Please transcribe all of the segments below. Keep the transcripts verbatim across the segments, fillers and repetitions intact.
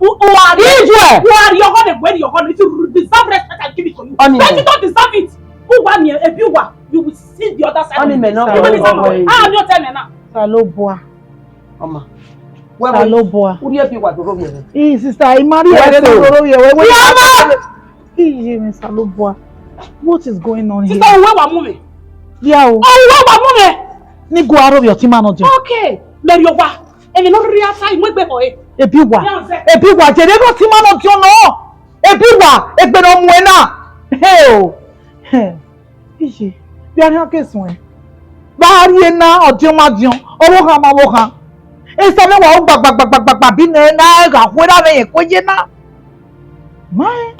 U, u are, Israel. U are your honor, when your honor, if you deserve respect, I give it to you. Honey, but you don't deserve it. Who want me? If you want, you will see the other side. Honey, of me, it. No, you will deserve it. Ah, you tell me now. Salobua. Ọma. Wẹ, wẹ. Salobua. U rhie Ebiwa do rhovbiẹ mwẹ. Ii, sister, I marry her, do rhovbiẹ mwẹ. Wẹ, wẹ. Iye mwẹ Salobua. What is going on here? Sister, uwẹ wa mu mwẹ. Ya o. Uwẹ wa mu mwẹ. Ne I gu aro vbe ọtẹn ima nọ diọn. Okay. Mary Owa. Emwi ne ọ rhirhi a ta, I mu egbe khọ ẹre. Ebiwa. Ebiwa, jere vbe ọtẹn ima nọ diọn nọ. Ebiwa, egbe ne ọ muẹn na. Hell. Iye, vbe a khian ke suẹn? Vbe a rrie na, ọdiọn ma diọn, ọvbokhan ma ọvbokhan. Esa mwẹ wa ru gbagbagbagba bi nẹ na gha khuerha mwẹ yẹn kue ye na. Ma rẹn.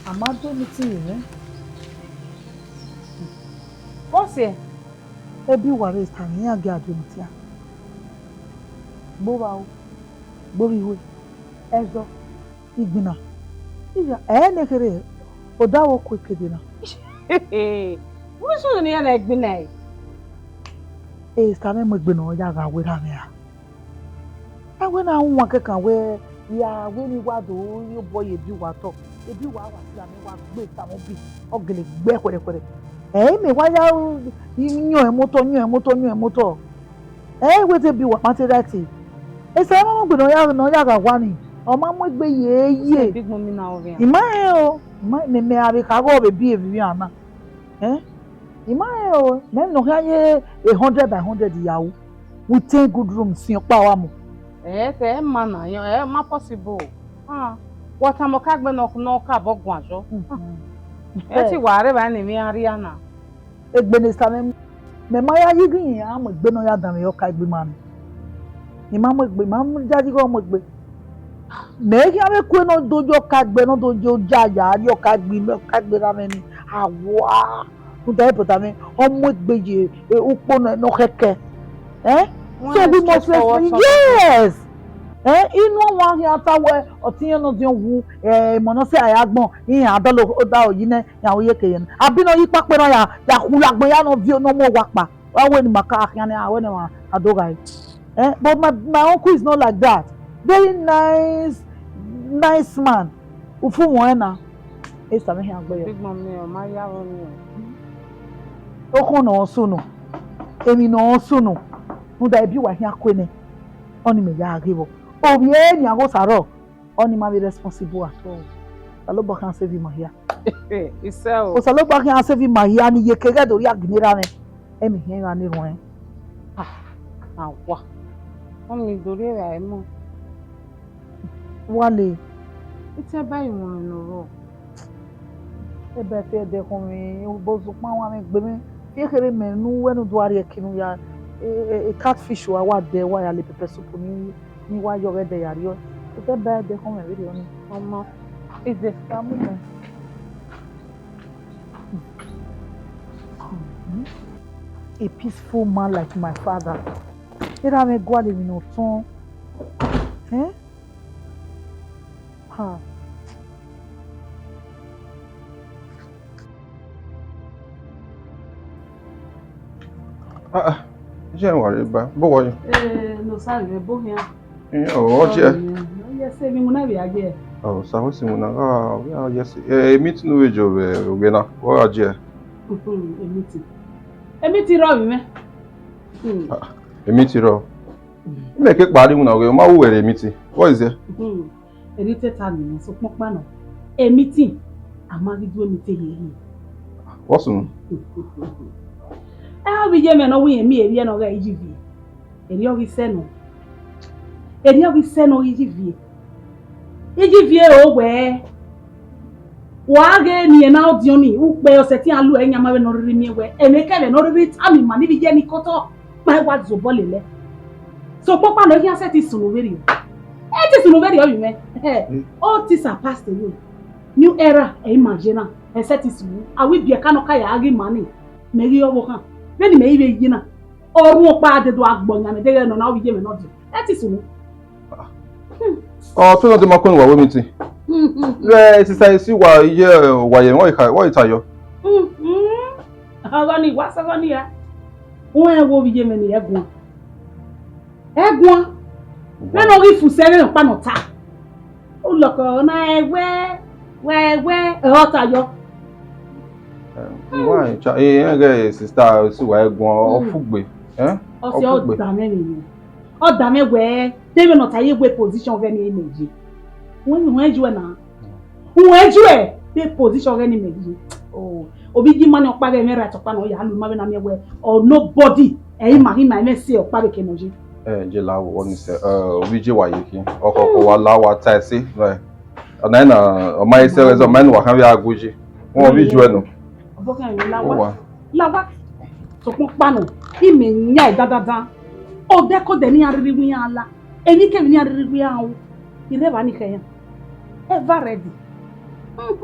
A ma do meeting yẹn. Bọsiẹ, ebi uwa vbe ta mwẹ, iran gie a do meeting a. Gbe ovba o, gbe ovbi ihue, ẹzọ, igbinna, iya, ẹ ne kherhe, odaro ku ekede na. Vbọzẹ ne iran na igbinna ẹre? Esa mwẹ mu egbe ne ọ ya gha werriẹ mwẹ ra? A wẹ na wan kẹkan wẹ, ya wẹ ne I wa do re obọ ye ebi uwa otọ, ebi uwa wa sila mwẹ wa gbe tama ubi, ọ gele gbe khuẹrhẹkhuẹrhẹ. Ẹ, mẹ wa ya yọn ẹmwẹ otọ, yọn ẹmwẹ otọ, yọn ẹmwẹ otọ. Ẹ, wẹ te ebi uwa ma te right. Esa mwẹ mu egbe ne ọ ya, ne ọ ya gha wa ni, ọ ma mu egbe ye ye. Big Mummy na ọ vbe I ma rẹn o, I ma, mẹ, mẹ a vbe kha ghe ọ vbe bi evbi iran na. Ẹ, I ma rẹn o, mẹ ne ọ khian ye a hundred by hundred ya ru, with ten good rooms, sin ọkpa wa mu. Ẹ, te ẹ ma na yọn, ẹ ma possible. Ah, wa tama ọka egbe ne ọ, ne ọ ka vbe guan yọ. Ẹ te wa rre evba ne emwi iran rria na. Egbe ne Esa mwẹ, mẹ ma ya yi ghi iran mu egbe ne ọ ya danmwehọ ọka egbe ima ni. I ma mu egbe, I ma mu yayi ghe ọ mu egbe. Mẹ khian vbe kue ne ọ do ye ọka egbe, ne ọ do ye oja ya rrie ọka egbe, ọka egbe na mwẹ ni. Awa, rhunmwuda ẹpọta mwẹ, ọ mu egbe ye, e, ukpo nọ, nọ khẹkẹ. Eh? So we must respect. Yes. Eh, inu ọmwa khian ta wẹ, ọtẹn iran nọ diọn wu, eh, emọ nọ sẹ a ya gbọn, iran dọlọ odaro yi nẹ, iran ru iyeke yẹ nẹ. Abi nọ yi ikpakpe na ya, ya khu agbọn ya nọ viọ nọ mu owa kpa. Wa wẹ ne ima ka khian nẹ, a wẹ ne ma a do gha re. Eh, but my, my uncle is not like that. Very nice, nice man. Ufu wọn na. Esa mwẹ khian gbe yọ. Big Mummy, ọ ma ya vbọ ni o. Okhọn ne ọ sunu, emwi ne ọ sunu, rhunmwuda ebi uwa khian kue nẹ, ọni mẹ ya ghe vbọ. Ovbi ẹre ne a gho sa rrọọ, ọni ma vbe responsible at all. Osanobua khian save ima hia. Isẹ o. Osanobua khian save ima hia ni iyeke ghẹ do rhia gine erha mwẹ. Ẹmwẹ hia gha na erhuẹn. Ah, awa. Ọni do rhie evbare mọ. Wale, I te ba iwinna ne ọ rrọọ. Ebe te ẹdẹ khọn mwẹ, obọ zokpan wa mwẹ gbe mwẹ. Te kherhe mẹ ne uwẹ ne u do rhie ẹki ne u ya, e, e, e catfish wa, wa dẹ, wa ya le pepper soup ni, ni wa yọ ghẹ dẹ ya rriọ. Te ba ẹdẹ khọn mwẹ vberriọ ni. Ọmọ, is a scam mẹ. A peaceful man like my father. Erha mwẹ gualọ emwi ne ọ tọn. Eh? Ha. Ah, ah. Iye wa rre ba. Bo wa yo. Eh, no sa rre bo hian. Eh, oh, ọ je. Oh, yes, mi mu na vbe a je. Oh, sa ho si mu na. Ah, we are yes. Eh, meeting we jo vbe, vbe na. Wa je. Mhm, e meeting. E meeting rọ vbe mwẹ. Hmm. Ah, e meeting rọ. Imẹ ke kpa rre iwinna ọghe, ọ ma ru wẹ rre meeting. What is there? Hmm. Erriọ I te ta nẹ, sokpan ọkpa nọ, e meeting, a ma ghi du e meeting hiehiẹ. What's wrong? Ẹ, ovbi iye mwẹ ne ọ wẹ irẹn miẹn emwi ne ọ ghe Iyivie. Erriọ ọ ghi sẹ nọ. Erriọ ọ ghi sẹ nọ ghe Iyivie. Iyivie o wẹ. Wa ghe ne irẹn na ọdiọn ni, ukpẹ ọ sẹtin a lu ẹre yan ma vbe ne ọ rhirhi miẹn wẹ, ẹmwẹ kẹmwẹ ne ọ rhirhi tama ima ne ivbi iye ni ke otọ, ma wa zobọ lele. Sokpan ọkpa nọ, ọ khian sẹtin sunu vberriọ. Ẹ te sunu vberriọ, ovbi mwẹ. Old things are passed away. New era, ẹ i ma ye na, ẹ sẹtin sunu. A wẹ ibiẹka ne ọ ka ya ghi ma ni, mẹ ghi ọvbokhan. Vbene imẹ i vbe ye na, ọ rhuọn ọkpa a dedo a gbọ yan mẹ deghẹ nọ na, ovbi iye mwẹ ne ọ diọn. Ẹ te sunu. Ọ, te nọ de ma kọni wa wẹ meeting. Vbe exercise wa ye, wa ye, wa i kha, wa i ta yọ. Ọghọ ni, wa sẹ ọghọ ni ra. Wẹ wo vbe iye mwẹ ni ẹguan. Ẹguan. Vbene ọ ghi fusẹ vbe ọkpa ne ọ ta. Ulọkọ na ẹwẹ, wa ẹwẹ, ẹ, ọ ta yọ. Why? Cha, eh, eh, eh, sister, si wa ẹguọn, ọ fugbe, eh? Ọ si ọ fugbe. Ọ da mwẹ nìyẹn. Ọ da mwẹ wẹẹ, te mwẹ nọ ta ye wẹ position ọghẹe ne imẹ ye. Wẹ, wẹ ju ẹ na. Wẹ ju ẹ, te position ọghẹe ne imẹ ye. Oh, ovbi iye ima ni ọkpa ghẹ mwẹ right ọkpa nọ ya lu ima vbe na miẹn wẹẹ, ọ nobody, ẹ i ma ghi ma mwẹ sẹ ọkpa vbe ke nọ ye. Ẹ, je la wọ ni sẹ, ẹ, ovbi iye wa ye khin. Ọkọkọ wa la wa ta ẹse, right? Ọna na, ọ ma i sẹ ẹzọ, ọ ma i nu wa khan vbe a gu yi. Wọn ovbi iye ẹ nọ. Ọbọ khan vbe la wa. Wa. La wa. Sokpan ọkpa nọ, imẹ yan ẹ dandandan. Odẹkodẹ ne iran rhirhi wẹ iran la. Emwikemwi ne iran rhirhi wẹ iran ru. I rre evba ni khẹ iran. Ever ready. Emwi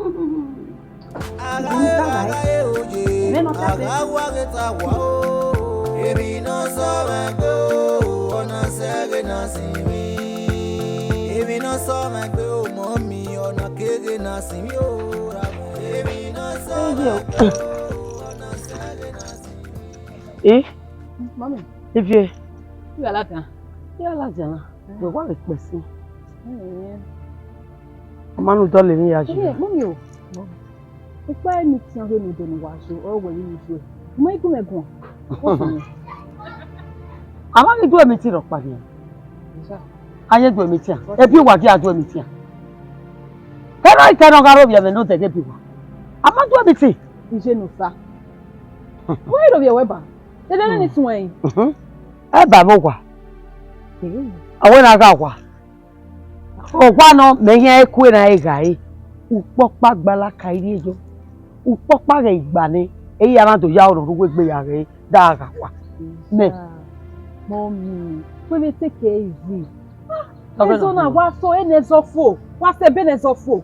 ne ọ ta ẹse. Emwi ne ọ sọ mwẹ gbe o, ọ na sẹ ẹghẹ na sin mwẹ. Emwi ne ọ sọ mwẹ gbe o, mummy, ọ na ke ẹghẹ na sin mwẹ o. Emwi ne ọ sọ mwẹ gbe o, ọ na sẹ ẹghẹ na sin mwẹ. Eh? Mummy. Ivie. Ighẹ a ladian. Ighẹ a ladian na. Wẹ wa vbe kpẹsin. Eh. Ọ ma nu dọlọ emwi ya yi. Eh, mummy o. Ukpa ẹmwẹ tian vbe ne odẹ ne uwa zo, ọ wẹ vbe iye izuẹ. Mẹ i gu mwẹ guan. A ma ghi du emwi tian rhọkpa nian. A ye du emwi tian. Ebi uwa dia du emwi tian. Kẹrọ ikẹrọ gha rhovbiẹ ẹmwẹ ne odẹ ghe bi uwa. A ma du emwi tian. Iye ne Osa. Wẹ i rhovbiẹ wẹ ba. Dede ne ni suẹn. Ẹ ba vbe owa. Ọ wẹ na gha owa. Owa nọ, mẹ hiẹn eku erhan ẹre gha re. Ukpọkpa gbalaka i rhie yọ. Ukpọkpa ghẹ gba nẹ, ẹ i ya na do ya oro rre uwu egbe ya ghẹ da gha owa. Mẹ. Mummy, wẹ vbe take it easy. Ẹzọ na wa sọ, ẹ nẹ ẹzọ fo, wa sẹ ebe nẹ ẹzọ fo.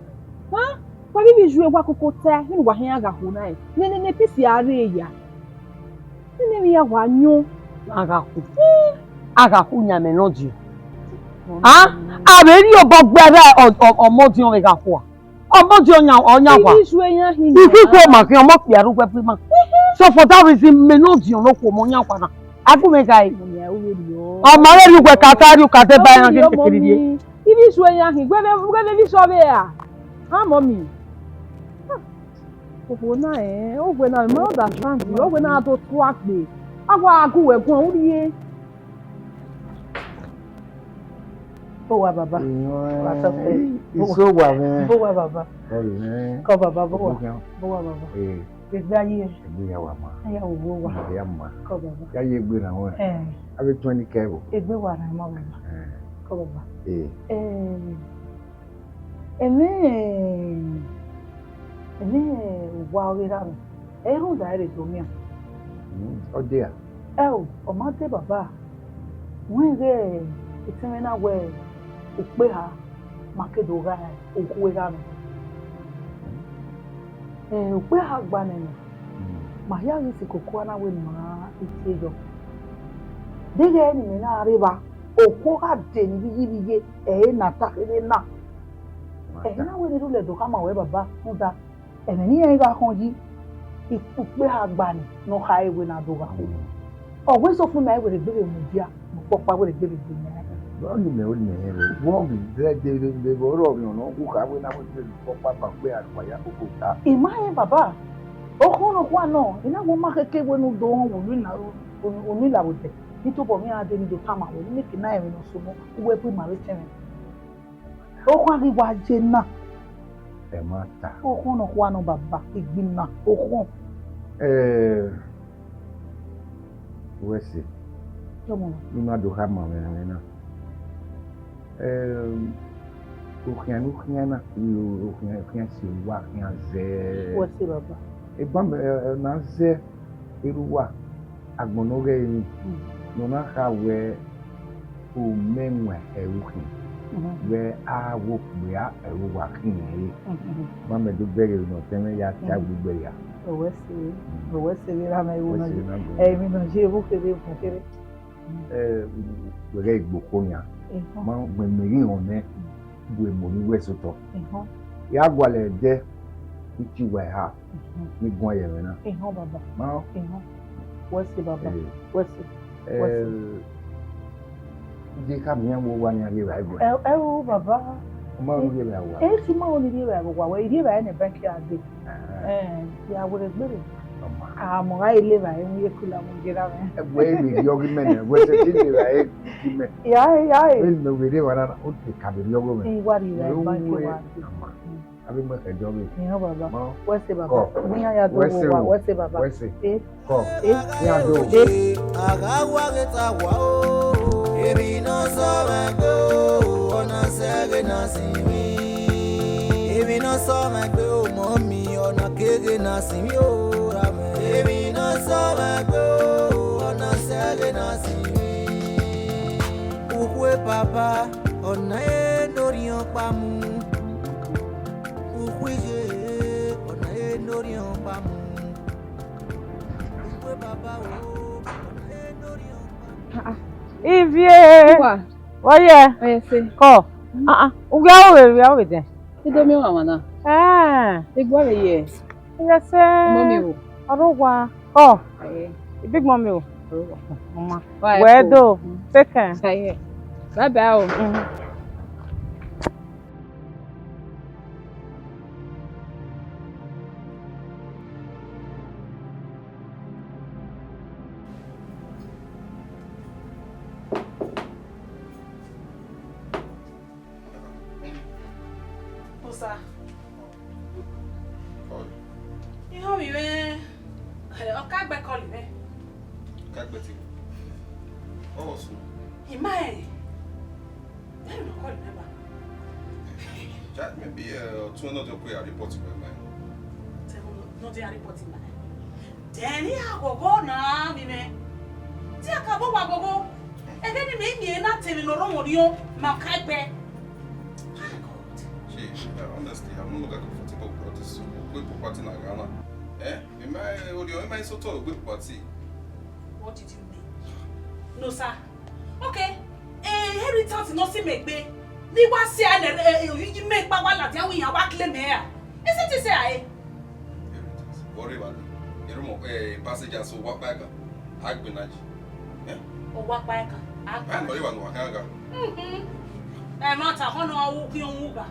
Ha? Wa vbe ivbi iye uẹ wa koko tae, vbene uwa khian gha khuo na rẹn. Nene ne peace a rre ya. Nene emwi ya wa yọn. A gha khuo. A gha khuo yan mẹ ne ọ diọn. A, a vbe rhie obọ gbe ẹre ọ, ọ, ọmọ diọn vbe gha khuo. Ọmọ diọn yan, ọ yan wa. Ivbi iye uẹ yan hin. Ikhuikhuo ma khian ọmọ kpia rre uwu ẹvbo ima. So for that reason, mẹ ne ọ diọn ne okhuo ọmọ yan wa na. A gu mwẹ gha re. Mummy, a ru vberriọ. Ọ ma vbe rhie uwẹ ka ta rhie, u ka deba iran ghe kekere rhie. Ivbi iye uẹ yan hin, wẹ vbe, wẹ vbe ivbi iye ọvbehe ra? Ha, mummy. Okhuo na, eh, okhuo na, I ma understand you. Okhuo na do tua gbe. A wa gu wẹ guan, u rhie. Bo wa baba. Wa tọ fẹ. Iso wa mwẹ. Bo wa baba. Kọ baba, bo wa. Bo wa baba. Eh. Egbe a ye. Egbe ya wa ma. A ya wo wo wa. Egbe ya ma. Kọ baba. Ya ye egbe na wẹ. Eh. A vbe tuẹn ni kẹ vbo. Egbe wa na ma baba. Eh. Kọ baba. Eh. Eh. Ẹmwẹ, ẹmwẹ uwa ọghe erha mwẹ, ẹ i rhunmwuda ẹre do miẹn. Mm, ọ dia. Ẹo, ọ ma dẹ baba, wẹ ighẹ etẹn mwẹ na wẹ ukpeha ma ke do gha okhuo erha mwẹ. Ẹ, ukpeha gba nẹ nọ, ma hia ghi si koko na wẹ ne ima i tie yọ. Deghẹ ne imẹ na rre evba, okhuo gha de ne ivbi iye ivbi iye, ẹre na ta kherhe na. Ẹre na wẹ ne erhulẹ do khama ruẹ baba, rhunmwuda ẹmwẹ ne iran gha khọn yi, ukpeha gba nẹ ne ọ khare wẹ ne a do gha khuo. Ọ wẹ sokpan ma wẹ rhie egbe vbe mudia, ne ukpọkpa wẹ rhie egbe vbe gbe nẹ. Ọ ni mẹ, ọ ni mẹ rẹn rẹ. Vbọ ghi zẹ dede vbe vbe ọrọre ọmọ ne ọ gu kha wẹ na wẹ egbe vbe ukpọkpa ba ukpeha gba ya koko ta. I ma rẹn baba, okhọn ne okhuo nọ, I na wẹ ọ ma khẹke wẹ ne u do họn unu ila, unu ila vbe odẹ. Ne I tobọ mwẹ iran dee ne I do tama wẹ, ne I ke na rẹn emwi ne ọ sunu, uwẹ bu ima vbe tẹn mwẹ. Okhọn ghi wa ye na. Ẹ ma ta. Okhọn ne okhuo nọ baba, egbe na, okhọn. Eh, wẹ sẹ. Tọmọ. Ne I ma do khama mwẹ ẹmwẹ na. Eh, okhian ne u khian na, okhian, okhian si owa khian zẹ. Wẹ sẹ baba. Eban, eh, eh, na zẹ erha uwa. Agbọn ne ọ ghẹ emwi, mm, ne ọ na kha wẹ, u mẹ wan ẹre ukhin, mhm, wẹ a wo kpia ẹre uwa khian ẹre. Mhm. Ma mẹ do bẹghe ne ọtẹn mwẹ ya ta, mhm, gbugbe ya. Owẹ sẹ, mm, owẹ sẹ vbe ra mẹ ru nọ ye. Ẹ, emwi nọ ye vbe kherhe, vbe kherhe. Ẹ, wẹ ghẹ igbo kho nian. Ehọ. Ma gbẹn mẹ ghi họn nẹ, bu emo ni wẹ sotọ. Ehọ. Ya gualọ ẹdẹ, iti uwa eha. Mhm. Ne I guan ye ẹmwẹ na. Ehọ, baba. Ma họn? Ehọ. Wẹ sẹ, baba. Eh. Wẹ sẹ. Eh, wẹ sẹ. Je khama iran wẹ owa nian ghi vba ẹguẹ. Ẹ, ẹ o, baba. Ọ ma ru rhie vbe owa. Ẹ ti ma ru ni rhie vbe owa, wẹ i rhie vbe ne bank ya dee. Ah. Eh, ya wẹ gbe rre. Ọ ma. Ah, mọ gha le vbe mu ye kula mu gera mẹ. Wẹ i vbe rhie ọghe mẹ nẹ, wẹ sẹ ti le vbe ghi mẹ. Ya, ya. Wẹ ne wẹ rre vbe na, o te ka vbe rhie ọghe mẹ. I wa rhie vbe bank wa dee. Ọ ma. Avbe mu ẹkhẹ dọ vbe. Iran baba. Ma. Wẹ sẹ baba. Kọ. Iran ya do. Wẹ sẹ wa, o. Wẹ sẹ baba. Wẹ sẹ. Eh. Kọ. Eh. Iran do. Eh. A gha wa ghe ta wa o. Emwi ne ọ sẹ mwẹ gbe o, ọ na sẹ ghe na sinmwi. Emwi ne ọ sẹ mwẹ gbe o, mummy, ọ na keghe na sinmwi o, ra mwẹ. Emwi ne ọ sẹ mwẹ gbe o, ọ na sẹ ghe na sinmwi. Ukhue baba, ọ na re ne orhiọn ọkpa mu. Ukhue iye, ọ na re ne orhiọn ọkpa mu. Ukhue baba o, ọ na re ne orhiọn ọkpa mu. Ah, ah. Ivie. Uwa. Wẹ ye? Ẹ sẹ. Kọ. Ah, ah. Ugia o vbe, ugia o vbe dẹ. Ido mi wa wana. Eh. Igbo vbe ye. Yes, sir. Ọmọ mi o. Ọrọwa. Kọ. Aye. Big mommy o. Ọrọwa. Mama. Wa. Well, eko. Do. Mm. Take care. Aye. Bye bye o. Mm. Musa. Oi. Iran vbe mwẹ, eh, ọ ka gbe call mwẹ. Ka gbe ti. Ọ wọ sunu. I ma ẹ. Then you call me back. Jack, maybe, uh, two hundred of prayer report you were mine. Then no, they are reporting mine. Then he agogo na mi me. Ti a ka bo wa gogo. Ẹghẹ ne imẹ miẹn na te emwi ne ọ rọmwẹ orhiọn, ma ka gbe. Ah, God. Chief, uh, honestly, I'm no longer comfortable with all this. Ugbe property na gha na. Eh? Ima, eh, orhiọn, ima i sotọ ugbe property. What did you mean? No, sir. Okay. Eh, inheritance nọ si mẹ gbe. Ne I wa sẹ nẹ, eh, eh, oyi mẹ kpa wa ladian wẹ iran wa claim ẹ ra? Isn't it say I? Inheritance. Worry about it. Erumọ, eh, passenger so wa kpa ẹka. A gbe na ji. Eh? Ọ wa kpa ẹka. A gbe. Ẹ nọ, eva nọ wa kan ga. Mhm. Ẹ ma ta họn nọ wu ki wu ba.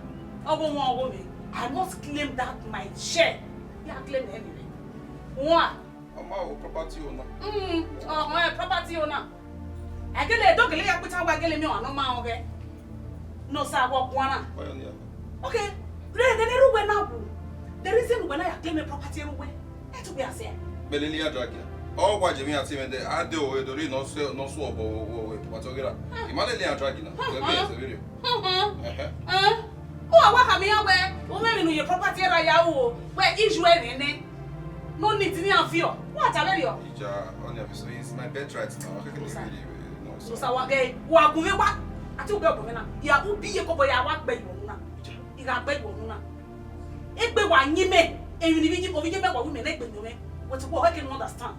Ọgho wọn ọgho mẹ. I must claim that my share. Ya claim ẹ mẹ. Wọn. Ọ ma wo property owner. Mm, ọhọn, ẹ property owner. Ẹ gele do gele ya kpita wa gele mi ọmwa ne ọ ma rẹn ọghẹ. No, sir, wọ guan na. Why on the other? Okay, re gele ru wẹ na wu. The reason wẹ na ya claim property ru wẹ. Ẹ tu wẹ a sẹ. Belele ya drag ya. Ọ wa je mi ati mẹ de, a de o, e do ri nọ sẹ, nọ su ọbọ wo, wo, wo, property ọghe ra. I ma lele ya drag na. Wẹ be ẹ sẹ vberriọ. Ẹhẹ. Ẹ? Uwa wa khama iran wẹ, u mwẹ emwi ne u ye property ra ya ru o, wẹ issue ẹre nẹ. No need ne iran viọ. Wa ta vberriọ. Ija, ọni aviso is my birthright now. Akeke ni really, no, sir. Musa wa ghe, wa gun vbe wa. Ati u ghe ọgbọ mwẹ na. Ya u bi ye kọbọ ya wa gbe iwọ unu na. Ija. I gha gbe iwọ unu na. Egbe wa yin mẹ, emwi ne ovbi iye mẹ wa wi mẹ ne egbe yin mwẹ. Wẹ ti wọ, I can understand.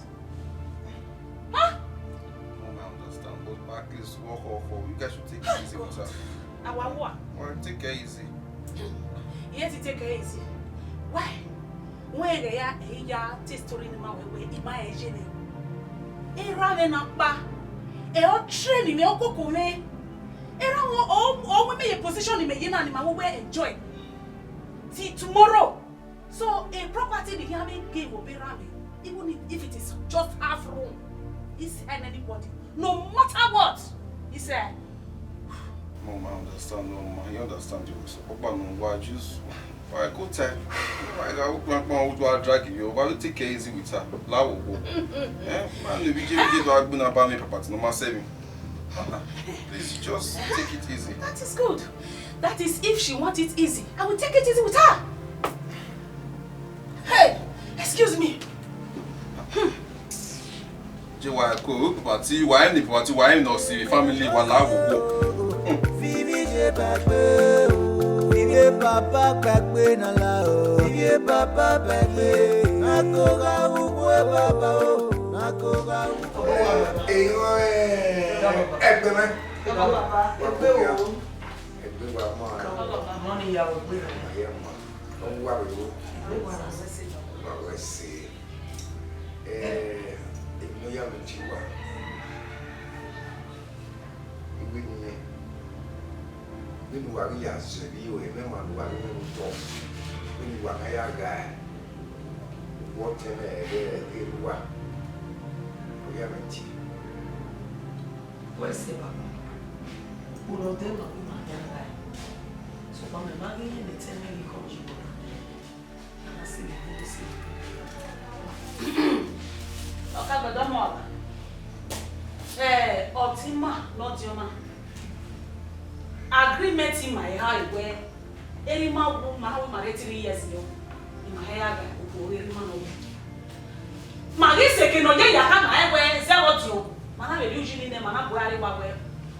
Huh? Mom, I understand, but at least, walk off, oh, you guys should take it easy with her. Awa wa. Well, take it easy. Yes, take it easy. Why? Wẹ ghẹ ya, ẹ i ya te story ni ma wẹ wẹ, I ma ẹ ye nẹ. Erha mwẹ na kpa, ẹ ọ train mwẹ, ọ koko mwẹ. Erha mwẹ, ọ, ọ mu mẹ ye position ni mẹ ye na ni ma wẹ wẹ enjoy. Till tomorrow. So, a property ni hia me give obọ erha mwẹ, even if, if it is just half room, it's anybody. No matter what, he said. Mom, I understand. No, ma, I understand you. So, Papa, no, why just, why go time? Why go plan, plan, who do I drag you? Why you take it easy with her? La wo wo. Eh, man, if you give, give her a good number, me, Papa, no, ma save him. Please, just take it easy. That is good. That is, if she wants it easy, I will take it easy with her. Hey, excuse me. Hmm. Je wa ko property, wa ni property, wa ni no si family, wa la wo wo. Hmm. Vivi je bagbe o, vivi papa bagbe na la o, vivi papa bagbe, na ko ga ugbo baba o, na ko ga ugbo. Èèyàn, eh, ẹgbẹ́ mẹ́. Ẹgbẹ́ bàbá, ẹgbẹ́ o. Ẹgbẹ́ wa mọ́. Mọ́ ni ìyàwó gbé. Ayé mọ́. Ó ń wá mi wó. Ó wá mi wá sí. Ó wá mi wá sí. Eh, èmi ló yà mí jí wá. Ìwé nìyẹn. Vbene uwa ghi ya zẹ vbe iro, ẹmwẹ ma ne uwa ghi mwẹ vbe otọ, vbene uwa gha ya gha wọ tẹn mwẹ ẹghẹ ẹre uwa, ọ ya mwẹ tie. Wẹ sẹ, baba, ukpo ne ọ dẹ ma, ima ya gha, sokpan mẹ ma ghi rẹn ne etẹn mwẹ ghi khọ yi vbọ na. Ọkagbẹdọmọ ọba, eh, ọtẹn ima ne ọdiọn na, agreement ima eha wẹ, erha ima wu, ma na wu ima rre three years yọ, ima he ya gha okhuo vbe erha ima nọ wu. Ma ghi sẹ eke ne ọ ye ya khama ẹn wẹ zẹ ọdiọn, ma na vbe rhie uyi ni nẹ, ma na gu ẹre rre wa wẹ,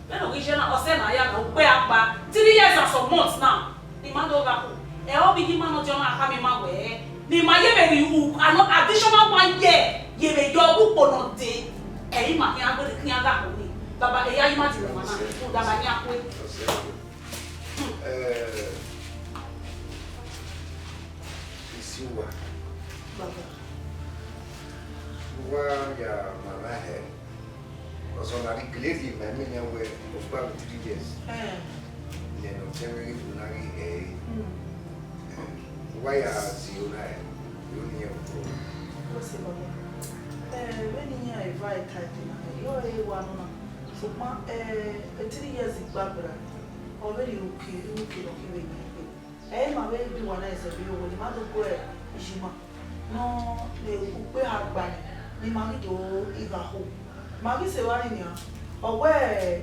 vbene ọ ghi ye na, ọ sẹ ne a ya gha ukpẹ akpa, three years and some months now. Ne ima do gha khin, ẹ, ọ vbe iye ima ne ọdiọn na khama ima wẹ, ne ima ye vbe rhie u-, ano-, additional one year ye vbe yọ ukpo ne ọ dee, ẹ, ima khian gbe khian gha khin ni. Baba, eya ima di lẹ ma na, rhunmwuda ba yan kue. Eh, isi uwa. Baba. Uwa ya mama hẹ. Ọzọ na rhie glezi ma imẹ nian wẹ ọ gba vbe three years. Eh. Nẹ ne ọ tẹn mwẹ ghi bu na ghi hẹ ẹre. Hmm. Eh, uwa ya zẹ iro na hẹ, iro ni hẹ otọ. Wẹ sẹ, baba. Eh, vbene iran eva ta ẹdẹ na, iro ẹre wa nọ na. Sokpan, eh, three years gba gberra, ọ vbe rhie uki, uki ne ọ khin vbe yan egbe. Ẹ i ma vbe bi uwa na zẹ vbe iro wẹ ne ima do gu iyima nọ, ne ukpe ha gba nẹ, ne ima ghi do gha kho. Ma ghi sẹ evba nii nian, ọ wẹ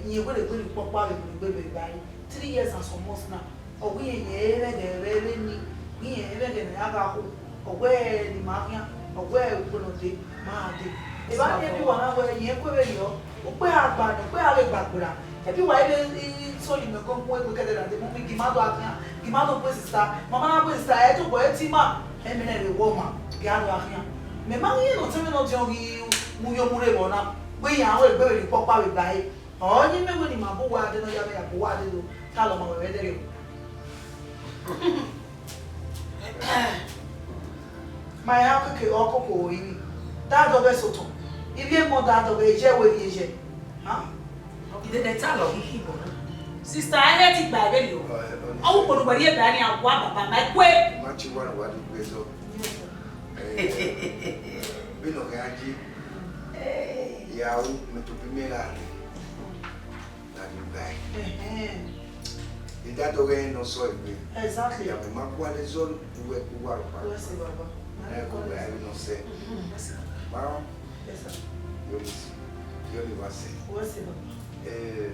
irẹn wẹ rhie egbe ne ọkpọkpa vbe egbe vbe ba ẹre, three years and some months now. Ọ wẹ irẹn, irẹn vbe ẹghẹ vbe, vbe ni, wẹ irẹn vbe ẹghẹ ne a gha kho. Ọ wẹ ne ima khian, ọ wẹ ukpo ne ọ dee, ma dee. Evba nii, e bi uwa na wẹ irẹn ku vberriọ, ukpe ha gba nẹ, ukpe ha vbe gba gberra. E bi uwa, ebe i sọyi mẹ gun egbe kẹdẹ da dee, mummy, gi ima do gha khian, gi ima do gbe sista, mama na gbe sista, ẹ tobọ ẹ te ima, ẹmwẹ ne ẹre wọ ma, gi a do gha khian. Mẹ ma ghi rẹn ne ọtẹn mwẹ ne ọdiọn ghi mu yo mu rre vbọ na, wẹ iran ru egbe vbe rhie ọkpọkpa vbe ba ẹre. Ọ yin mẹ wẹ ne ima bu uwa dee, ne ọ ya mwẹ ya bu uwa dee do, ta lọ ma wẹ vbe ẹdẹrriọ. Ma ya keke ọkoko ori ni. Da dọghẹ sotọ. Ivbi emọ da dọghẹ, iye wẹ rhie ye. Ha? Idẹdẹ ta lọ ghi khin bọ na. Sista, ẹ hẹ ti gba ẹvbe rriọ. Ọ wu kponu wẹ rhie ba ni a wa baba ma kue. Ma ti wa na wa di gbe zọ. Yes, sir. Eh, bi nọ kẹ a je. Eh. Ya u me to bi me la. Na ni gba ẹe. Ẹhẹn. I da dọghẹ ne ọ sọ egbe. Exactly. Ya mẹ ma gualọ zọ uwẹ, uwa rhọkpa. Wẹ sẹ, baba. Na ni gba ẹe ne ọ sẹ. Mhm. Ma rọ. Yes, sir. Yọ ni, yọ ni wa sẹ. Wẹ sẹ, baba. Eh,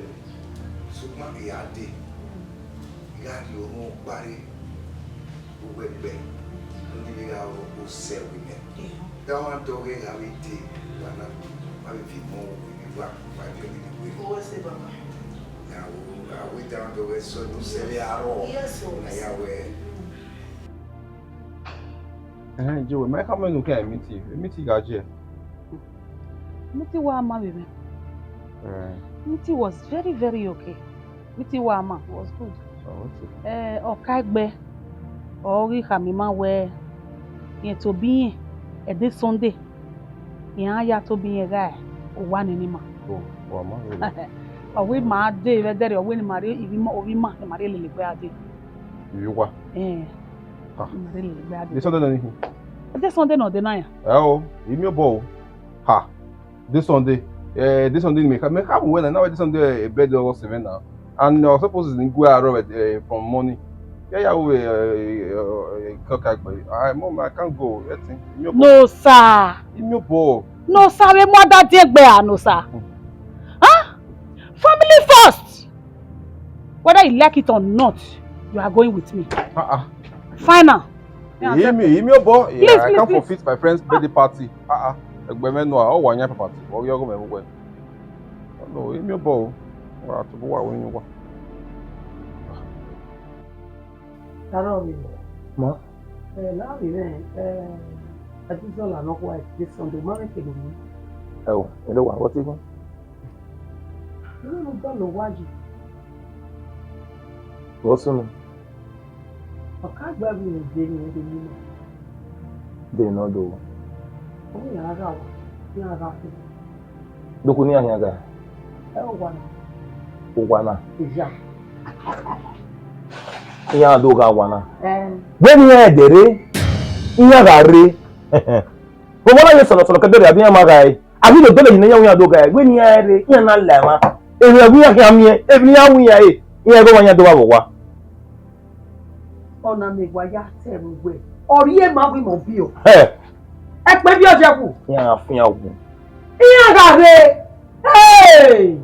sokpan I ya dee. Mm. I gha rhie orhunmwu ọkpa rre. Uwẹ gbe, ne I vbe gha ru osẹ vbe imẹ. Ehọ. Te a wa dọghẹ gha vbe dee, wa na, ma vbe viọ imọ vbe uwa, ma viọ vbe uwa. Uwẹ sẹ, baba. Na wo, a wẹ te a wa dọghẹ sẹ ne osẹ vbe arọ. Yes, sir. Na ya wẹ. Ẹhẹn, je wẹ, ma khama unu ke meeting, meeting gha je. Meeting wa ma vbe mwẹ. Eh. Meeting was very, very okay. Meeting wa ma, was good. Oh, okay. Eh, ọkaegbe, ọ ghi khama ima wẹ, irẹn tobọ irẹn, ẹdẹ Sunday, iran ya tobọ irẹn gha owa nene ima. Oh, wa ma vbe. Ọ wẹ ima dee vbe ẹdẹrriọ, ọ wẹ ne ima rhie ivbi ima, ovbi ima, ne ima rhie lele egbe a dee. Ivbi uwa? Eh. Ha. Ne ima rhie lele egbe a dee. This Sunday nọ ni khin? This Sunday nọ de na ya. Ẹ o, I miẹn obọ o. Ha. This Sunday, eh, this Sunday, me, me have when now this Sunday, eh, birthday August seven now. And, uh, suppose ni gue aro, eh, from morning. Yeah, yeah, we, eh, eh, eh, cock, cock, but I, mom, I can't go. I think. No, sir. Imi obo. No, sir. We mother dey gbe, ah, no, sir. Hmm. Huh? Family first. Whether you like it or not, you are going with me. Uh-uh. Final. Me, I accept it. Imi, imi obo. Yeah, please, I please, can't please. Forfeit my friend's birthday party. Uh-uh. Egbe me no, oh, wa nya party. Oh, you go me we. No, imi obo. Wa to wa we ni wa. Taro mi. Ma? Eh, la mi re, eh, Abizola no wa this Sunday, ma me ke do mi. Ẹ o, ẹ lọ wá, wọ́n ti fún. Inú mi gbọ́ ló wá yìí. Wọ́n sún mi. Ọ̀ká gbẹ́rù rẹ̀ dé ni ẹ̀dẹ̀ mímọ́. Dé iná do. Ó ní yàrá gà wá, ní ara fún. Dókú ní àyàn gà. Ẹ ò wà náà. Ó wà náà. Ìyá. Iran do gha wa na. Eh. Wẹ ne iran ẹdẹ rre, iran gha rre. Ọmọ na ye sọnọ sọnọ kẹdẹrẹ, a ghi iran ma gha re. A ghi do dọlọ yi ne iran do gha re. Wẹ ne iran rre, iran na la emwa. Emwi ẹvbo iran khian miẹn, emwi ne iran wu iran re, iran ẹghẹ ọmwa iran do vba vbe owa. Ọna ne wa ya sẹ vbe uwẹ, ọ rhie ma wẹ imẹ ọ biẹ o. Hẹ. Ẹkpẹn biẹ ọjẹwu. Iran gha fian wu. Iran gha rre. Hey!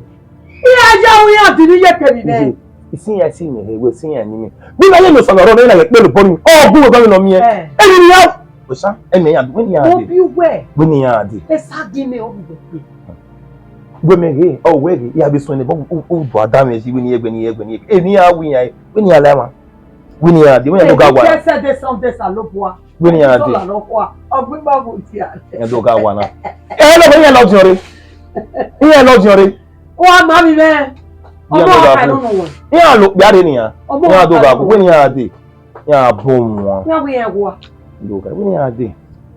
Iran ya ru iran di ni ye kevbe nẹ. Iye, isin iran si mwẹ he, wẹ si iran ni mwẹ. Bi na ye no sọnọ rọ, na ye kpele obọ ni. Ọ gu wẹ gọmẹ nọ miẹn. Eh. Emwi ne iran, wẹ sa, emwi iran, wẹ ne iran Mo dee. Bi uwẹ. Wẹ ne iran dee. Esa gi mẹ ọ bu wẹ kpe. Wẹ mẹ ghe, ọ wẹ ghe, ya be suẹn ne bọ, u, u, u do ada mwẹ si, wẹ ne iran, wẹ ne iran, wẹ ne iran. Emwi iran wi iran, wẹ ne iran la emwa. Wẹ ne iran dee, wẹ ne iran do gha wa. Ẹgbẹsẹ de sọmdẹ sa lo bua. Wẹ ne iran dee. Sọla nọ kua, ọgbẹn gba wo dia. Iran do gha wa na. Ẹ lọ, wẹ iran lọ diọn re. Iran lọ diọn re. Wa ma mi mẹ. Iran Ọmọ do gha ọka ku. Nọ nọ wẹ. Iran lo kpia re nian. Ọmọ Iran do ọka gha ku, nọ. Wẹ ne iran dee. Iran bo wọn. Iran wẹ iran wa. Do gha, wẹ ne iran dee.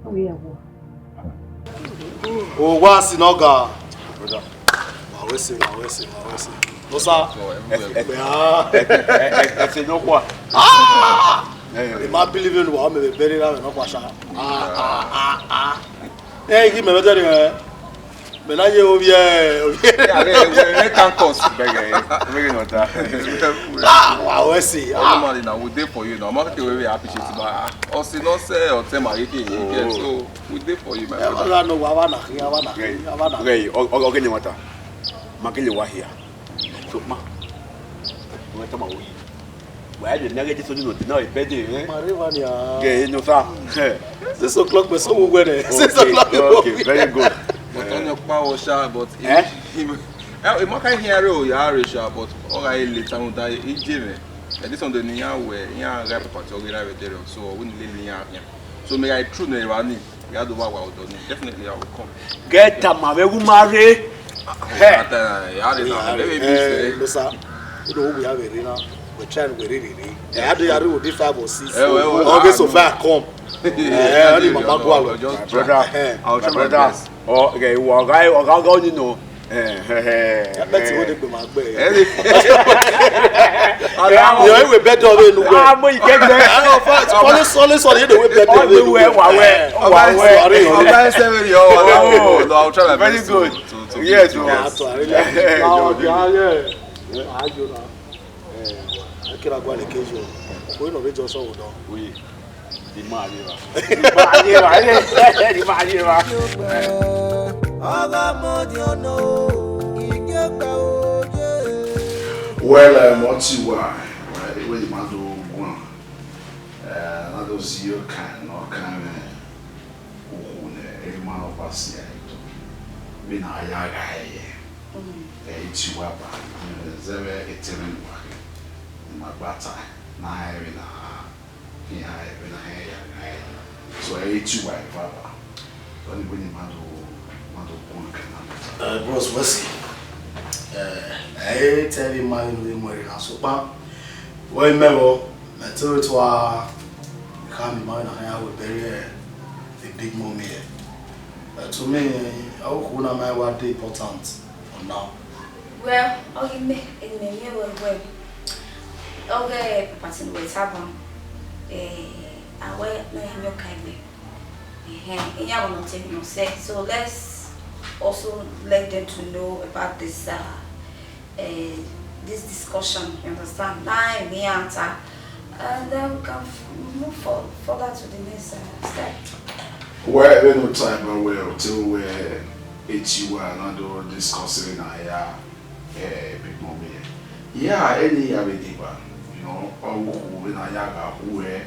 Iran wẹ iran wa. O wa si nọ ga. Brother. Wa wẹ se, wa wẹ se, wa wẹ se. No, sir. Ẹ, ẹ, ẹ, ẹ, ẹ, ẹ, ẹ, ẹ, no, kwa. Ah! Ẹ, ẹ. Ẹ ma believe in wa, ọ mẹ vbe bẹrẹ ra vbe nọ kwa sha. Ah, ah, ah, ah. Ẹ, ghi mẹ vbe dẹrẹ, ẹ. Mẹ na ye ovbi ẹ, ovbi ẹ. Yeah, we, we, we can't cause, bẹgẹ, bẹgẹ nọ ta. Ah, wa wẹ se. Ah. Normally now, we dey for you now. I'm not going to appreciate it, but, ah, us no say, or tell my, you get, so we dey for you, my brother. Ẹ, wa no, wa, wa na, wa na, wa na. Rẹi, ọ, ọ, ọ, gẹ ne wa ta. Ma gele wa hia. So, ma. Wẹ tama wo yi. Wẹ a lè ní ẹgbẹ́ Jésù nínú ọ̀dẹ̀ náà, ìbẹ́dẹ̀ rẹ. Ma rre evba nia. Gẹ inú sá. Six o'clock pẹ̀sẹ̀ owó wẹ̀rẹ̀. Six o'clock. Okay, okay, very good. But on your power, sha, but him, eh? Him, eh, him, I can't hear you, yeah, sha, but all I late time that he gave me. And this one, the Nia, where, yeah, rap about your way, so we need Nia, yeah. So may I true ne rani. We had over our done. Definitely, I will come. Get a man, we will marry. Hey. That, uh, yeah, I don't know. Maybe, eh, eh, no, sir. You know, we have a ring now. We try and we really, really. Eh, I do, I do with this five or six. Eh, well, well, okay, so far, come. Eh, I need my man go out. Just brother. Eh. I'll try my best. Oh, okay, well, guy, I'll go, you know. Eh, eh, eh, I bet you eh. Won't be my way. Eh. Yo, we bet on it. Ah, but you get there. I know, fast. Sorry, sorry, sorry. You know, we bet on it. Wa wẹ, wa wẹ. Sorry. Ọba ẹ sẹ vẹrẹ yọ, wa wẹ. Oh, no, I'll try my best. Very good. To, to, to, yes, to, yes. To, to, yeah, yeah. Ajo na. Eh, I kira gua le kejo. Ko no be just so do. Oui. Di ma ye ba. Di ma ye ba. Di ma ye ba. Well, um, what you are, right? When you man do one, uh, not those you can, not can, uh, who, uh, every man of us here, we na ya guy. Mm. Eh, it's you, Papa. Uh, seven, eight, seven, one. My brother, na, we na. Iran ẹvbo na hẹn ya gha ẹre. So, ẹ i re ituwa eva ba. Ọni wẹ ne ima do, ima do guan kẹ na mẹ ta. Eh, bros, wẹ si. Eh, ẹ i te ẹvbo ima vbene u vbe mu ẹre na, sokpan, wẹ i mẹ vbọ, mẹ te re tua, I can't be married na, I will bury, eh, the big mommy, eh. Eh, to me, eh, okhuo na ma wa dey important for now. Well, ọ ghi mẹ, eni mẹ miẹn ruẹ wẹẹ, ọ ghe property ne uwẹ tama, eh, a wẹ ne ọ ya miẹn ọkaegbe. Ehẹn, iran ọmọ ne ọ te emwi ne ọ sẹ. So let's also let them to know about this, uh, uh, this discussion, you understand? Na emwi iran ta, and then we can f-, move for, further to the next, uh, step. Well, vbene u ta ba wẹ, u te wẹ, eti wa na do discuss na ya, eh, big mommy. Yeah, eni ya vbe deba, you know, ọ ru okhuo vbene a ya gha khu ẹre,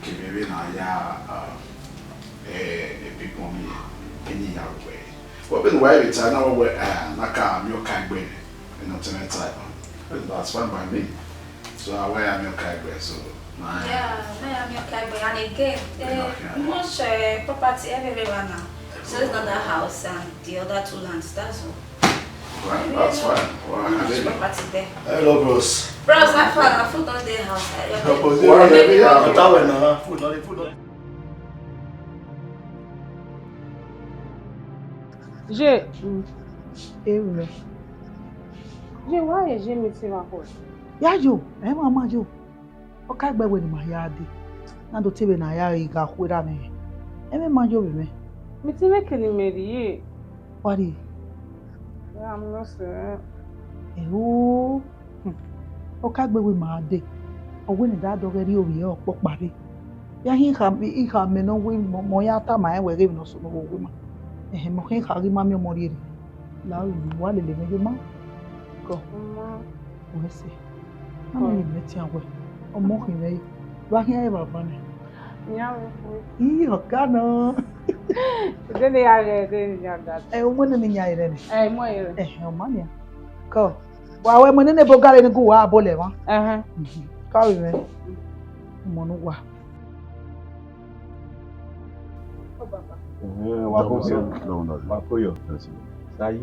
kevbe vbene a ya, ah, eh, big mommy, eni ya ru ẹre. But vbene uwa vbe ta na wẹ, ah, na ka miẹn ọkaegbe, you know, tonight time, that's fine by me. So, a wẹ a miẹn ọkaegbe, so, na. Yeah, mẹ a miẹn ọkaegbe, and again, eh, much, eh, property everywhere now. So it's not that house and the other two lands, that's all. Well, that's fine. Well, I mean, property there. Hello, bros. Bros, how far? Food don dey house. Hello, bros. Maybe yeah, yeah, yeah. Food don dey, food don dey. Je, mm, ewu. Je, why is je meeting my boy? Ya yo, ẹ ma ma yo. Ọ ka gbe wẹ ne ima hia dee, na do te vbe ne a ya gha khuerha mwẹ. Ẹmwẹ ma yo vbe mwẹ. Mẹ te mwẹ kene imẹ rrie. Wa rrie. Ya mẹ sẹ. Ẹo. Hmm. Ọ ka gbe wẹ ima dee. Ọ wẹ ne da dọghe rrie ovbi ẹre ọkpọkpa rre. Ya hin ikha, ikha mẹ ne ọ wẹ mọ, mọ ya tama rẹn wẹ ghe emwi ne ọ sunu vbe owa ima. Ẹhẹn, mẹ ọ khin ikha ghi ma miẹn ọmọ rhie rre. La ru, wa lele mwẹ ghe ma. Kọ. Wẹ sẹ. Na mẹ ne imẹ tian wẹ. Ọmọ khin mwẹ yi. Wa khian evbavba nẹ. Iran vbe khuẹ. Ii, ọga nọ. Ẹdẹ ne ya ghẹ, ẹdẹ ne ya ga. Ẹ, ọmọ nene iyan rẹ nẹ. Ẹ, ọmọ rẹ. Ẹhẹn, ọ ma nian. Kọ. Wa wẹ mẹ nene ebo gare ni gu wa abo lẹ mwa. Ẹhẹn. Ka vbe mwẹ. Ọmọ ne uwa. Ẹhẹn, wa ko sẹ. Dọmọ, dọmọ. Wa ko yọ. Yes, sir. Sayi.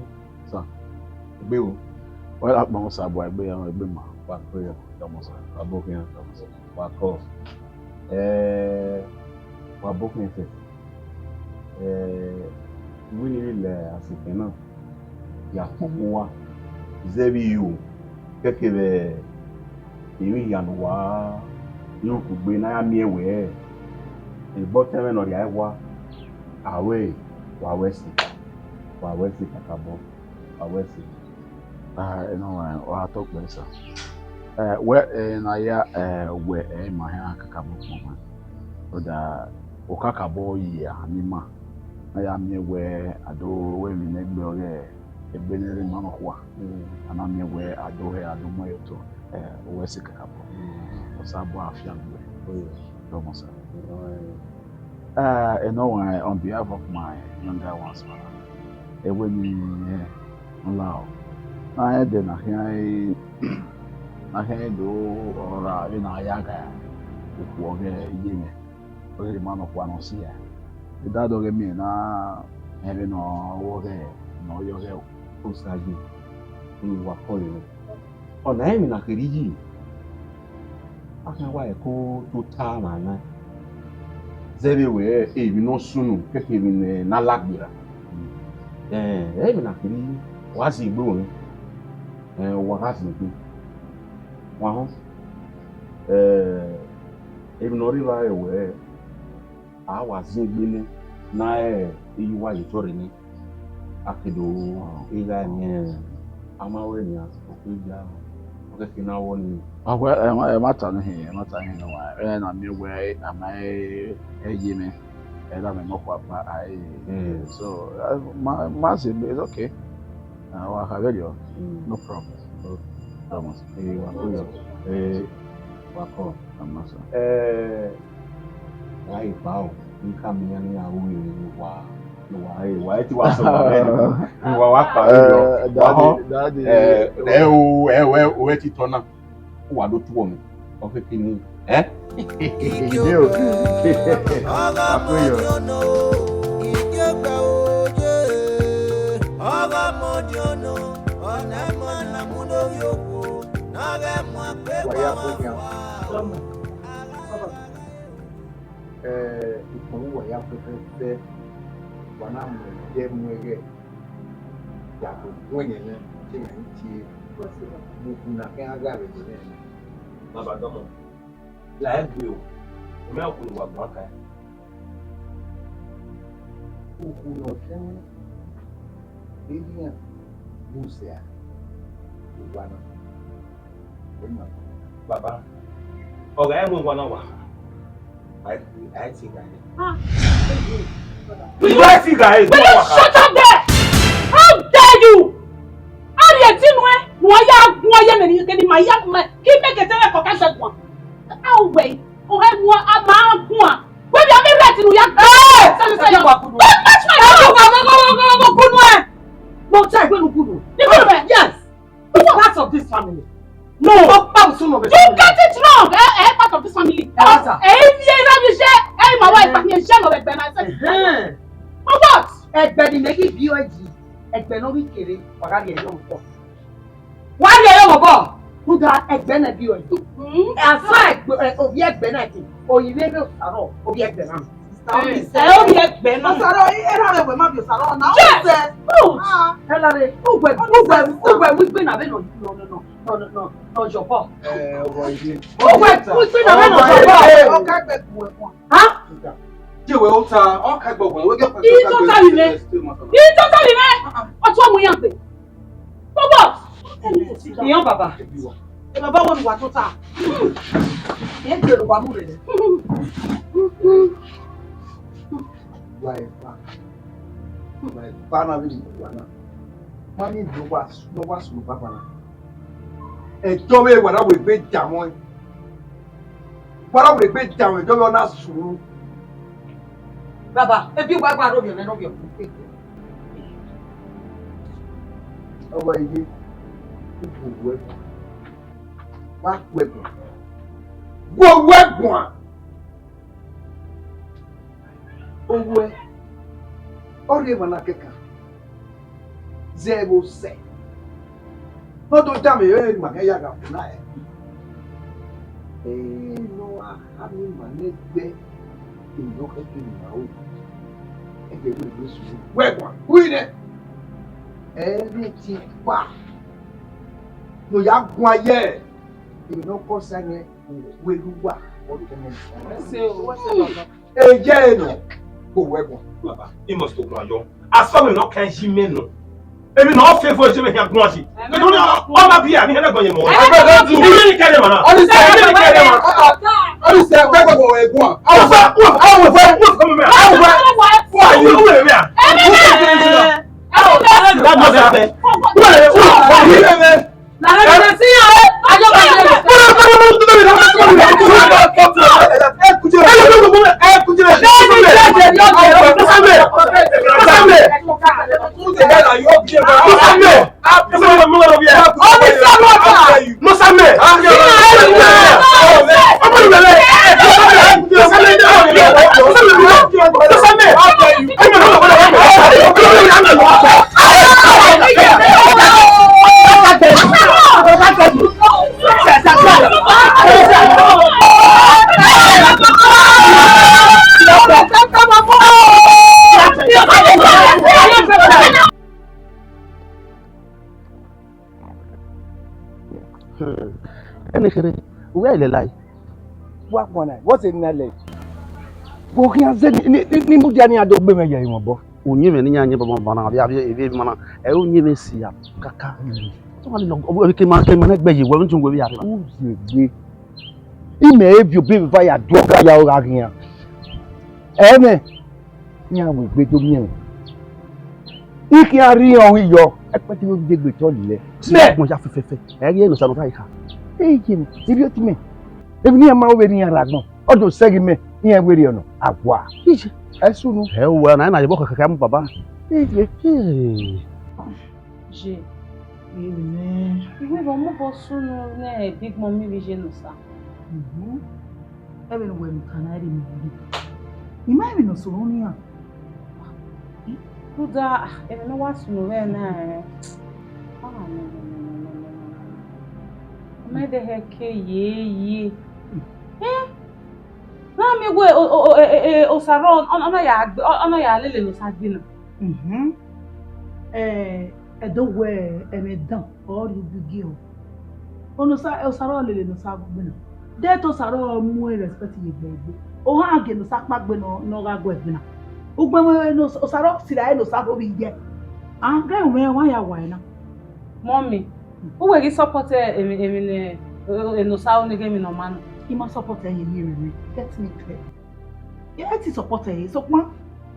Sir. Egbe wo? Wẹ la kpọnmwẹ Osagbua, egbe ya, egbe ma. Wa ko yọ. Dọmọ, sir. Wa bo khian. Dọmọ, sir. Wa kọ. Eh, wa bo khian sẹ. Eh, wẹ ne I vbe la asẹkẹn na ya kpokpo uwa zẹ vbe iro, kẹkẹ vbe emwi hia ne uwa ru kugbe ne a ya miẹn wẹ, egbe ọtẹn mwẹ ne ọ rhia ẹwa, a wẹ wa wẹ ẹse, wa wẹ ẹse kakabọ, wa wẹ ẹse. Ah, enọ wa, ọ gha tọ kpẹẹ, sir. Eh, wẹ, eh, ne a ya, eh, wẹ, eh, ima hia kakabọ kpọnmwẹ. Rhunmwuda, okakabọ ye ahan ni ima, ne a ya miẹn wẹ a do ru emwi ne egbe ọghe egbe ne rre ima nọkhua, a na miẹn wẹ a do hẹ, a do mu ẹre otọ, eh, wẹ ẹse kakabọ. Osagbua fiangbe. Dọmọ, sir. Eh, enọ wa, on behalf of my younger ones, man, ẹwẹ ni, eh, n la o. Na rẹn ẹdẹ ne a khian, ne a khian do ra vbene a ya gha okhuo ọghe iye mwẹ. Ọ ghi rre ima nọkhua ne ọ si a. I da dọghe miẹn na, rẹn vbene ọ ru ọghe ne ọ yọ ọghe. Osayi, ne uwa kọre nẹ. Ọna rẹn emwi ne a kherhe yi, a khian wa ẹko tota mwa na. Zẹ vbe wẹ emwi ne ọ sunu kẹkẹ emwi ne a la gberra. Ẹn, emwi ne a kherhe yi, wa zin egbe ruẹ, ẹn, wa gha zin egbe. Wa họn, eh, emwi ne ọ rre evbare wẹ, a wa zin egbe nẹ, ne a re iye uwa ye otọ rre nẹ, a ke do gha miẹn a ma wẹ nian, ọ ke dia, ọ kẹkẹ na wọ ni. Ọ wẹ, ẹ ma, ẹ ma ta ne hin, ẹ ma ta ne hin nọ wa, ẹ na miẹn wẹ a ma ẹ ye mwẹ, ẹ da mẹ nọkhua kpa, a, so, ẹ, ma, ma se, it's okay. Ah, wa kha vberriọ, no problem. Thomas. Eh, wa ko yọ. Eh, wa kọ. Thomas. Eh, wa i pa o. Ni ka mi yan ni a ru ere ni wa, ni wa, eh, wa ti wa sọ wa rẹ. Ni wa, wa pa o. Eh, wa daddy, họn, daddy. Eh, ẹ o, ẹ o, ẹ o, ẹ ti tọ na. Wa do tuọ mẹ. Ọ keke ni. Eh? Ide o. Wa ko yọ. Wa ya ko yan. Ẹ, ikpọnmwu wa ya fẹfẹfẹ, wa na mu ẹdẹ mu ẹghẹ, ya do gun ẹyẹn nẹ, te imẹ ni tie, ne ukhu na khian gha vbe nẹ. Baba dọmọ, la ẹgbe o, imẹ ọkpẹn wa guan kan. Ukhu ne ọ fian, edian, bu sẹ a, wa na. Baba, ọ gha ẹmwẹ wa na wa. I, I think I. Ah. Will you shut up there? How dare you? A rhie ẹtin nuẹn, ne uwa ya guan ye mẹ ni kene ima ya mẹ, ke imẹ ke te mwẹ kọkọ sẹ guan. A wẹ, ọ hẹ mu a ma guan. Wẹ vbe a mẹ rẹ ẹtin ne u ya guan. Hey! Sẹ, sẹ, don't touch my phone. Mo tell you, no good. Yes. You are part of this family. No. You get it wrong. Eh, eh, part of this family. Eh, what? Eh, if you love you, share. Eh, my wife, but you share my wife, my son. Eh. For what? Ẹgbẹ ni mẹ ghi bi ọe yi. Ẹgbẹ ne ọ ghi kere, wa gha rhie ẹre obọ. Wa rhie ẹre obọ. Rhunmwuda ẹgbẹ ne bi ọe yi. Mm. Asa ẹgbẹ, eh, ovbi ẹgbẹ na ke. Oyi vbe vbe osaro, ovbi ẹgbẹ na. Ẹ, ovbi ẹgbẹ na. Osaro, ẹ, erha mwẹ wẹ ma bi osaro na. Yes. Good. Ah. Ẹ lare, ugbẹ, ugbẹ, ugbẹ wẹ igbe na vbe nọ, nọ, nọ, nọ. nọ, nọ, nọ, nọ, yọbọ. Eh, ọgọ ide. Ọgọ ide, ọgọ ide. Ọgọ ide. Huh? Sister. Ye wẹ ota, ọ ka gbọgbọ, wẹ gẹ pẹpẹ. Ito tali mẹ. Ito tali mẹ. Ọtọ mu yan gbe. Bọbọ. Iyan baba. Ẹ baba wo ni wa tota. Ẹ gbèrò wa mu rẹ. Wa ẹ fa. Wa ẹ fa na vbe ni wa na. Ma ni do wa, do wa sunu baba na. Ẹjọ vbe wa na wẹ egbe da mọ. Wa na wẹ egbe da mọ, ẹjọ vbe ọ na sunu. Baba, ebi wa gba ro vbe ne no vbe. Ọgọ ide, u ku wẹ. Wa ku ẹguan. Wo wẹ guan. Owẹ, ọ rhie emwa na kẹkan, zẹ vbe osẹ. Ne ọ do danmwehọ ẹre ma ghẹ ya gha funa ẹre. Ẹ ne ọ gha khama ima nẹgbẹ, emwi ne ọ khẹke ne ima ru. Ẹgbẹe wẹ Jesu wẹ guan, ru nẹ. Ẹ rhie ẹtin kpa ne ọ ya guan ye emwi ne ọ kọ sa nẹ. Wẹ ru uwa, ọ tọ nẹ. Ẹ sẹ o, wẹ sẹ baba. Eye nọ, kpo wẹ guan. Baba, he must to guan yọ. Asọmọ nọ kan yi mẹ nọ. Emwi ne ọ fẹ fo ese mẹ hian guan si. Kedu ni ọ ma biẹ, a ni hẹn na guan ye mọ. Ẹ bẹ bẹ tu. Emwi ni kẹdẹ ma na. Ọ ni sẹ, emwi ni kẹdẹ ma. Ọ ni sẹ, wẹ guan, wẹ guan. Awọ fẹ, awọ fẹ, awọ fẹ, awọ fẹ. Who are you? Who are you? That must happen. Who are you? Who are you? Ẹnẹ kherhe, uwẹ i lẹlae. Wa guan na, what's a nine leg? Wo khian zẹ ni, ni, ni, ni mudia ne iran do gbe mwẹ ye ẹrinmwi obọ. Uyinmwẹ ne iran yẹn baba na, avbe, avbe, avbe ma na, ẹ i re uyinmwẹ sia kaka. Sọmali nọ, ọ ke ma, ke ma na gbe ye wẹ, u tun wẹ vbe ya rre. U ye gbe. Imẹ e viọ obọ eva ya do ọga ya ọghe khian. Ẹ nẹ, iran wẹ egbe do miẹn mwẹ. I khian rri iran ọghe yọ, ẹkpẹti vbe odede gbe tọ lẹ. Mẹ! Mọ ya fẹfẹfẹ, ẹ i re Enosa ne ọ ta kha. Eye mẹ, ivbi oti mẹ. Emwi ne iran ma ru vbe ne iran rre agbọn, ọ do sẹ ghe mẹ, iran werriẹ nọ, a wa. Ije. Ẹ sunu. Ẹ wẹ, na na ye vbọ khẹkhẹ mu baba. Ije. Hey. Je. Amen. Iwe vbe ọmọ obọ sunu ne big mummy vbe je Enosa. Mhm. Ẹvbo ne uwẹ miẹn kan na, ẹre imẹ rre. I ma emwi ne ọ sunu ne iran. Rhunmwuda, ah, emwi ne ọ wa sunu vbe na, eh. Ah, no, no, no. Ọ ma dẹhẹ ke ye ye. Eh? Na miẹn wẹ o, o, o, e, e, e, Osaro, ọ, ọ na ya gbe, ọ, ọ na ya lele Enosa gbe na. Mhm. Eh, ẹdẹ wẹ ẹmwẹ dan, ọ rhie ugbughi ọ. Enosa, Osaro lele Enosa gbe na. De te Osaro mu respect ye egbe egbe. Ohan gie Enosa kpa gbe nọ, ne ọ gha gu ẹre gbe na. Ugbẹn mwẹ ne Osaro sirra Enosa rho vbe iye. A ghe mwẹ wa ya wa na. Mummy, uwẹ ghi support emwi, emwi ne, eh, Enosa ru ne ghe emwi ne ọ ma na? I ma support ẹre ye emwi mwẹ. Get me clear. I te support ẹre, sokpan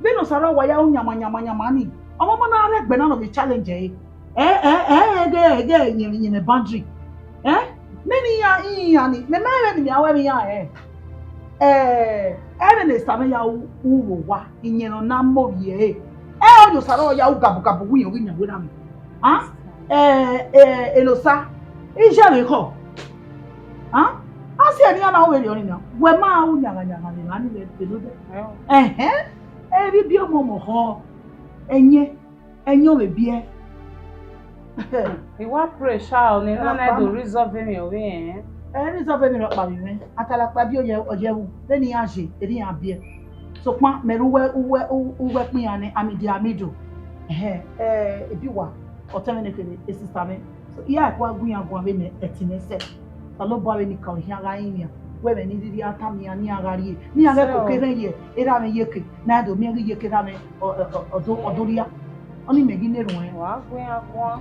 vbene Osaro wa ya ru yama yama yama ni, ọ ma ma na rre egbe na ne ọ vbe challenge ẹre. Ẹ, ẹ, ẹ, ẹ, ghe, ghe, yẹn, yẹn boundary. Ẹ? Mẹ ne iran, iran ni, mẹ ma rẹn ne mẹ a ru ẹmwẹ iran rẹn. Ẹ, ẹmwẹ ne Enosa mwẹ ya ru, ru vbe owa, iyẹn ne ọ na mu ovbi ẹre. Ẹ, ọ ye Osaro ya ru gabugabu, wẹ iran, wẹ iran, wẹ iran. A? Ẹ, ẹ, Enosa, iye mwẹ khọ. A? A si ẹre ne iran ma ru vberriọ ni na, wẹ ma ru yanghan yanghan vbe emwa ni vbe, vbe nodẹ. Ẹhẹn, ẹ, vbe ibiọmọ ọmọ khọ, ẹyẹn. Ẹyẹn ọ vbe biẹ. I wa pray sha o, ne Nana do resolve emwi ọvbehe. Ẹ resolve emwi rhọkpa vbe mwẹ. Atalakpa biẹ ọ ye, ọ ye ẹvbo, vbene iran ye, erha iran biẹ. Sokpan mẹ rre uwu, uwu, uwu ẹkpo iran nẹ, amidia amido. Ẹhẹn, ẹ, ebi uwa, ọtẹn mwẹ nekherhe, e sister mwẹ. Iran ẹko a gu iran guan vbene ẹtin mwẹ sẹ. Osanobua vbene ka ohian gha rinmwian, wẹ ẹmwẹ ni rhirhi a tama iran ne iran gha rrie, ne iran ghẹ koko erhẹn ye erha mwẹ iyeke, ne a do miẹn ghi iyeke erha mwẹ ọ, ọ, ọ, ọ do, ọ do rhia. Ọnii mẹ ghi na erhuẹn. Wa gu iran guan.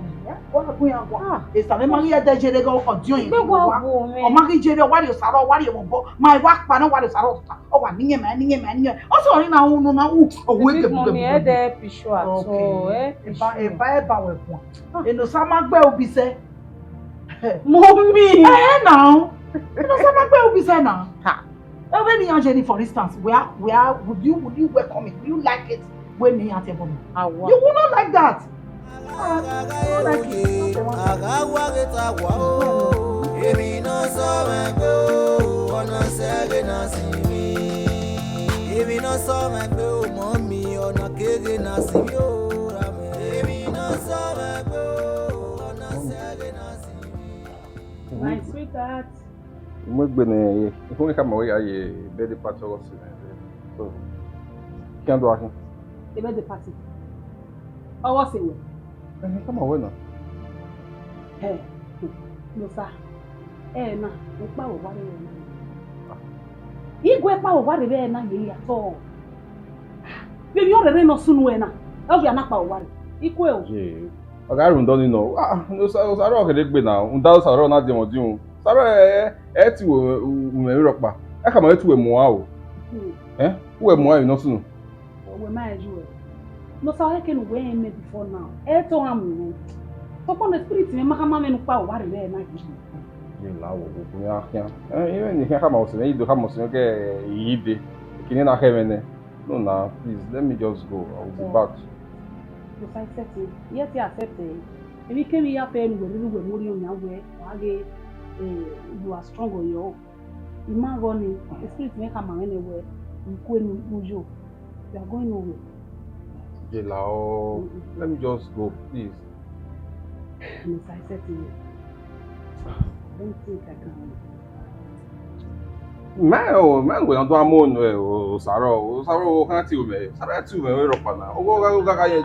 Wa gu iran guan. Ah. Esa mwẹ ma ghi ẹdẹ yere ghe ọdiọn. Igbe wa wo mwẹ. Ọ ma ghi yere, ọ wa rhie osa rrọọ, ọ wa rhie ẹmwẹ obọ, ma i wa kpa ne ọ wa rhie osa rrọọ tuta, ọ wa ne iyẹn ma, ne iyẹn ma, ne iyẹn. Ọ sẹ ọre na unu na u, ọ wu ege. Big mommy, ẹ dẹ help you at all, help you. Eba, eba wẹ guan. Ah. Enosa ma gbe obisẹ. Mommy. Eh, now. Enosa ma gbe obisẹ now. Ha. Even me and Jenny, for instance, we are, we are, would you, would you welcome it? Would you like it? When me and Tebomi. Awa. You will not like that. Ah, I don't like it. Not the one. Èmi náà sọ̀rọ̀ ẹgbẹ́ o, ọ̀nà sẹ́gẹ̀ náà sì mí. Èmi náà sọ̀rọ̀ ẹgbẹ́ o, mọ́ mi, ọ̀nà kége náà sì mí o, ra mi. Èmi náà sọ̀rọ̀ ẹgbẹ́ o, ọ̀nà sẹ́gẹ̀ náà sì mí. My sweetheart. Mu egbe ne, ikhun ne khama wẹ ya ye birthday party ọghe ọse mwẹ. So, khian do akhin. The birthday party. Ọghe ọse wẹ. Eh, khama wẹ na. Hẹ, Nosa. Ẹ na, ukpa vbe owa rre na. Igue kpa vbe owa rre na ye ya tọ. Vbe emwi ọrẹrẹ ne ọ sunu ẹre na, ọ ghi a na kpa vbe owa rre. I kue o. Ye, ọ gha rhunmwuda ọnii nọ. Ah, Nosa, Osa rrọọ kherhe egbe na, rhunmwuda Osa rrọọ na diẹmwẹ ọdiọn. Osa rrọọ ẹ, ẹ, ẹ ti wẹ umwẹ emwi rhọkpa. Ẹ khama wẹ te uwẹ mu aro. Hmm. Ẹ, uwẹ mu aro emwi ne ọ sunu. Wẹ ma rẹn ye uwẹ. Nosa, ọ khẹke ne uwẹ rẹn mẹ before now. Ẹ te ọ gha mu mwẹ. Sokpan ne spirit mwẹ ma khama mwẹ ne ukpa vbe owa rre na ye. Ye la wo wo, ne a khian. Ẹ, ighẹ ne I khian khama ọse mwẹ, I do khama ọse mwẹ ke I yi dee. Kini na khẹ mwẹ nẹ. No na, please, let me just go. I will be back. Nosa, accept it. Yes, he accept it. Emwi kemwi ya fẹ ne uwẹ rhirhi uwẹ mu orhiọn yan wẹ, wa ghe, eh, you are strong on your own. I ma ghe ọnii, spirit mwẹ khama mwẹ nẹ wẹ, I kue ne uyo. You are going nowhere. Jela o, let me just go, please. Nosa, accept it. I don't think I can. Mẹ o, mẹ wẹ na do amo nẹ, o, Osa rrọọ, Osa rrọọ, o khan tie mwẹ, Osa rrọọ tie mwẹ rhọkpa na, o gha, o gha, gha ye.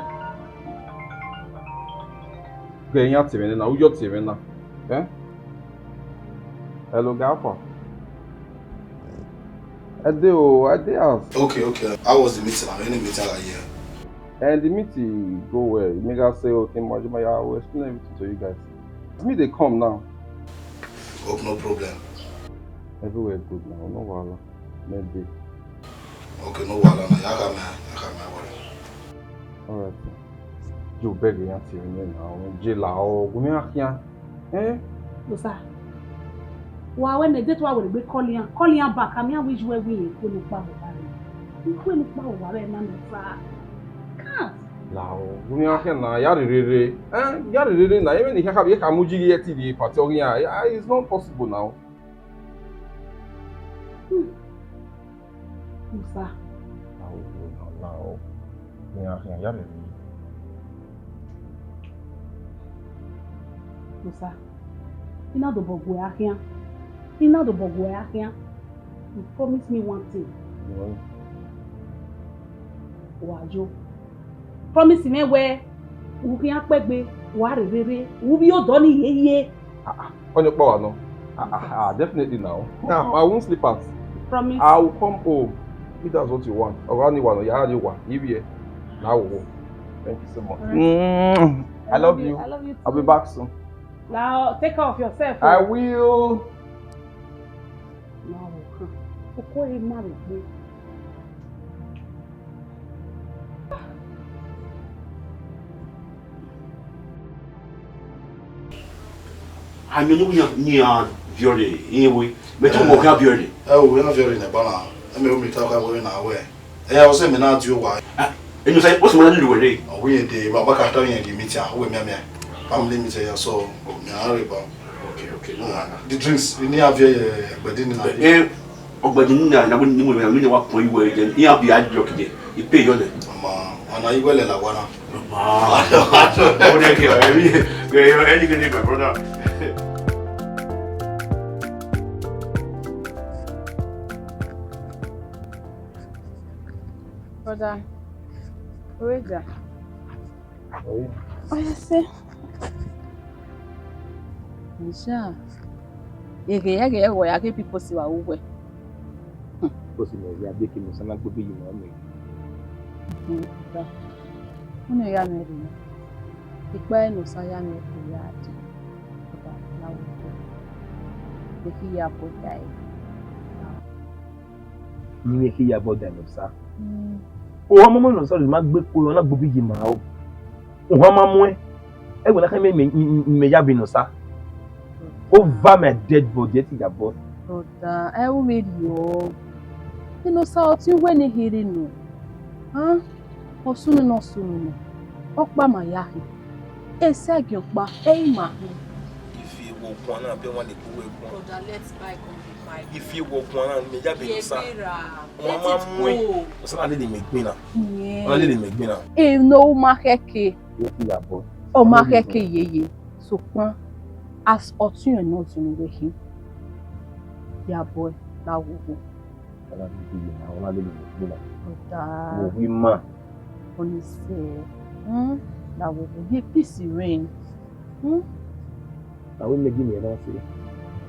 Ghe iran tie mwẹ na, uyo tie mwẹ na. Eh? Hello, Gafa. I dey o, I dey house. Okay, okay. How was the meeting? How many meeting are you? And the meeting go well. Make I say, okay, Majima, I will explain everything to you guys. As me dey come now. Hope no problem. Everywhere good now, no wahala. Maybe. Okay, no wahala. Na ya come, ya come, worry. All right. You beg the auntie now. Jela o, go me akia. Eh? No, sir. Wa wẹ ne date wa wẹ gbe call iran, call iran back. Ami awi ju ẹwi ye kue ne ukpa vbe owa rre. Ikue ne ukpa vbe owa rre na, no, sir. Can't. Lao, gu iran khian na, ya rherere. Eh, ya rherere na, even if you have, you can muji ye ti di party or ya, it's not possible now. Hmm. Musa. Lao, lao, lao. Gu iran khian, ya rherere. Musa, I na dobọ gu ẹre khian. I na dobọ gu ẹre khian. You promise me one thing. What? Wa yo. Promise me wẹ u khian kpẹgbe, wa rherere, u vbi odọ ni hiehie. Ah, ah, ọni ọkpa wa nọ. Ah, ah, ah, definitely now. Now, I won't sleep out. Promise. I will come home. If that's what you want. Ọgha ni wa nọ, ya ni wa, ibi ẹ. Na wo. Thank you so much. All right. Mm, I love you. I love you too. I'll be back soon. Now, take care of yourself. I will. Now, okay. Okhuo ẹre ma rre egbe. A miẹn ne uwu iran viọ rre, irẹn we, mẹ te uwẹ khian viọ rre. Ẹ o, iran viọ rre nẹ, ẹgba na, ẹ mẹ ru mẹ ta ọkha wẹẹ na wẹ. Ẹ, ọ sẹ mẹ na die owa. Ah, enu sẹ, what's the matter with you? Ọ wẹ de, wa ba ka ta yẹn di meeting, ọ wẹ miẹn miẹn. Family meeting ya, so, mẹ a rre ba. Okay, okay, no wahala. The drinks, ni a viẹ ye, ẹgbẹdin ni na. Eh, ọgbẹdin ni na, na ni mo, ni mo wa pọn iwe je. Iran bi a jọ kije. I pay yọ nẹ. Ọmọ, ọna iwe lẹ la wa na. Ọmọ. O de ke, ẹni, ẹni ke, my brother. Brother, where is that? Oh, yeah. Oh, yes, sir. Nisa, eghe ẹghẹ ẹghẹ ya ghe piposi vbe uwẹ. Piposi mẹ ya beke ne Osa na gbe obi yi ma mẹ. Unu ya mẹ rre, ikpa ne Osa ya mẹ rre ya dee, ọba na wo ko, ẹ khin ya bọda ẹre. Ne imẹ khin ya bọda ne Osa. Ohan ma mu ne Osa rhie ma gbe kpo, ọ na gbe obi yi ma o. Ohan ma muẹn, ẹwẹ na khẹ mẹ, mẹ, mẹ, mẹ ya vbe ne Osa. Over my dead body, ẹ ti ya bọ. Brother, ẹ u vbe rriọ. Enosa ọtẹn uwẹ ne kherhe nọ. Han, ọ sunu nọ, ọ sunu nọ. Ọkpa ma ya khin. Esẹgiẹn ọkpa, ẹ i ma khin. Ifi ewu ọguan na, bẹ wan le kpo wẹ guan. Brother, let bygone be bygone. Ifi ewu ọguan na, mẹ ya vbe ne Osa. Ye gbera. Ọmọ ma mu ẹ. Osa na lele mẹ gbinna. Ọ na lele mẹ gbinna. Eno u ma khẹke. Ye ti ya bọ. Ọ ma khẹke yeye. Sokpan, as ọtẹn ne ọ zunu wẹ khin, ya bọ ẹre la wo wo. Ọ na lele mẹ gbinna. Ọda. Wo wi ma. Ọnise, hmm, la wo wo. Ye peace reign. Hmm? Avbe imẹ ghi miẹn na se,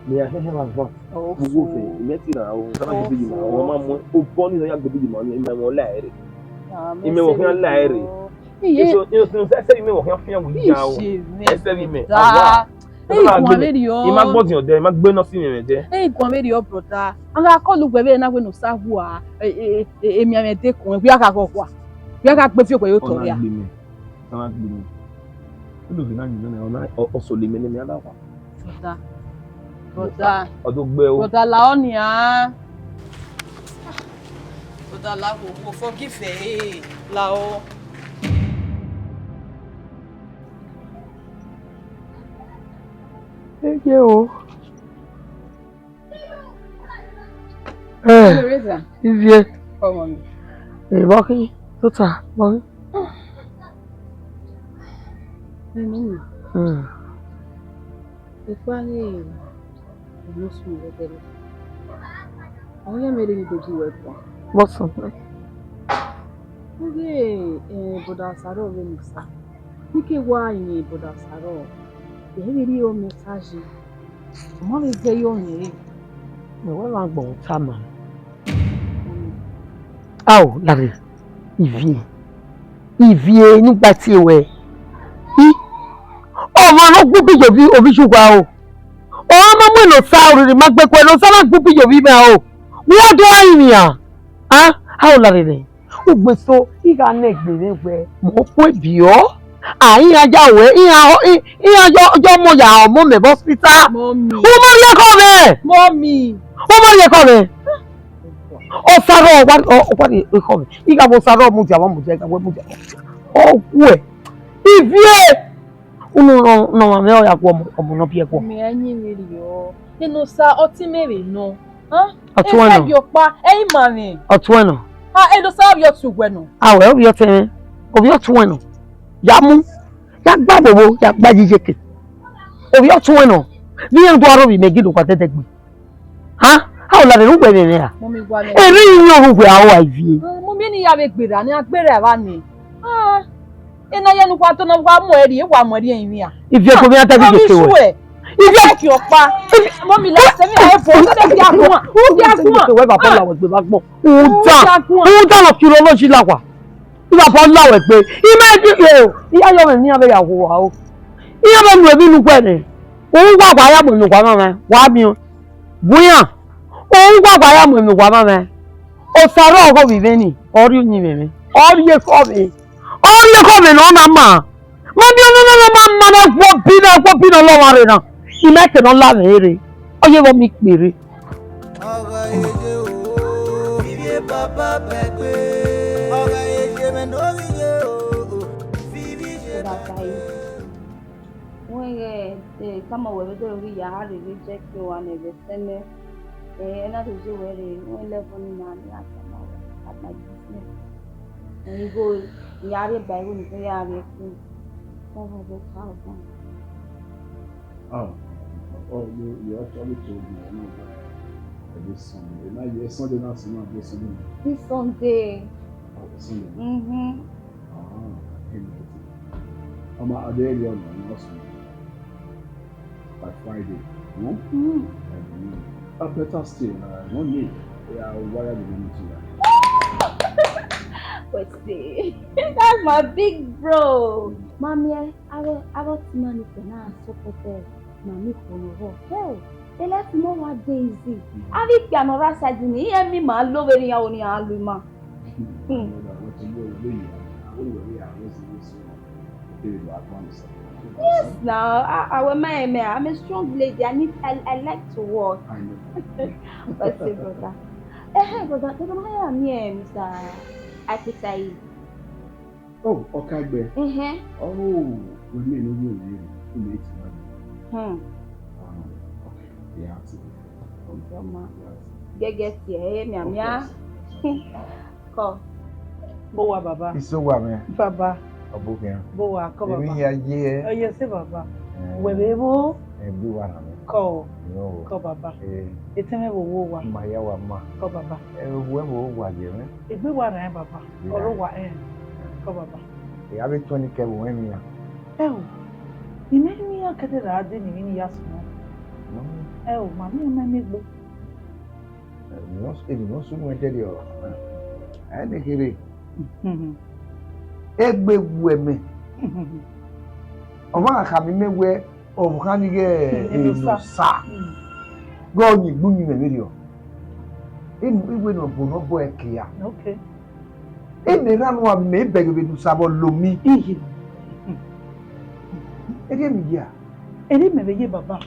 mẹ ya hẹhẹ vbe agbọn. Ugbo fe, imẹ ti na ro, Osa na gbe obi yi ma, ọ ma mu obọ ni nọ ya gbe obi yi ma, imẹ mwẹ ọ la ẹre. Imẹ mwẹ ọ khian la ẹre. Iye. Eso, eso, eso, ẹsẹ imẹ mwẹ ọ khian fian wi ya o. Ẹsẹ imẹ. Da. Osa na gbe imẹ. I ma gbọdiọn dẹ, I ma gbe nọ si imẹ dẹ. Ẹ i guan vberriọ, brother. A gha kọlu uwẹ vbene a wẹ ne Osa hua, e, e, e, emianmwẹ dekun, wẹ a gha ghọghua. Wẹ a gha gbe fi okhuo ye otọ ria. Ọ na gbe imẹ. Unu vbe na yin nẹ, ọ na, ọ, ọ solo imẹ ne mẹ a na wa. Brother. Brother. Ọ do gbe o. Brother, la ọ nian. Brother, la wo, wo forgive ẹ, la ọ. Ẹ ye o. Eh, Teresa. Ivie. Come on. Eh, Bọkhi, tota, Bọkhi. Ẹmwẹ. Hmm. Ekpa ni enosun vbe ẹdẹrẹ. Ọ ya mẹ rhie do gi wẹ guan. What's up? Oge, eh, brother Sarọ vbe Musa. Nike wa yin brother Sarọ. Ẹ vbe rhie ọmọ ta yi. Ọ ma vbe zẹ ye ọmọ ẹre. Mẹ wẹ vbe agbọn ta ma. Ao, Larry, Ivie. Ivie, ne u gba tie wẹ. I, ọmọ ne ọ gbe ubi ye ovbi, ovbi ye uwa o. Ọ ma mu ne Osa oriri ma gbe kue, ne Osa na gbe ubi ye ovbi mwẹ o. Wẹ a do a rinmwian. A, ao, Larry nẹ. Ugbeso, I gha nẹ egbe mwẹ wẹ, mẹ ọ kue biọ. A, iran ya wẹ, iran, i-, iran yọ, yọ ọmọ ya ọmọ mẹ vbe hospital. Mommy. U ma rhie ekhọe mwẹ. Mommy. U ma rhie ekhọe mwẹ. Osa rrọọ, ọ wa, ọ, ọ wa rhie ekhọe mwẹ. I gha wẹ Osa rrọọ mudia, wa mudia, I gha wẹ mudia. Ọ wẹ. Ivie. Unu nọ, nọ ma mwẹ ọ ya gu ọmọ, ọmọ nọ biẹ guọ. Mẹ a yin vberriọ. Enosa, ọtẹn mwẹ vbe nọ. Han? Ọtẹn wẹ nọ. Esẹgiẹn ọkpa, ẹ i ma mwẹ. Ọtẹn wẹ nọ. Ha, Enosa, ovbi ọtẹn uwẹ nọ. Awẹ, ovbi ọtẹn mwẹ. Ovbi ọtẹn wẹ nọ. Ya mu. Ya gba vbovbo, ya gba yi iyeke. Ovbi ọtẹn wẹ nọ. Vbe iran do aro vbe imẹ ghi do kua dẹdẹ gbe. Ha? A o la rẹ uwẹ mwẹ mwẹ ra? Mommy, wa mwẹ. Erha iyẹn ọrhu uwẹ a ua Ivie. Ah, mommy, eni ya vbe gberra, ne a gberra evba ni. Ah, ena ya ne uwa tọ na, wa mu ẹre, wa mu ẹre emwi a. Ivie ko mi ata ghi ghe wẹ. Ivie ki ọkpa. Mommy, la se mi a ebo, se ki a guan. U ki a guan. Wẹ baba la wẹ gbe ba gbọn. U da. U da lọ kiro lọ si la wa. Iba bọ la wẹ gbe. I ma di o. I ya yọ mwẹ ne iran vbe ya wu wa o. Iran vbe nu emwi ne uwẹ nẹ. U wa wa ya mu emwi ne uwa mwamwa. Wa miẹn. Bu iran. U wa wa ya mu emwi ne uwa mwamwa. Osa rrọọ ọghe ovbi mwẹ ni, ọ rhie uyinmwẹ mwẹ. Ọ rhie ekhọe mwẹ. Ọ rhie ekhọe mwẹ ne ọ na ma. Ma miẹn ọnọna ne ọ ma ma ne ẹguọbi ne ẹguọbi ne ọ lọ ọmwa rre na. I ma ke ne ọ la mwẹ rre. Ọ ye vbe ọ miẹn ikpe rre. Ọghe eje o, vivi e papa bẹgbe. Ọghe eje mwẹ ne ovbi ye o, vivi ye bẹgbe. Wẹ ghẹ, eh, tama wẹ vbe dọrọ ghi ya rre vbe jẹ ke owa nẹ vbe ẹsẹ nẹ, eh, ẹ na do ye wẹ rre, wẹ level ni na, ne a tama wẹ, at my business. Eh, igho, I ya rhie ba igho ni fẹ ya rhie ku. Tama wẹ ka ọgbọn. Ah, oh, you, you actually told me, you know, that this Sunday. Now, yes, Sunday, now, Sunday, this Sunday. This Sunday? Oh, Sunday. Mm-hmm. Ah, I didn't know. Ọmọ, I didn't know, no, no, Sunday. By Friday. Hmm? Mm. Uh, better still, uh, one day, yeah, I'll wire the money to you. Wait, see, that's my big bro. Mami, eh, aro, aro ti mani kẹ na support, eh, mami kọ no ho. Hell, the life no wa dey easy. Mm. Avbe ikpia nọ rre side ni, iran miẹn ima lo vberriọ iran, oni a lu ima. Hmm. Yes, now, I, I will mind me. I'm a strong lady. I need, I, I like to work. I know. What's it, brother? Eh, eh, brother, brother, my name is, uh, Akitayi. Oh, Okaigbe. Mm-hmm. Oh, we mean you, you, you need to know. Hmm. Um, okay. Yeah, absolutely. Ọmọ. Yeah, absolutely. Gẹgẹ tiẹ, ẹ, miamia. Of course. Kọ. Bo wa, baba. Iso wa mwẹ. Baba. Ọbokhian. Bo wa, kọ, baba. Emwi hia ye. Ọ ye sẹ, baba. Eh. Wẹ vbe vbo? Egbe wa na mwẹ. Kọ. Yo. Kọ, baba. Eh. Etẹn mwẹ vbe wo wa? Ma ya wa ma. Kọ, baba. Eh, wẹ vbe wo wa ye mwẹ? Egbe wa na, baba. Yeah. Ọre wa, eh. Kọ, baba. Ya vbe tuẹn ni kẹ vbe emwi hia. Ẹ o, I ma emwi hia kẹdẹ ra dee ne emwi ni ya sunu. No. Ẹ o, ma miẹn ma miẹn egbe. Emwi ne ọ, emwi ne ọ sunu ẹdẹrriọ, ẹ ne kherhe. Mhm. Egbe wu ẹmwẹ. Mhm. Ọmwa khama mẹ wẹẹ, ọvbokhan ni ghẹ Enosa. Enosa. Mm. Ghe ọni gbe uyinmwẹ vberriọ. Enu iwe ne ọ bọ ne ọ bọ ẹre ke ya. Okay. Ene erha ne uwa mẹ bẹghe vbe ne Osa vbe lo mi. Iye. Erriọ mẹ ya. Erriọ mẹ vbe ye, baba.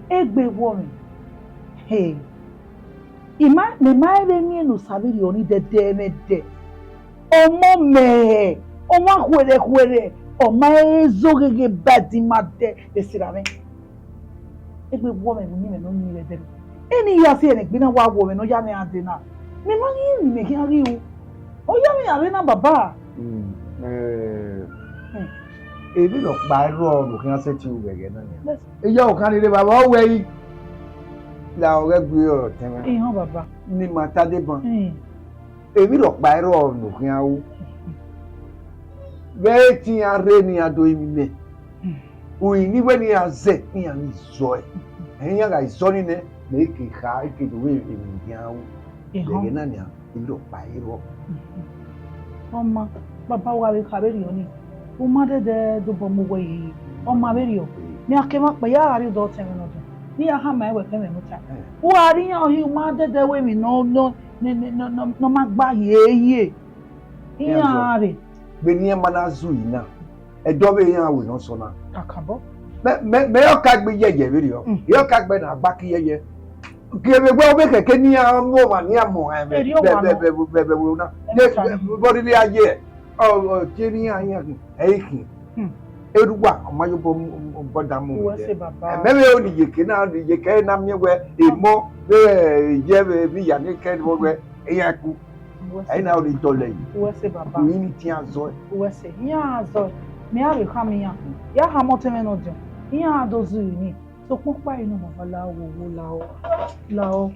Egbe wọ mwẹ. He. I ma, mẹ ma vbe miẹn ne Osa vberriọ ni dẹdẹ mwẹ dẹ. Ọmọ mẹ, ọmwa khuẹrhẹ khuẹrhẹ, ọ ma he zo gheghe ba ẹdin ma dẹ vbe sirra mwẹ. Egbe wọ mwẹ vbe uyinmwẹ ne ọ yin vbe ẹdẹrriọ. Eni ya si ẹnẹ egbe na wa wọ mwẹ ne ọ ya mwẹ gha dee na. Mẹ ma ghi rin, mẹ khian ghi ru. Ọ ya mwẹ gha rre na, baba. Hmm, eh, Hmm. Emwi rhọkpa i rrọọ ne u khian sẹtin ru vbe ẹghẹ na nian. Yes. Iye ọvbokhan ni rre, baba, ọ wẹ i la ọghẹ gbe ọtẹn mwẹ. Ihọn, baba. Ne ima ta deba. Hmm. Emwi rhọkpa i rrọọ ne u khian ru. Vbe te iran rre ne iran do rinmwian, uhi ne iwẹ ne iran zẹ, iran ni zọe. Ẹ, iran gha zọ ni nẹ, mẹ ke kha, e ke do vbe emwi ne iran ru. Ehọ. Vbe ẹghẹ na nian, emwi rhọkpa i rrọọ. Ọ ma, baba, wa vbe kha vberriọ ni, u ma dẹdẹ dobọ mu wẹ yi, ọ ma vberriọ. Mẹ a ke mwa kpẹ, ya gha rrie odọ ọtẹn mwẹ nọdiọn, ne I ya khama ẹn wẹ ke mwẹ ne u ta. Eh. U gha rrie iran uhi, u ma dẹdẹ wẹ emwi nọ, nọ, ne, ne, ne, ne, ne ọ ma gba ye ye. Iran rre. Vbene iran ma na zu yi na, ẹdẹ ọvbehe iran ru ne ọ sọ na. Kakabọ. Mẹ, mẹ, mẹ ọka gbe yẹyẹ vberriọ. Mm. Ẹ ọka gbe na gba ki yẹyẹ. Ke vbe wẹ ọvbehe ke ne iran mu ọmwa ne iran mu ọmwa ẹmwẹ. Erriọ ọmwa vbe, nọ. Vbe, vbe, vbe, vbe, vbe, na. Ẹmwẹ ta ni. Vbe ọdẹ ya ye. Ọ, ọ, tie ne iran, iran, ẹ i khin. Hmm. Erha uwa, ọ ma ye obọ, obọ da mu. Uwẹ sẹ, baba. Ẹ, mẹ vbe ro ne iyeke na, iyeke na miẹn wẹ, emọ, vbe, ẹ, ye vbe, vbe iya ne kẹ vbe wẹ, iran ku. Uwẹ sẹ. Ẹ i na ro ne dọlọ yi. Uwẹ sẹ, baba. Uyi ni tian zọe. Uwẹ sẹ, iran zọe. Mẹ a vbe khama iran. Ya khama ọtẹn mwẹ nọdiọn. Iran do zu yi ni. Sokpan ọkpa yi nọ, baba, la wo, wo, la o. La o.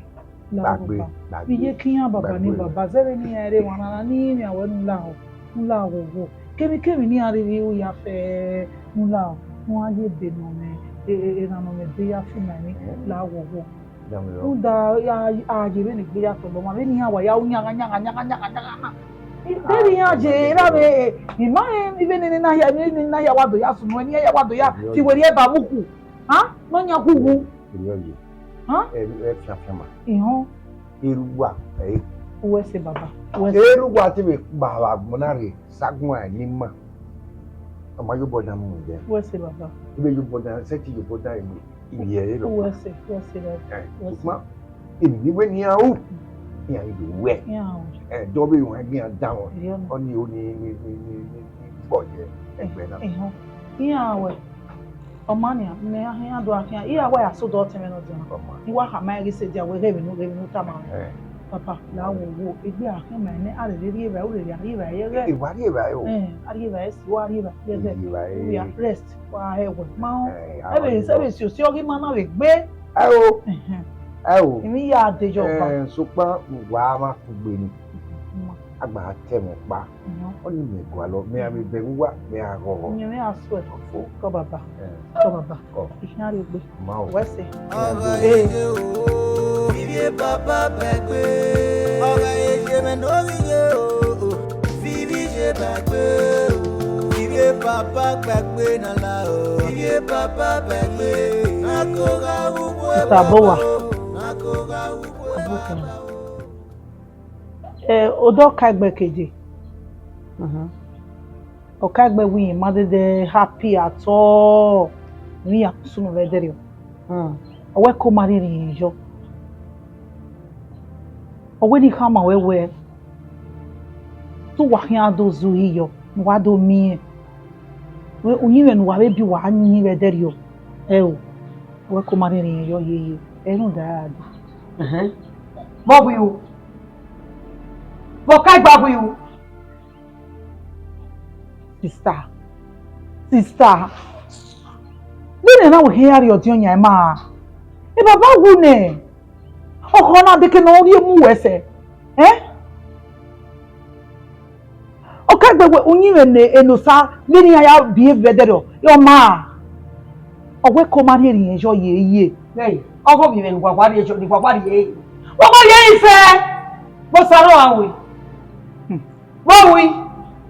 La o, gbagbe, baba. Gbagbe. Iye ke iran, baba, ni, gbagbe, baba. Zẹvbe ne iran rre emwa na, ne iran wẹ ne u la o. U la wo, wo. Kemwikemwi ne iran rhirhi ru ya fẹ, ne u la o. Ne u gha ye ebe ne ọ mwẹ, e, e, erhan ne ọ mwẹ ebe ya fi ma emwi, eh, la wo, wo. Rhunmwuda, a, a ye vbene egbe ya tọlọ ọmwa, vbene iran wa ya ru yanghan, yanghan, yanghan, yanghan, yanghan na. I, vbene iran ye, erha vbe, i ma rẹn, vbene nene na hia, vbene nene na hia wa do ya sunu, ne iran ya wa do ya, ti werriẹ ba vbe ukhu. Ha? Ne ọ yan khu wu. Erriọ ye. Ha? Ẹ, ẹ fian fian ma. Ihọn. Erha uwa, ẹ. Uwẹ sẹ, baba. Uwẹ sẹ. Erha uwa te vbe kpa vbe agbọn na rre, saguan ni ma. Ọ ma ye obọ dan mu dẹ. Uwẹ sẹ, baba. Ibe ye obọ dan, sẹtin ye obọ dan, ibe, ibe ẹ rọ. Uwẹ sẹ, uwẹ sẹ, baba. Ẹ, uwẹ sẹ. Sokpan, emwi ne iran ru, iran ghi do ruẹ. Iran ru. Ẹ, dọ vbe wan gbe iran danmwẹ. Erriọ nọ. Ọni, ọni, ni, ni, ni, ni, ni gbọ ye ẹgbẹ na. Ehọ. Iran ruẹ. Ọ ma nian, mẹ a khian do a khian, I ra wa ya sẹ odọ ọtẹn mwẹ nọdiọn. Ọ ma. I wa khama ẹn ghi sẹ dia wẹ ghe vbene, ghe vbene u tama mwẹ. Ẹ. Papa, la wo wo, egbe a khian ma nẹ, a rherhe rri evbare, u rherhe a rri evbare ye ghẹ. Ẹ, wa rri evbare o. Ẹ, a rri evbare si, wa rri evbare ye ghẹ. Rri evbare. We are rest, wa hẹ wẹ. Ma ọ, ẹ, ẹ vbe, ẹ vbe si osi ọghe ima na vbe gbe. Ẹ o. Ẹhẹn. Ẹ o. Emwi ya de yọ ọba. Ẹ, sokpan wa ma kugbe ni. Ma. a gba a tẹ mwẹ ọkpa. Ọnii mẹ gualọ, mẹ gha vbe bẹghe uwa, mẹ gha ghọghọ. Iyẹn mwẹ a suẹ. Kọ baba. Eh. Kọ baba. Kọ. I khian rrie egbe. Ma o. Wẹ sẹ. Ọghe ye o, ivie papa bẹgbe. Ọghe ye mẹ ne ovbi ye o, ivie ye bẹgbe o, ivie papa bẹgbe na la o, ivie papa bẹgbe. Na ko gha wu Sister Bowa. Na ko gha wu. Eh, odọ ka egbe keje. Mhm. Ọ ka egbe wẹ irẹn ma dede happy at all. Vbe iran sunu vbe ẹdẹrriọ. Mm. Ọ wẹ ko ma rhie irẹn yọ. Ọ wẹ ne I khama ruẹ wẹẹ, te uwa khian do zẹ uhi yọ, ne uwa do miẹn. Wẹ uyinmwẹ ne uwa vbe biẹ uwa yin vbe ẹdẹrriọ, ẹo, ọ wẹ ko ma rhie irẹn yọ yeye, ẹ i rhunmwuda ẹre a dee. Ẹhẹn. Vbọ vbe ru? Vbe ọ ka gba vbe ru? Sister, sister, vbene na wẹ khian ya rhie ọdiọn yan ima ra? E baba wu nẹ, ọkhọ na deke ne ọ rhie mu wẹ sẹ, ẹn? Ọ ka gbe wẹ uyinmwẹ ne Enosa vbene iran ya biẹ vbe ẹdẹrriọ, ọ ma ra? Ọ wẹ ko ma rhie irẹn yọ yeye. Hey, ọghe ovbi mwẹ ne uwa wa rhie yọ, ne uwa wa rhie. Wa wa rhie isẹ, vbe Osa rrọọ a ru? Hmm. Vbe ọ ru?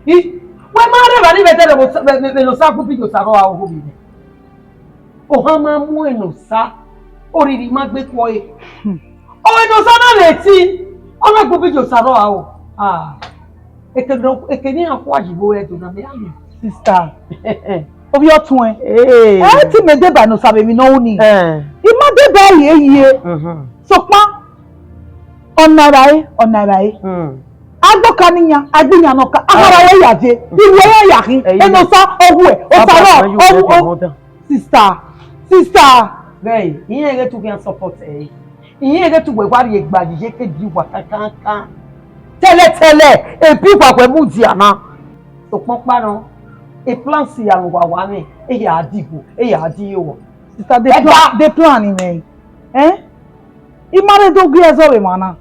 I, wẹ ma rre evba ni vbe ẹdẹrriọ vbe Osa, vbe, vbe, vbe Enosa gu bi ye Osa rrọọ a, ọghe ovbi mwẹ. Ohan ma mu Enosa, orhirhi ma gbe kue ẹre. Hmm. Ọ Enosa na vbe eti, ọ na gu bi ye Osa rrọọ a o. Ah. Eke nọ, eke ne iran khua yi vbe ore Ẹdo na, mẹ ya miẹn. Sister, ovbi ọtuẹn. Hey. Ẹ i te mẹ deba Enosa vbe emwi ne ọ ru nii. Eh. I ma deba ẹre yeye. Mhm. Sokpan, ọna evbare, ọna evbare. Hmm. Agbọka ne iyan, a gbe iyan ne ọka, a khara ẹre ya dee, iruẹ ya ya khin, Enosa, ọ wu ẹ, Osa rrọọ, ọ wu, ọ wu. Sister, sister. Ghẹ, irẹn ghe te u khian support ẹre. Irẹn ghe te uwẹ wa rhie gba yi ye ke di uwa kankankan. Tẹlẹtẹlẹ, ebi uwa wẹ mudia na. Sokpan ọkpa nọ, e plans ya ne uwa wa mwẹ, e ya di igho, e ya di iyọghọ. Sister, de plan, de plan ni mwẹ. Eh? I ma rre do gie ẹzọ vbe emwa na.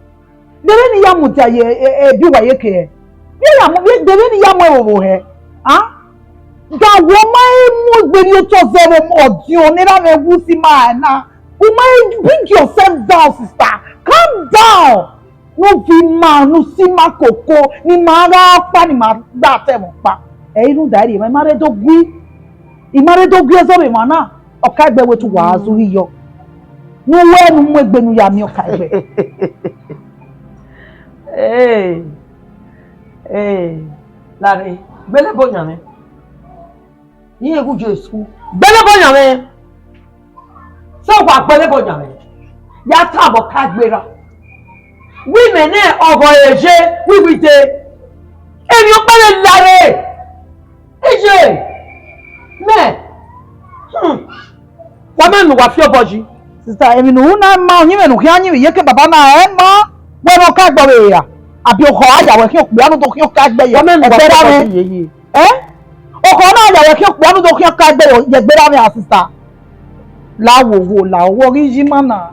De vbene I ya mudia ye, e, e, ebi uwa ye ke hẹ? Vbe I ya mu, vbe, de vbene I ya mu ẹvbo vbo hẹ? Ah? Da wẹ ọ ma he mu egbe rhie otọ zẹ vbe ọdiọn ne erha mwẹ wu si ma na. U ma he bring yourself down, sister. Calm down. Ne u viọ ima, ne u si ima koko, ne ima gha ọkpa, ne ima gha ta ẹmwẹ ọkpa. Ẹ i rhunmwuda ẹre, ima rre do gui, ima rre do gui ẹzọ vbe emwa na, ọ ka egbe wẹ te uwa zẹ uhi yọ. Ne u wẹ ne u mu egbe ne u ya miẹn ọ ka egbe. Ee, ee, lare, gbele ebo yan mwẹ. Iye gu Jesu. Gbele ebo yan mwẹ. Sẹ wa gbele ebo yan mwẹ. Ya ta vbe ọ ka egbe ra. Wẹ imẹ nẹ ọghọ eje, wẹ wẹ dee. Emwi ọkpa vbe lare. Iye. Mẹ. Hmm. Wa ma nu wa fi obọ yi. Sister, emwi ne u ru na ma, uyinmwẹ ne u khian yin vbe iyeke baba na, ẹ ma, wẹ ne ọ ka egbe vbe ra? Abi okhọ a ya wẹ khian okpia ne u do khian ọ ka egbe ye? Wa ma nu wa fi obọ yi yeye. Eh? Okhọ na ya wẹ khian okpia ne u do khian ọ ka egbe ye egbe ra mwẹ, sister. La wo wo, la wo ghi yi ima na.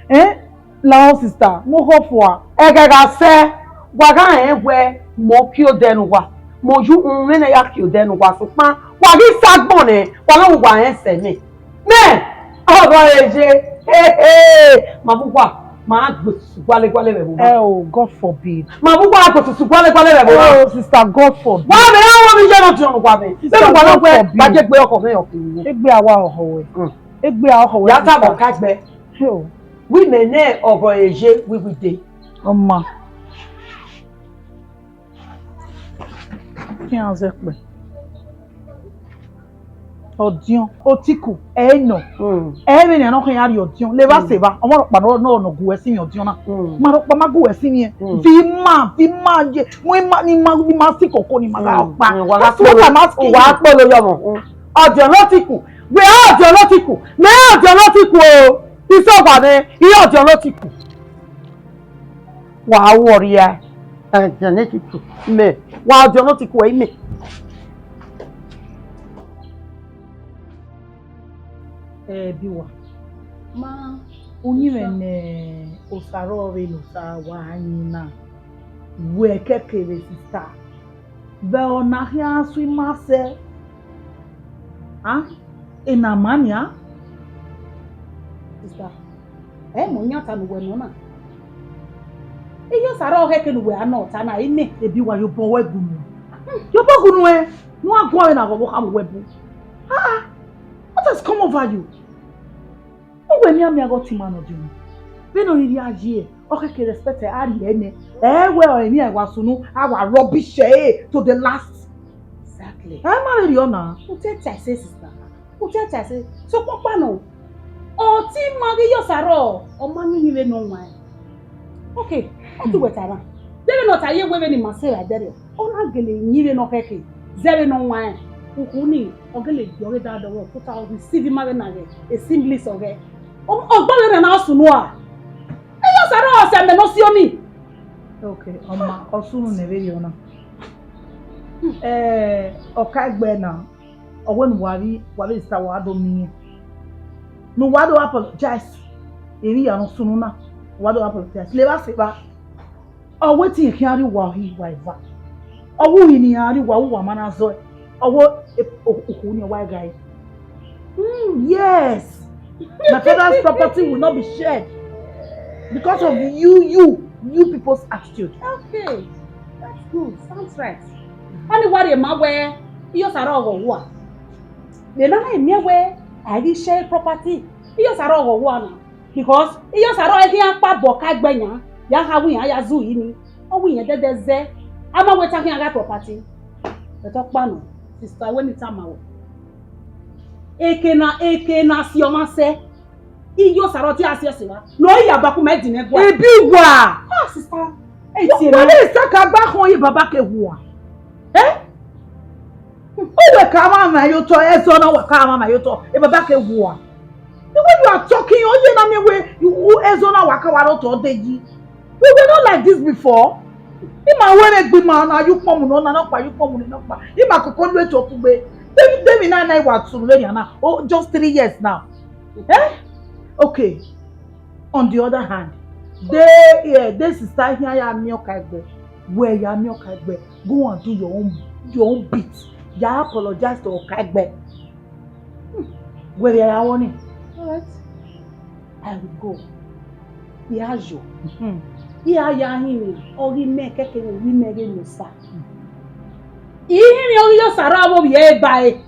Eh? Lahọ sister, ne u khọ fua. Ẹghẹ gha sẹ, wa gha rẹn wẹ mẹ ọ kie odẹ ne uwa, mẹ ọ ye uhunmwu mwẹ ne ya kie odẹ ne uwa, sokpan wa ghi sa agbọn nẹ, wa na wu uwa rẹn sẹ mẹ. Mẹ, ọghọ eje, he he, ma vbe uwa, ma gbe osusu gualẹ gualẹ vbe ẹvbo na. Eh o, God forbid. Ma vbe uwa gbe osusu gualẹ gualẹ vbe ẹvbo na. Oh, sister, God forbid. Wa mẹ ra wọ mi ye nọ tiọn uwa mẹ. Sister, God forbid. Vbene uwa na wẹ, wa je gbe ọkọ mẹ ọkọ. Egbe a wa ọhọ wẹ. Mm. Egbe a ọhọ wẹ, sister. Ya ta mọ ka gbe. He o. Wẹ imẹ nẹ ọghọ eje wẹ wẹ dee. Ọ ma. Khian zẹ kpẹ. Ọdiọn, otiku, ẹ i nọ. Mm. Ẹ i vbene a nọ khian rhie ọdiọn. Levba sevba, ọmọ rhọkpa nọ, nọ, nọ gu wẹ sinmwi ọdiọn na. Mm. Ma rhọkpa ma gu wẹ sinmwi ẹ. Mm. Viọ ima, viọ ima ye, mu ima, ne ima, ne ima si koko, ne ima gha ọkpa. Mm. Wa gha kpolo, that's what I'm asking you. Wa kpolo yọ mọ. Mm. Ọdiọn ne otiku, wẹ ọdiọn ne otiku, mẹ ọdiọn ne otiku o. Isẹ ọgua nẹ, irẹn ọdiọn ne otiku. Wa ru ọrria, ẹn, ọdiọn ne otiku, mẹ, wa ọdiọn ne otiku, ẹ i mẹ. Ẹ, Biwa, ma, uyinmwẹ ne Osa rrọọ vbene Osa wa yin na. Wẹ kẹkẹre sister, vbe ọna khian sui ma sẹ, a, ena ma nian. Sister, ẹ mọ yan ta ne uwẹ nọ na. Iye Osaro ọkhẹke ne uwẹ a nọ ọta na, imẹ. Ebi wa ye obọ wẹ gunu. Ye obọ gunu ẹ, ne uwa guan vbe na ghọghọ kha mu wẹ bu. Ah, ah, what has come over you? Uwẹ mianmian ghe ọtẹn ima nọ diọn. Vbene ọ rhirhi a ye, ọ khẹke respect ẹ, a rhie nẹ. Ẹ wẹ emwi ẹre wa sunu, a wa rubbish ẹre to the last. Exactly. Ẹ ma vbe rriọ na. U te ta ẹse, sister. U te ta ẹse. Sokpan ọkpa nọ, ọtẹn ima ghi ye Osaro, ọ ma yin vbene ọ wan. Okay, ọ tu wẹ ta na. Deghẹ ne ọ ta ye wẹ vbene ima sẹ ra ẹdẹrriọ, ọ na gele yin vbene ọ khẹke, zẹ vbene ọ wan. Ukhu ni, ọ gele gie ọghe da dọghe, ọ tota ọ receive ima vbe na ghẹ, e singlet ọghẹ. Ọ, ọ gba vbe na na sunu a. Iye Osaro ọsẹ mẹ ne ọ si oni. Okay, ọ ma, ọ sunu nẹ vberriọ na. Eh, Ọkaegbe na, ọ wẹ ne uwa vbe, uwa vbe sa wa do miẹn. Ne uwa do apologize. Emwi ya ne ọ sunu na, uwa do apologize. Levba sẹ evba. Ọ wẹ te irẹn khian rrie uwa uhi uwa eva. Ọ wẹ uhi ne iran rrie uwa, uwa ma na zọe. Ọ wẹ e, o, ukhu ni wa ghae. Mm, yes. My father's property will not be shared because of you, you, you people's attitude. Okay, that's good. Sounds right. Ọni wa rhie ma wẹ, Iye Osaro ọghọ uwa. Vbe na na miẹn wẹ, a ghi share property. Iye Osaro ọghọ uwa na. Because Iye Osaro ẹre khian kpa bọ Ọkaegbe yan, ya kha wẹ iran ya zu yi ni. Ọ wẹ iran dẹdẹ zẹ, a ma wẹ te a khian gha property. But ọkpa nọ, sister, wẹ ne I tama wẹ. Eke na, eke na si ọmwa sẹ. Iye Osaro te a si ẹse vba. Ne ọ ya ba ku ma ẹdin nẹ gua. Ebi wa. Ah, sister. Ẹ tie Wa na. Wẹ sa ka gba khọn ye baba ke hua. Eh? Uwẹ ka ma ma yo tọ, ẹzọ na wa ka ma ma yo tọ, e baba ke hua. The way you are talking, ọ ye na miẹn wẹ, you, ẹzọ na wa ka wa rọ tọ de yi. We were not like this before. Ima wẹ ne gbe ima na yu kpọnmu nọ na nọkpa, yu kpọnmu nọ nọkpa. Ima koko lu eto kugbe. David, David na na wa tunu vbe na. Oh, just three years now. Eh? Okay. On the other hand, de, eh, de sister khian ya miẹn Ọkaegbe, wẹ ya miẹn Ọkaegbe, go and do your own, your own bit. Ya apologize to Ọkaegbe. Hmm, wẹ vbe ya wọ ni. All right. I will go. I a yo. Hmm. I a ya hin mwi, ọ ghi mẹ kẹkẹ vbe ovbi mẹ ghe ne osa. I hin mwi ọ ghi ye Osaro avbe ovbi ẹre ba ẹre.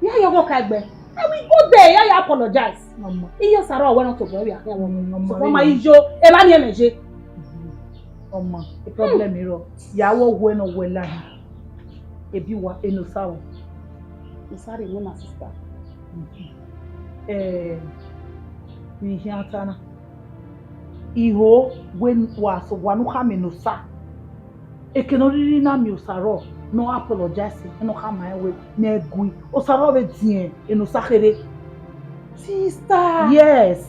Ya ya ọghe Ọkaegbe. I will go there, ya ya apologize. Ọmọ. Iye Osaro wẹ ne ọ tobọ vbe akhian wọ. Mm, ọmọ. Sokpan ma rẹ. Iyo, evba ni ẹmwẹ ye. Ọmọ, the problem is, ya wọ wẹ ne ọ wẹ la hin. Ebi wa, eno sa wọ. Sorry, no, my sister. Eh, mi khian ta na. I ho wẹ wa so wa nu khama eno sa. Eke ne ọ rhirhi na miẹn Osaro, ne ọ apologize, ne ọ khama ẹn wẹ, ne ẹ gui. Osaro vbe diẹn, eno sa kherhe. Sister. Yes.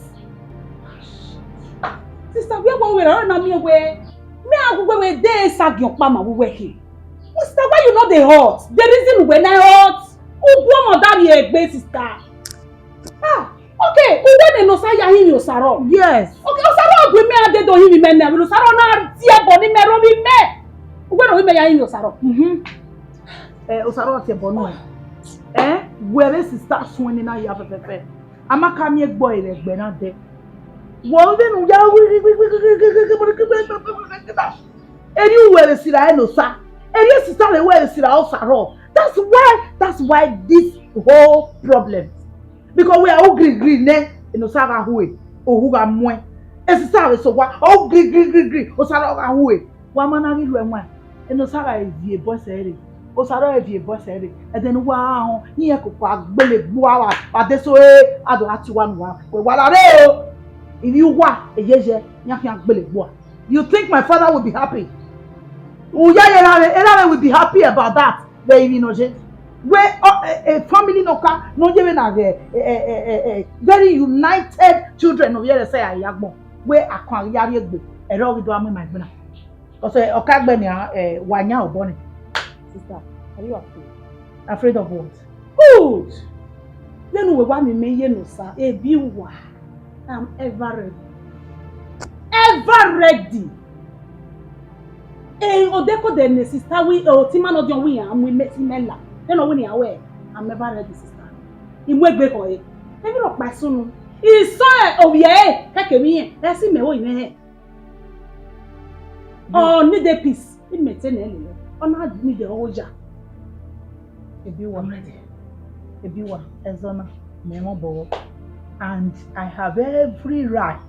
Sister, wẹ wa wẹ ra na miẹn wẹ. Mẹ a gu wẹ wẹ de sa giẹn ọkpa ma wẹ wẹ khin. Sister, why you no dey hot? The reason wẹ na hot. U gu ọmọ da rrie egbe, sister. Ah, okay, uwẹ ne Osaro ya hin Osaro. Yes. Okay, Osaro bu mẹ a dede hin mẹ nẹ, Osaro na tie ẹbọ ne mẹ rre ovbi mẹ. Uwẹ ne ovbi mẹ ya hin Osaro. Mhm. Eh, Osaro tie ẹbọ nuẹn. Eh, wẹ vbe sister suẹn ni na ya fẹfẹfẹ. A ma ka miẹn egbe ẹre vbe ẹgbẹ na dẹ. Wẹ vbe ne u ya Erriọ uwẹ vbe sirra Enosa. Erriọ esisa vbe wẹ vbe sirra Osaro. That's why, that's why this whole problem. Because wẹ a ru girigiri nẹ, Enosa gha hue, ohu gha muẹn. Esisa vbe sẹ owa, ọ ru girigiri, Osaro gha hue. Wa ma na ghi lu ẹwaẹn, Enosa gha viẹ boys ẹre, Osaro gha viẹ boys ẹre. Ẹdẹ ne uwa gha họn, iran koko a gbele gbe uwa vbe adesẹ, a do gha tie uwa ne uwa. Wẹ wa ra rre o. Ivbi uwa, eyẹyẹ, iran khian gbele gbe uwa. You think my father will be happy? Uya ye erha mwẹ, erha mwẹ will be happy about that. Vbe emwi ne ọ ye. Wẹ, ọ, e, e, family nọ ka, ne ọ ye vbe na ghẹ, e, e, e, e, e, very united children nọ vbe ẹre sẹ ya agbọn. Wẹ akọn a ghi ya rrie egbe, ẹre ọ ghi do a mu ima egbe na. Because, eh, Ọkaegbe nian, eh, wa yan obọ ni. Sister, are you afraid? Afraid of what? Good. Vbene uwẹ wa miẹn imẹ ye Enosa, ebi uwa. I'm ever ready. Ever ready. Eh, odekode ne sister wi, eh, otima nọ diọn wi iran mu imẹ, imẹ la. Then ọ wẹ ne iran wẹ, I'm never ready, sister. I mu egbe khọ ẹre. Emwi rhọkpa i sunu. I sẹ ovbi ẹre, kẹkẹ emwi irẹn, ẹ si mẹ ho imẹ hẹ. Ọ need a peace. Imẹ te nẹ lele. Ọ na need a whole jar. Ebiwa. I'm ready. Ebiwa, Ezona, mẹ mọ bọvọ. And I have every right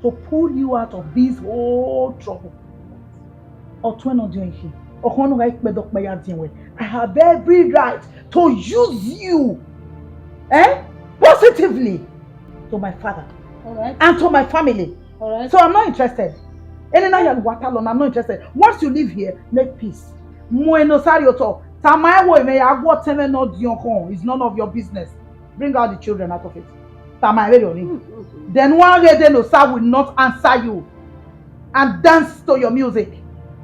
to pull you out of this whole trouble. Ọtuẹn nọ diọn ikhi, ọkhọn ne ọ gha ikpẹdẹ ọkpa ya diẹn wẹ. I have every right to use you, eh, positively to my father All right. and to my family. All right. So I'm not interested. Any na ya wa ta lọ, I'm not interested. Once you leave here, make peace. Mu eno sari otọ. Tama ẹvbo mwẹ ya gu ọtẹn mwẹ nọ diọn khọn. It's none of your business. Bring out the children out of it. Tama ẹvbo ni. Then one day no sir will not answer you and dance to your music.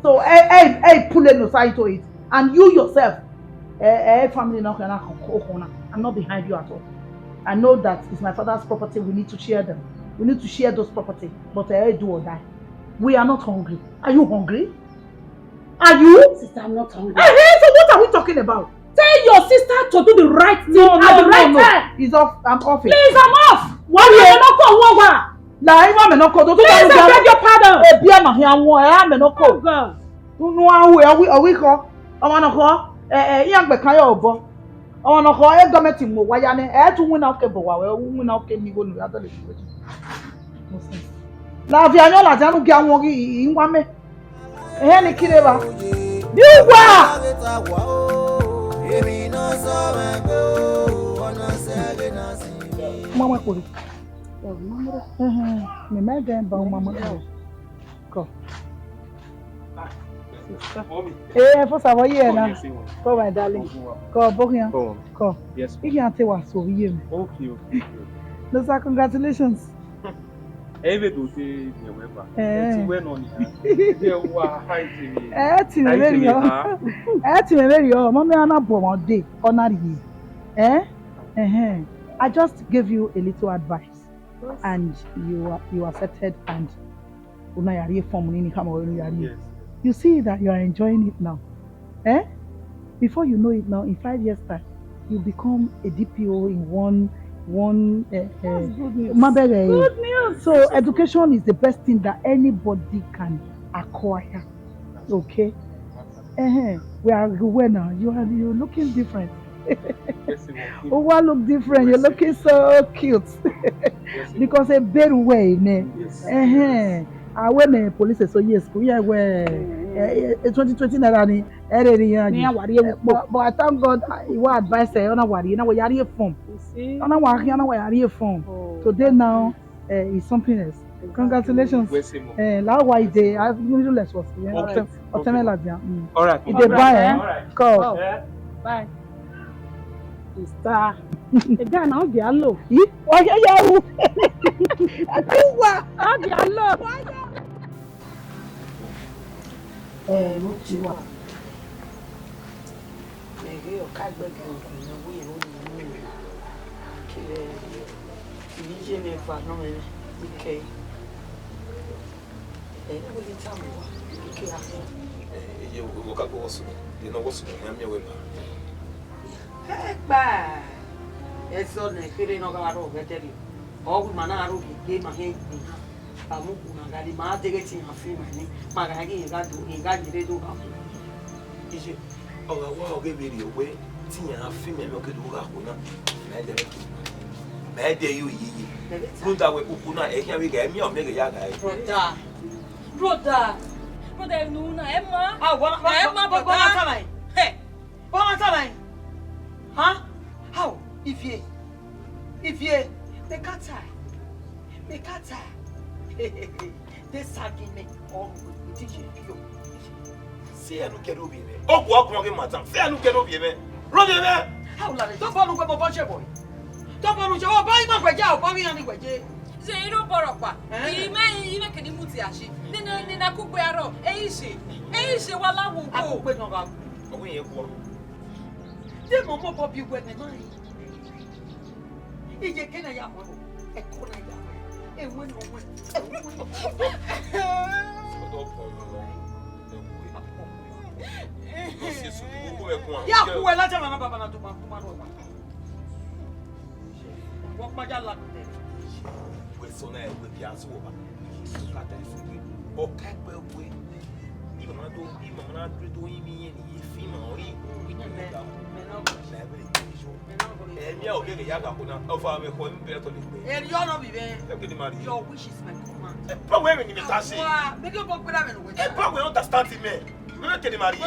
So, eh, eh, eh, pull no side to it. And you yourself, eh, eh, family no can, I'm not behind you at all. I know that it's my father's property. We need to share them. We need to share those property. But, eh, do or die. We are not hungry. Are you hungry? Are you? Sister, I'm not hungry. Eh, eh, so what are we talking about? Tell your sister to do the right thing No, at no, the no, right no. time. It's off. I'm off it. Please, I'm off. Why are you not going over? La, even me no call. Don't Please, I beg your pardon. Ebi ama hia won, eh, me no call. Oh, God. Unu ahu, eh, owi, owi kho. Ọmọ nọ kho, eh, eh, iran gbe kan yo obo. Ọmọ nọ kho, eh, gọọmenti mu wa ya nẹ, eh, tu winna oke bo wa, wẹ winna oke mi igho nu ya dọlẹ fi wẹ. La via yan ladian nu gia won ghi i wa mẹ. Ehẹn ni kire evba. Bi uwa! Mama kpori. Ehẹn, mẹ ma dẹ ba mama kpori. Kọ. Sister. Mommy. Eh, for Savoy here Come now. here, say one. Come, my darling. Come, Come, Boghian. Come. Come. Yes, If you want to was so here. Okay, okay, okay. No, sir, congratulations. Ẹ vbe do te November. Eh. Ẹ ti wẹ nọ nia. Ẹ wa ha iti mi. Ẹ ti Ha iti very mi, well. ha? Ẹ ti very well. Mommy, ana bo mo de. Honor you. Eh? Uh-huh. I just gave you a little advice. And you are, you accepted and una ya rhie form ni, ni khama wẹ unu ya rhie. Yes. You see that you are enjoying it now. Eh? Before you know it now, in five years' time, you become a D P O in one, one, eh, eh, That's good news. ma bẹghe Good news. So education is the best thing that anybody can acquire. Okay? Eh, we are well now. You are, you're looking different. Yes, you are. Uwa look different. You're Yes, looking so cute. Yes, you Because a better way, ne. Yes. Eh, I went to police, so yes, we are well. Mm. Eh, eh, twenty twenty naira ni, eh, eh, eh, Ni a wa rhie Eh, wẹ kpo. but, but I thank God, uh, he will advise her, ona wa rhie, na wa ya rhie form. You see? Ona wa rhie, na wa ya rhie form. Oh, Today that's now, good. uh, is something else. Exactly. Congratulations. Wẹ se mo. Eh, la wa ide, I really less was. Yeah. Okay. Otem-, Okay. otemela dia. Mm. All right. Ide All right. bye, eh? All right. Call. Oh. Yeah. Bye. Sister. Ega na oge alo. Yi, oge ya wu. Atuwa. Oge alo. Eh, mo ti wa. Mẹ ghe ọ ka gbẹdẹ ọdọ ne ọ wẹ iro ni mu kevbe ivbi iye mwẹ eva nọ mwẹ ikẹe. Ẹ, ne wẹ ghi tama uwa, ike gha khin. Ẹ, iye, wẹ ka gbọ wọ sunu, de ne ọ wọ sunu, ne a miẹn wẹ ba. Ẹkpa! Ẹzọ ne kherhe ne ọ gha rrọọ vbe ẹdẹrriọ. Ọ gu ima na aro ghi gbe ma hẹn egbe na. Ba mu ku na gha re, ma deghẹ te iran fi ima ni, ma gha ghi iran gha do, iran gha ye rre do gha khuo. Iye, ọ gha wa ọghe vberriọ wẹ, te iran fi ima, emwi ọ ke do gha khuo na, ma i dẹ mwẹ ke, ma i dẹ ye oyiyi. Rhunmwuda wẹ ukhu na, ẹ khian vbe gha, ẹ miẹn ọ miẹn ghe ya gha re. Brother, brother, brother, enu na, ẹ ma. Ah, wa, wa, Ẹ ma, wa, wa, brother. wa, wa, wa. Hey. Ọ ma tama ẹn? Hàn? Hao, Ivie. Ivie. Mẹ ka ta. Mẹ ka ta. De sa gin mẹ. Ọ ru wẹ, wẹ te ye bi o. Se ẹnu kẹdẹ ovbi mwẹ. Ọ gua guan ghe ma tan. Se ẹnu kẹdẹ ovbi mwẹ. Rhọvbi mwẹ. Hao, lare. Tọ bọnu wẹ bọbọ che boy. Tọ bọnu che, ọ ba ima wẹ je, ọ ba iran ni wẹ je. Ze iro bọrọ kpa. Eh? Imẹ, imẹ kene mu ti ashi. Nene, nene akugbe arọ. Eyi je. Eyi je wa la wo. Akugbe nọ gha. Ọ wẹ iyẹn guan. De mọ mọ bọ bi wẹ ne ma yi. Iye ke na ya mọ. Ẹko na ya mọ. Ẹwẹ nọ wẹ. Ẹwẹ nọ. Sọdọ pọ lọ. Ẹwẹ. Ọ si esu, u ru ẹguan. Ya ku wẹ ladian mwa na baba na tuma kuma rọ wa. Wọ kpaja la kutẹ. Wẹ sọ na ẹwẹ bia sẹ uwa. Ka ta esu wẹ. Ọ ka ẹkpẹ wẹ. Ima ma do, ima ma na do do yin mi yẹn ni ye fi ma ọ yin. Wi do mẹ ga. Mẹ na go. Mẹ vbe de yo. Mẹ na go. Ẹ mi a o gele ya ga ko na. Ọ fa mẹ ko mi bẹrẹ tọ le gbe. Ẹ yọ nọ bi bẹ. Ẹ gele ma ri. Your wish is my command. Ẹ pa wẹ mi ni mi ta si. Wa, make you go put that in. Ẹ pa wẹ understand me. Mẹ kede ma ri.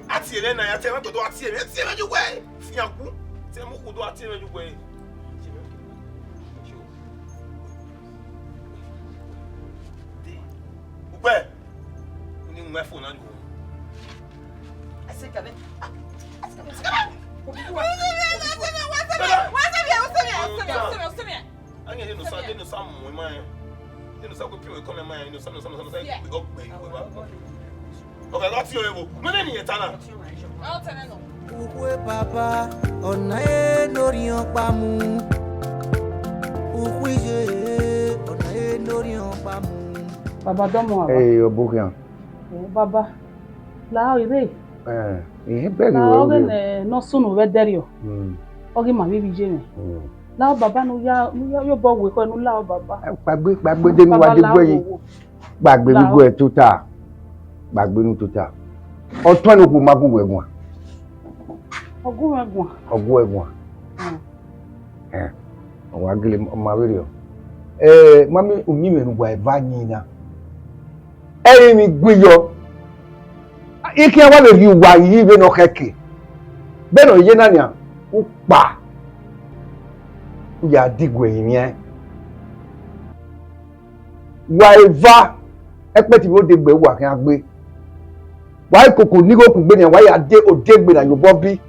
A tie mwẹ na ya tie mwẹ gbọdọ a tie mwẹ. A tie mwẹ ju wẹ. Fian ku. Tie mu ku do a tie mwẹ ju wẹ. Ugbẹ. Ni mu phone na ju. Ase kabe. Ase kabe. Ase kabe. Wa se mi, wa se mi, wa se mi, wa se mi, wa se mi. Ange de no sa, de no sa mu ma. De no sa ko pio ko ma ma, no sa, no sa, no sa, no sa. Yeah. Go gbe ko ba. Okay, that's your ego. No le ni etana. I'll tell you no. Ukhue baba, ọna e ne orhiọn kpa mu. Ukhue iye, ọna e ne orhiọn kpa mu. Baba dọmọ aba. Ee, ọbokhian. Ee, baba. La ire. Eh, ihe bẹghe la wẹ ọghe ure. Ne ọ sunu vbe ẹdẹrriọ. Hmm. Ọ ghi ma vbe ivbi iye mwẹ. Hmm. La baba ne u ya, ne u ya, ya obọ wẹ ekhọe ne u la baba. Eh, kpagbe, kpagbe de ne wa baba de la gbe yi. Wo, wo. Kpagbe vbe la igue tota. Kpagbe nu tota. Ọ tuẹn ne okhuo ma gu wẹ guan. Ọ gu mwẹ guan. Ọ gu wẹ guan. Hmm. Eh, ọ wa gele ma vberriọ. Eh, ma miẹn uyinmwẹ ne uwa eva yin na. Ẹrinmwi gu yọ. I khian wa vbe rhie uwa yi vbene ọ khẹke. Vbene ọ ye na nian, u kpa. U ya diguẹ rinmwian. Wa eva, ẹkpẹti vbe odegbe uwa khian gbe. Wa i koko ni igho kugbe nian, wa ya de odegbe na ye obọ bi.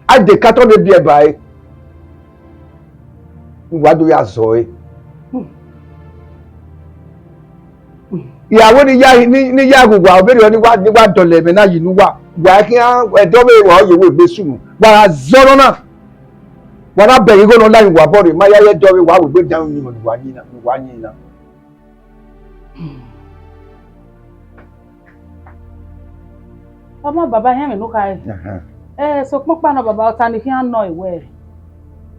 A de katọ ne biẹ ba ẹre, ne uwa do ya zọ ẹre. Irawo ni ya, ni, ni ya ghe uwa, vberriọ ni wa, ni wa dọlọ ẹmwẹ na yi ne uwa, wa khian, ẹdẹ ọvbehe wa ọ ye wẹ egbe sunu, wa gha zọ nọ na, wa na bẹghe igho ne ọ la ye uwa obọ rre, ma ya ye ẹdẹ ọvbehe wa wẹ egbe dan uyinmwẹ ne uwa yin na, ne uwa yin na. Ọmọ baba, hẹn mẹ ne u khare. Ahan. Eh, sokpan ọkpa nọ baba, ọta ne I khian nọ wẹ,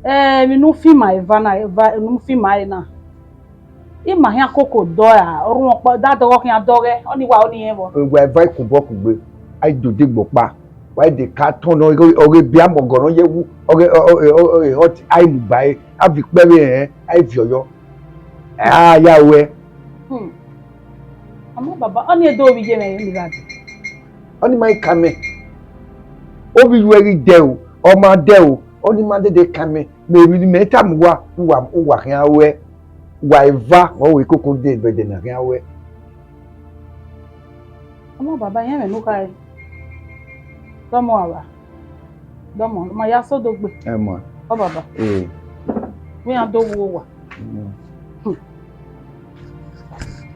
eh, emwi ne u fian ma eva na, eva ne u fian ma ẹre na. I ma khian koko dọ ra, orhunmwu ọkpa, da dọghọ khian dọghẹ, ọni wa ọni rẹn vbọ. Wa eva ikun obọ kugbe, a i do degbe ọkpa, wa i de ka tọn nọ, ọghe, ọghe biẹ amọgọ nọ ye wu, ọghe, ọ, ọ, ọ, ọ, hot, a i mu ba ẹre, a viọ ikpẹ vbe rẹn, a i viọ yọ. A ya ruẹ. Hmm. Ọmọ baba, ọni e do vbe iye mwẹ ni gha dee. Ọni ma i ka mẹ. Ovbi yu ẹre ghi dẹ o, ọ ma dẹ o, ọni ma dede ka mẹ. Mẹ emwi ne imẹ tama uwa, uwa, uwa khian ruẹ. Wa eva, ọ wẹ koko de bẹdẹ na khian ruẹ. Ọmọ baba, irẹn mwẹ ne u khare. Dọmọ ava. Dọmọ, ma ya sẹ odogbe. Ẹ ma. Ọ baba. Ee. Vbe iran do wu owa. Mm. Hmm.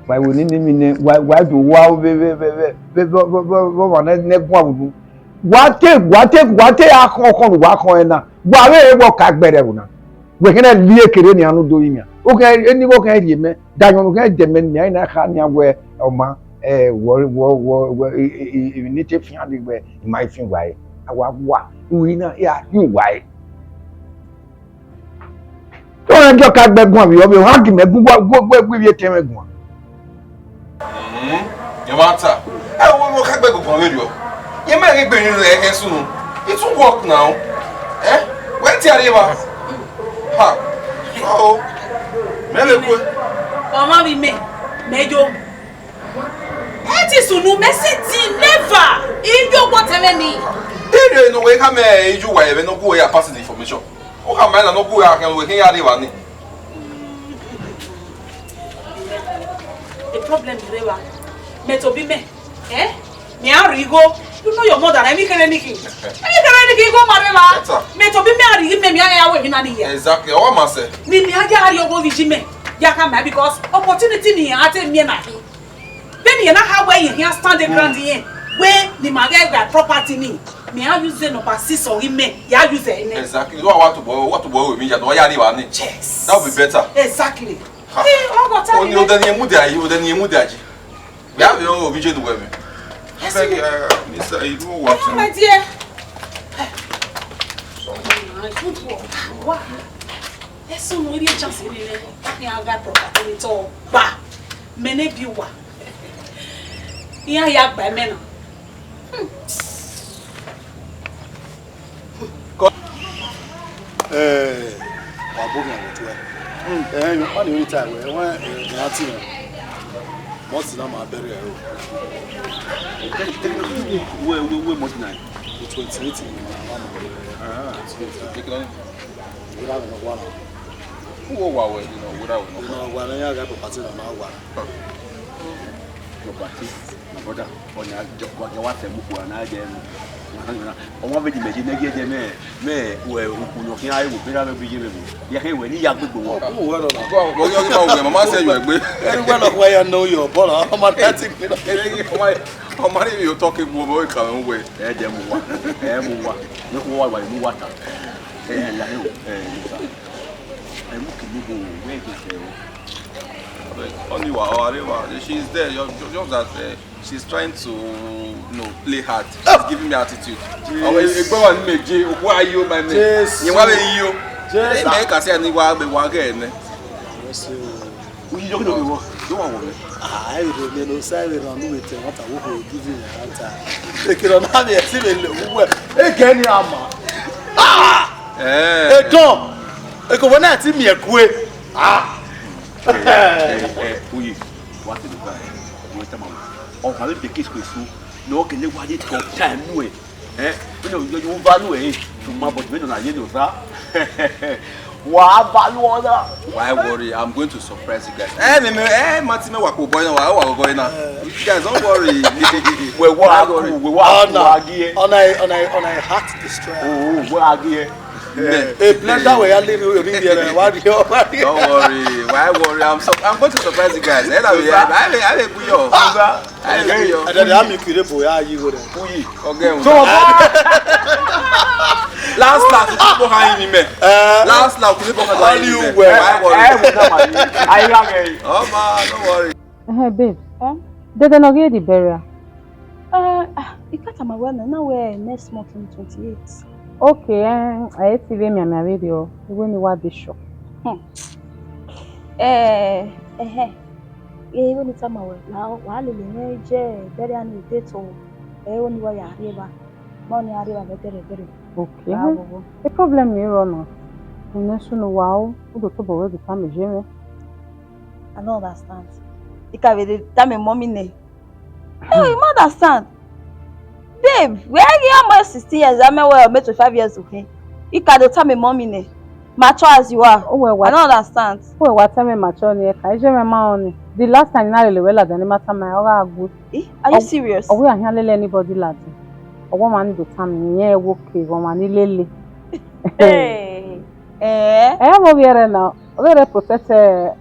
Wa iwe nene mi nẹ, wa, wa do wa vbe, vbe, vbe, vbe, vbe, vbe, vbe, vbe, vbe, ọmwa ne, ne guan vbe unu. Wa te, wa te, wa te akhọn, akhọn ne uwa khọn ẹre na. Wa vbe re vbe ọ ka gbe ẹre ẹvbo na. Wẹ kẹnẹ rhie kere nian ne u do rinmwian. Okhian, eni vbe okhian rhie mẹ, da ayọn ne okhian dẹ mẹ nian, I na kha nian wẹ, ọma, ẹ, wọ, wọ, wọ, wọ, e, e, e, emwi ne I te fian dee wẹ, I ma i fian uwa re. A wa wa, uhi na, ya fian uwa re. Te ọ rẹn gie ọ ka gbe guan vbe ọ vbe, ọ gha gie mẹ gu, gu, gu, gu, gu ivbi etẹn mwẹ guan. Mm, your matter. Ẹ wo mo ka gbe guan vberriọ. Ye ma ghe gbe ni rẹ ẹsunu. It won't work now. Eh? Wẹ te a rre evba? Ha. Oh. Mẹ vbe kue. Ọmọ mi mẹ, mẹ yo. Ẹ ti sunu mẹ si ti never. Iye ogbọ tẹmẹ ni. Ire no we ka mẹ iye uwa ẹvẹ no gu ya pass the information. Ọ ka ma na no gu ya kẹ we kẹ ya rre evba ni. A problem rre evba. Mẹ tobọ mẹ. Eh? Mẹ a rhie igho. You know your mother, emwi kherhe ni khin. Emwi kherhe ni khin, igho ma rre evba. Better. Mẹ tobọ mẹ a rhie igho, mẹ, mẹ a ya wẹ emwi na ni hia. Exactly. Ọ wa ma sẹ. Ni mẹ a ya rhie igho vbe iye mẹ. Ya ka ma, because opportunity ni a te miẹn na khin. Vbene irẹn na kha wẹ irẹn khian stand the ground irẹn, wẹ ne ima ghẹ gha property ni, mẹ a use number six ọghe mẹ, ya use ẹre nẹ. Exactly. Wa, wa tobọ, wa tobọ ru emwi ya, ne wa ya rri evba ni. Yes. That would be better. Exactly. Ha. Eh, ọgọ ta. Oni odẹ ni emu de ayi, odẹ ni emu de aji. Ya vbe ovbi je nu wẹ mẹ. Beg, uh, Mister Iruwa. Hello, my dear. Good work. Wow. Ẹsùn mu ibi chance ni nẹ, iran gha property ni tọ gba. Mẹ ne bi uwa. Iran ya gba mẹ na. Eh, wa bo mi aro tuẹ. Eh, you want to tell we, we, eh, nothing. Most of them are very, eh, we, we, we, most nine. Twenty-eight. Ah, take it on. Without no one. Who wa we, you know, without no one. Wa na ya ga property na wa. Property, my brother. Ọna wa gẹ wa tẹ mu kpo na jẹ mu. Ọmọ vbe di mẹ je nẹgiẹ jẹ mẹ, mẹ, wẹ, ukpunu khian, e wo bera vbe bi ye mẹ mu. Ya khe wẹ ni ya gbegbe wọ. Ọmọ yọ ghi ma wẹ, mama sẹ yọ egbe. Very well of where you know your ball. Ọmọ that thing. Ọmọ ni yo talk egbe ọmọ ka mu wẹ. Ẹ jẹ mu wa. Ẹ mu wa. Ne ko wa wa mu wa ta. Ẹ ya he o. Ẹ mu sa. Ẹ mu kini bo wẹ de se o. Only wa, oh, Arewa, she is there. Just, just that, uh, she's trying to, you know, play hard. She's giving me attitude. Jeez. Àwọn ẹgbẹ́ wa ní méje, òkú ayé ó máa ń mẹ́. Jeez. Yẹn wá bẹ yí o. Jeez. Ẹ mẹ́ kà sí àní wá bẹ wá gẹ̀ ẹ̀ nẹ. Yes, sir. Uyi yọ kí ló wọ? Yóò wà wọ̀ mí. Ah, ẹ rò lè lo sáré ràn mí wètè wọn tàwọn kò gídì yàrá ta. Èkìlọ̀ náà mi ẹ̀ sí mi lè wúwẹ̀. Ẹ gẹ́ ni a mọ̀. Ah! Eh. Ẹ dán. Ẹ kò wọ́n náà ti mi ẹ̀ kú ẹ. Ah! Eh, eh, eh, Uyi, wá sí mi báyìí. Wọ́n tẹ́ ma wọ̀. Ọ̀gá mi bèkì sùkúrú sùn. Ní ọ̀gẹ̀lẹ̀ wáyé tó time nù ẹ̀. Eh, you know, you, you value it. Ṣùgbọ́n, but you don't know, you know, sir. Wà á value ọ̀la. Why worry? I'm going to surprise you guys. Eh, mi, mi, eh, ma ti mẹ wà kó bọ́ iná, wà á wà kó bọ́ iná. You guys, don't worry. Wẹ̀ wá Don't worry. Kú, wẹ̀ wá kú, Ọ̀nà, wá gí ẹ. Ọ̀nà, Ọ̀nà, Ọ̀nà, heart destroyer. Oh, oh, wẹ̀ wá gí ẹ. Mẹ. A blender wẹ̀ ya lé rí, rí, rí, wá rí ọ, wá rí ọ. Don't worry. Why worry? I'm so, I'm going to surprise you guys. Eh, that way, I, I, I, I, I, Ọ̀gá. Ẹ̀dẹ̀dẹ̀ àmì kiri bò yá yí wẹrẹ. Uyi, ọgẹ ẹ̀hún. So, last, last, kò sí bọ́ ha yín ni mẹ́. Eh. Last, last, kò sí bọ́ ha yín ni mẹ́. Why worry? Ẹ, ẹ, wò náà mà ní. Ayé rà mẹ́. Ọmọ, no worry. Ẹhẹn, babe. Huh? Dede nọ ghi di burial. Eh, ah, I can't tell my well now. Now we're next month on twenty-eight. Okay, eh, I hate to be me, I'm ready. Oh, we need what be sure. Hmm. Eh, eh, eh. Ẹ i re ne I tama ruẹ, wa, wa lele mwẹ iye ẹdẹrriọ ni date o, ẹ i re ne uwa ya rri evba, ma ọni a rri evba vbe ẹdẹrriọ ẹdẹrriọ. Okay. Wa vwọvwọ. The problem ni rrọọ nọ, unu sunu wa o, u do tobọ ruẹ ghi tama iye mwẹ. I no understand. I ka vbe tama mummy nẹ. Eh, I ma understand. Babe, wẹ ghi ọmọ sixteen years, amẹ wẹ ọmọ twenty-five years old. I ka do tama mummy nẹ. Mature as you are. Uwẹ wa, I don't understand. Uwẹ wa tama mature ni, ẹ ka iye mwẹ ma rẹn ni. The last time na lele wẹ ladian ni ma tama, ọ gha gu. Eh, are you serious? Ọ wẹ a khian lele anybody ladian. Ọ wẹ ọmwa ni do tama, irẹn wo ke, ọmwa ni lele. Eh. Eh? Ẹ ya vbe ovbi ẹre na, ọ vbe rre protect, eh,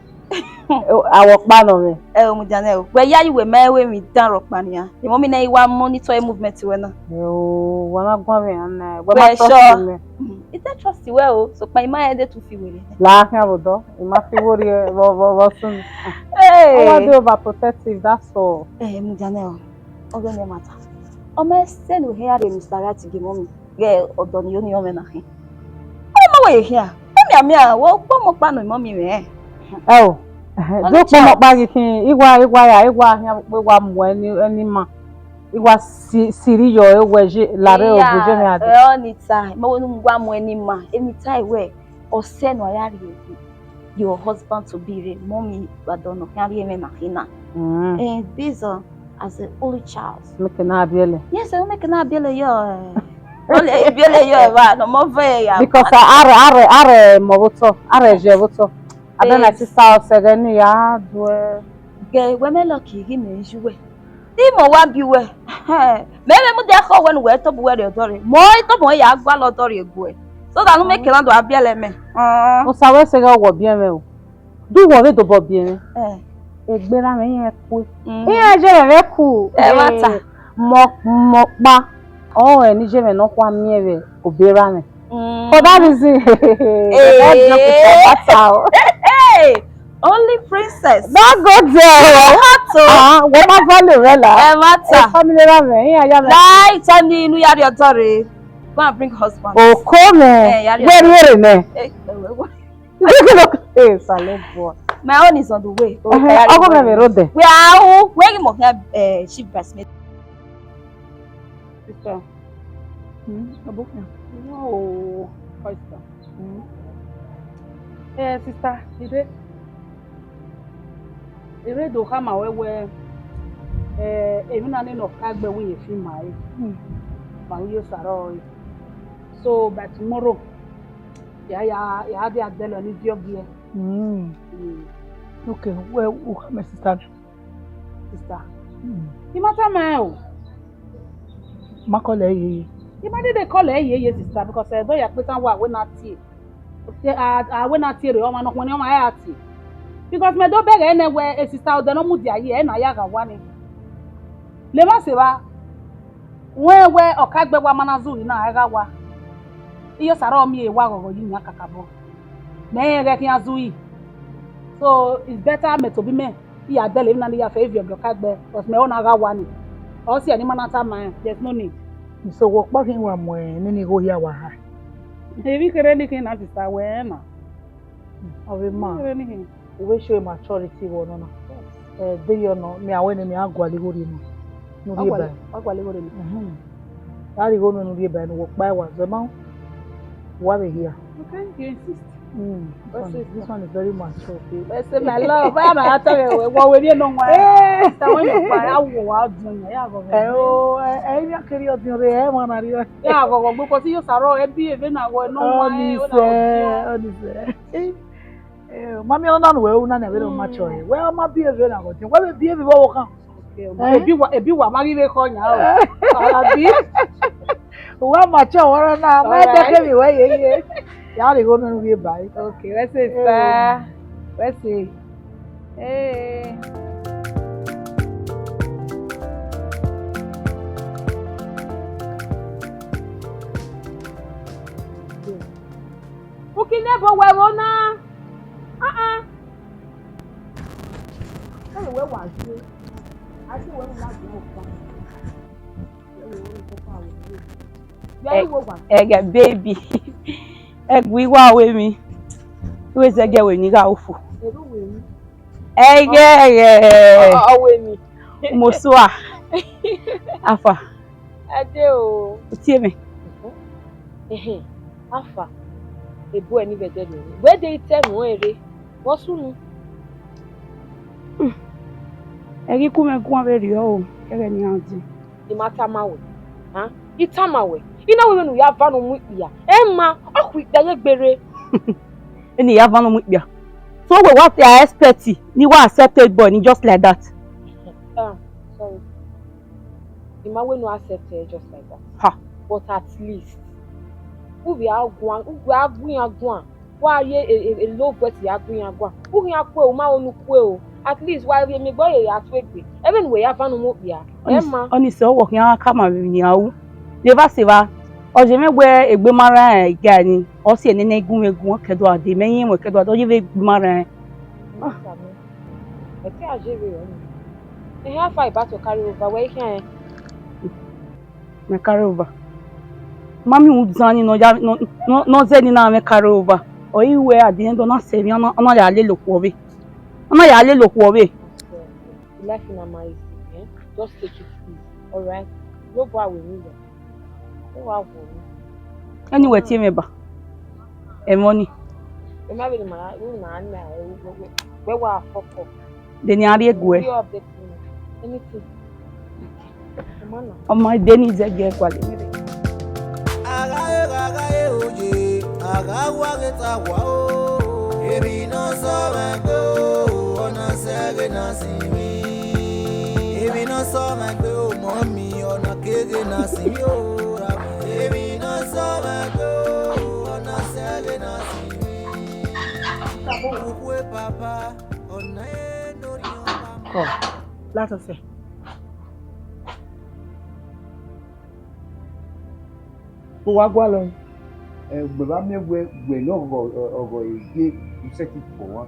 Awọ ọkpa nọ mwẹ. Ẹ o, mudia nẹ o. Wẹ yayi wẹ ma ẹvbo emwi dan rhọkpa nian. Emọ mi nẹ i wa monitor e movement wẹ na. Ẹ o, wa na guan vbe iran na. Wẹ ma trust mẹ. Mm, I te trust wẹ o. Sokpan I ma rẹn de tu fi werriẹ. La khian vbe odọ. I ma fi werriẹ vbe, vbe, vbe sunu. Hey. Ọ wa dey overprotective, that's all. Ẹ, mudia nẹ o. Ọghe ne matter. Ọ ma sẹ ne u hia rhie Mister Right gie emọ mi. Ghẹ ọdọ ni yo ni ọmwẹ na khin. Ọ ma wẹ ye khian, ọ mianmian, wẹ ukpọmọ ọkpa nọ emọ mi mwẹ. Ẹ o, do ukpọmọ ọkpa ghi khin, I wa, I wa ya, I wa khian vbe ukpo, I wa mu ẹni, ẹni ma. I wa si, siri yọ, e wẹ je, la rre obo je mwẹ a dee. Ẹ, ọ ni ta, mẹ wẹ ne u wa mu ẹni ma, emwi ta wẹ, ọ sẹ ne ọ ya rhie your husband to be re, mummy, wa dọ nọ khian rhie mwẹ na khin na. Mm. Eh, based on as a only child. Make na biẹlẹ. Yes, I make na biẹlẹ yọ. Only biẹlẹ yọ eva, no more ve ya. Because a, a rre, a rre, a rre mọ vbe otọ, a rre je vbe otọ. Abẹ my sister ọsẹ ghẹ ne ya do ẹ. Gẹ wẹ mẹ lucky ghi mẹ yu wẹ. Imọ wa bi wẹ. Mẹ vbe mudia khọ wẹ ne uwẹ tobọ uwẹ rrie ọdọ rre. Mọ i tobọ ya gualọ ọdọ rrie gu ẹ. So that nu mẹ kẹmwẹ do a biẹlẹ mẹ. Osa wẹ sẹ ghẹ wọ biẹ mwẹ o. Do wọ vbe dobọ biẹ mwẹ. Eh. Egbe ra mwẹ iran ku. Mm. Iran je mwẹ vbe ku. Ẹ wa ta. Eh, mọ, mọ kpa. Ọ rẹn ni je mwẹ nọkhua miẹn vbe obọ ra mwẹ. Mm. For that reason, eh, that joke is for matter o. Hey, hey. Only princess. No go there. Ẹ ma to. Ah, wẹ ma value rẹ la. Ẹ ma ta. Ẹ family ra mẹ, iran ya mẹ. Lai, tell me, inu ya rhie ọdọ rre. Go and bring husband. Oko mẹ. Eh, ya rhie ọdọ. Wẹ rhie rre nẹ. Eh, eh, eh, eh. Hey, Salobua. My own is on the way. Ẹhẹn, ọgọ mẹ vbe rre odẹ. We are who? Where you must have, eh, chief bridesmaid? Sister. Hmm? Ọbụkwa? No, sister. Hmm? Eh, sister, ire. Ire do khama wẹ wẹ, eh, emwi na ne ọ ka gbe wẹ ye fi ma e. Hmm. Ma wẹ ye sara ọre. So by tomorrow, ya, ya, ya dia dẹlọ ni viọ giẹ. Hmm. Hmm. Okay, well, u khama sister. Sister. Hmm. I ma tama ẹn o. Ma call ẹ yeye. I ma dede call ẹ yeye, sister, because ẹdọ ya kpe tan wa wẹ na tie. Te a, a wẹ na tie rre, ọmwa ne ọ khuẹnnẹ ọmwa ya tie. Because mẹ do bẹghe nẹ wẹ, e sister odẹ ne ọ mudia yi, ẹ na ya gha wa ni. Levba sevba, wẹ wẹ ọ ka gbe wa ma na zu yi na, ẹ gha wa. Iye sara ọ miẹn wa ghọghọ yi yan kakabọ. Mẹ rẹn ghẹ khian zu yi. So, it's better mẹ tobọ imẹ, I ya dẹlẹ emwi na ne I ya fẹ, I viọ giẹ ọ ka gbe, because mẹ ọ na gha wa ni. Ọ si ẹre ne I ma na tama ẹn, there's no need. So, wẹ ọkpa khin wa mu nene igho hia wa ha? Emwi kherhe ne I khin na, sister, wẹ rẹn na. Ọ vbe ma. Emwi kherhe ne I khin. U vbe show maturity vbe ọnọna. Yes. Eh, de yọ nọ, mẹ a wẹ ne mẹ a gualọ igho rhie nọ. Ne u rhie ba. Wa gualọ igho rhie nọ. Mhm. A rhie igho nọ ne u rhie ba, ne uwẹ ọkpa wa zẹ ma. Wa vbe hia. Okay, you insist. Mm, this one, this one is very mature, okay? Ẹ sẹ, my love, I am a tell you, wẹ wẹ rhie nọ wa. Eh. Sister, wẹ ọkpa, a wọ wa ọdiọn yan, ya ghọghọ. Ẹ o, ẹ, ẹ, I kere ọdiọn rre, ẹ, wa na rhie. Ya ghọghọ gbe, because iye sara ọ, ẹ bi eve na wẹ nọ wa, ẹ, ọ na ọdiọn. Ọnise, ọnise. Eh, ma miẹn ọna ne uwẹ ru na, ne vbe ma chọ ẹre. Wẹ ma bi eve na gọdin. Wẹ vbe bi eve vbe ọvbokhan. Okay, eh? Ebi wa, ebi wa ma ghi vbe khọ yan o. Eh. Abi. Uwa ma chọ ọmwa na, ma de kevbe wẹ yeye. Ya rhie igho ne u rhie ba. Okay, wẹ sẹ, eh, sir. Wẹ sẹ. Eh. Uki ne ẹbọ wẹ vbo na? Ah, ah. Ẹghẹ wẹ wa je. A je wẹ wa je ọkpa. Ẹghẹ baby. Ẹgu iwa wẹ mi. Wẹ zẹgẹ wẹ ni gha ufu. Ẹghẹ, ẹghẹ. Ọ, ọ, ọ wẹ mi. Mosua. Afa. Ade o. Utie mẹ. Ehe, afa, ebu ẹre ni vbe ẹdẹ rre. Wẹ de i te ẹmwẹ rre, vbe ọ sunu? Hmm. Ẹ ghi ku mwẹ guan vberriọ o, ẹghẹ ne iran dee. I ma tama wẹ, ha? I tama wẹ, I na wẹ vbene u ya va ne u mu ikpia. Ẹ ma, ọ khu ikpia ye gberre. Eni ya va ne u mu ikpia. So wẹ wa expect ne I wa accept a boy ni just like that? Ah, sorry. I ma wẹ ne u accept her just like that. Ha. But at least, u vbe a guan, u vbe a gu iran guan, wa ye e, e, e low voice ya gu iran guan. U khian kue o, u ma ho ne u kue o. At least, wa vbe miẹn egbe ọre ya tuegbe. Ẹmwẹ ne uwẹ ya van ne u mu okpia. Ẹ ma. Ọnise, ọ wọ khian khama vbe nian ru. Levba sevba, ọ ye mwẹ wẹ egbe ma rran ẹn ga ni, ọ si ẹre nene gun mwẹ gun, ọ ke do a dee, mẹ i rinmwian, ọ ke do a dee, ọ ye vbe egbe ma rran ẹn. Ẹ te a ye vberriọ nii. Ehẹn, how far about your carry over? Wẹ i khian ẹn? My carry over. Ma miẹn uhunmwu zan ni ne ọ ya, ne ọ, ne ọ, ne ọ zẹ ni na mwẹ carry over. Ọ i wẹ at the end, ọ na sẹ emwi, ọ na, ọ na ya lele okhuo vbe. Ọ na ya lele okhuo vbe. Life na ma easy, eh? Just take it easy, alright? No bother with me. Ẹ wa guọghọ. Ẹni wẹ tie mwẹ ba? Ẹmwẹ ọnii. Ẹ ma vbe ne ima, ima na na, wẹ wa fọkọ. De ne a rhie guẹ. Anything. Ọ ma na. Ọ ma de ni zẹ gie gualọ emwi rre. Agha e, agha e oye, agha wa ghe ta wa o. Emwi ne ọ sọ mwẹ gbe o, ọ na sẹ ghe na sin mwẹ. Emwi ne ọ sọ mwẹ gbe o, mọ mi, ọ na ke ghe na sin mwẹ o, ra mwẹ. Emwi ne ọ sọ mwẹ gbe o, ọ na sẹ ghe na sin mwẹ. Ukhue papa, ọ na e do rhiọn papa. Come, let us say. Te uwa gualọ, ẹ, ugbẹn vbe a miẹn wẹ, wẹ ne ọghọ, ọghọ ye u sẹtin fo wan.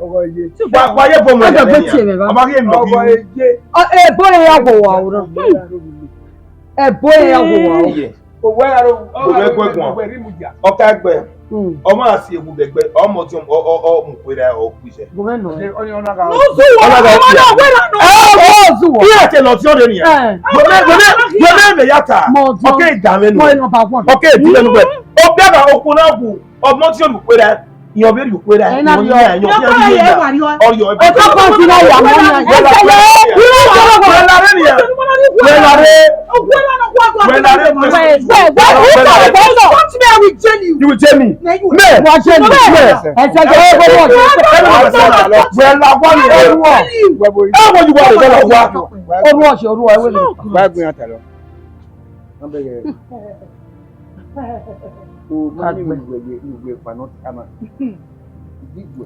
Ọghọ ye. Wa, wa ye bo mu ẹdẹ nẹ nian. Ọba ghi mẹ ọghe. Ọghọ ye. Ọ, ebo re ya wo wa o na. Ebo re ya wo wa o. Iye. Owẹ aro, owẹ ẹgbẹ guan. Ọka ẹgbẹ. Hmm. Ọmọ a si ewu dẹgbẹ, ọmọ ọtiọnmwẹ, ọ, ọ, ọ mu kue ra, ọ ku iṣẹ. Gọvẹnọ. Ọni ọna ga. No zu wa. Ọna ga. Ọmọ na wẹ ra no. Ẹ, ọ, ọ zu wa. Iye te lọ tiọn de nian. Ẹ. Wẹmẹ, wẹmẹ, wẹmẹ mẹ ya ta. Mọ ọdún. Ọke da mẹ nu. Mọ number one. Ọke di mẹ nu wẹ. Ọbẹ ga okun na wu. Ọmọ ọtiọnmwẹ kue ra. Yan vbe rhie ukhu ra, ẹ na yan, yan, yan, yan, yan, yan. Ọyọ, ẹ bá ti na ya mọ yan. Wẹ la rre, wẹ la rre nian. Wẹ la rre. Wẹ la rre. Wẹ, wẹ, wẹ, wẹ, wẹ, wẹ, don't me, I will jail you. You will jail me. Mẹ. Wa jail me. Mẹ. Ẹ sẹ jẹ. Ẹ bọ bọ. Ẹ bọ bọ. Wẹ la wa ni. Ẹ wọ. Ẹ wọ ju wa le bẹ la wa. Oru ọsẹ, oru ẹ wẹ. Wa gbin ata lọ. Wọ́n bẹ̀rẹ̀ o, mami, ìwé, ìwé ìpànà ama. Ìdíje.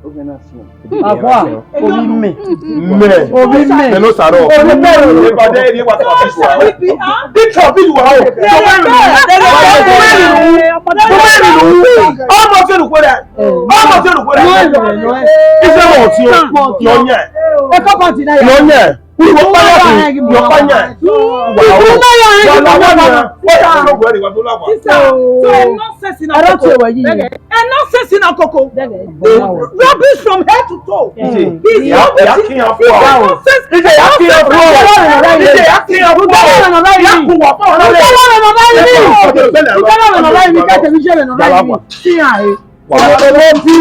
Ó fẹ́ náà sùn. Àwa, omi mẹ. Mẹ. Omi mẹ. Mẹ ló sàrọ̀. Omi mẹ. Ìpàdé ẹni wà tó àbí ìwà. Bí tó àbí ìwà o. Tó bá yìí. Tó bá yìí. Ọmọ tí olùkọ́ rẹ̀. Ọmọ tí olùkọ́ rẹ̀. Iṣẹ́ mọ̀ tí o. Yọ nyẹ. Ẹ kọ́ pàtì náà yà. Yọ nyẹ. Ìwọ pa ya kù, ìwọ pa ya. Ìwọ pa ya. Ìwọ pa ya. Sister, so ẹ nonsense in Ẹ rọ ti Akoko. Ẹwẹ yi. Ẹ nonsense in Akoko. Dẹgẹ. Rubbish from head to toe. Ije, He's ya, rubbish. Ya kiyan fún wa. Nonsense. Ije, ya kiyan fún wa. Ije, ya kiyan fún wa. Ya kun wa fún wa. Ije, ya kiyan fún wa. Wa ma lo lo bi.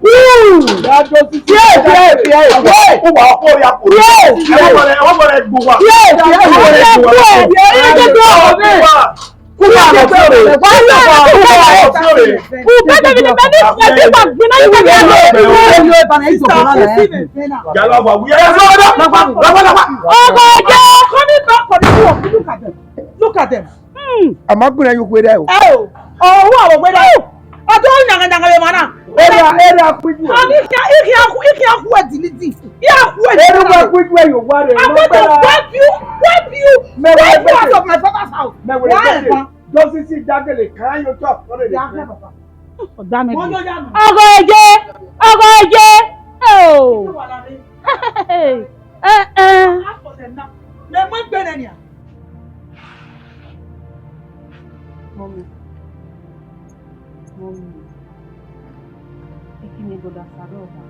Woo! Fiẹ, fiẹ, fiẹ, fiẹ. Ó wà ọkọ ya kò. Fiẹ, fiẹ. Ẹ wọ́n bọ̀rẹ̀, ẹ wọ́n bọ̀rẹ̀ gbò wá. Fiẹ, fiẹ, fiẹ. Ẹ wọ́n bọ̀rẹ̀ gbò wá. Kúkà lọ sí òde. Kúkà lọ sí òde. Yàrá wa wúyẹ. Ẹ sọ ọdọ. Ọkọ jẹ. Look at them. Look at them. Hmm. Amagbọn yo were o. Ẹ o, ọwọ awọ were o. Ọdọ nyanga nyanga le mana. Era, era kuju. Ani kia, ikia ku, ikia ku edili. Ẹ wẹ ku idu ẹre ye owa rre, I'm going to wipe you, wipe you, wipe you out of my father's house. Mẹ wẹ gbẹdẹ. Josisi dagele kan yo chọ. Ọgọ eje, ọgọ eje. Oh. Eh, eh. Mummy, mummy, ekene brother Sarah ọba,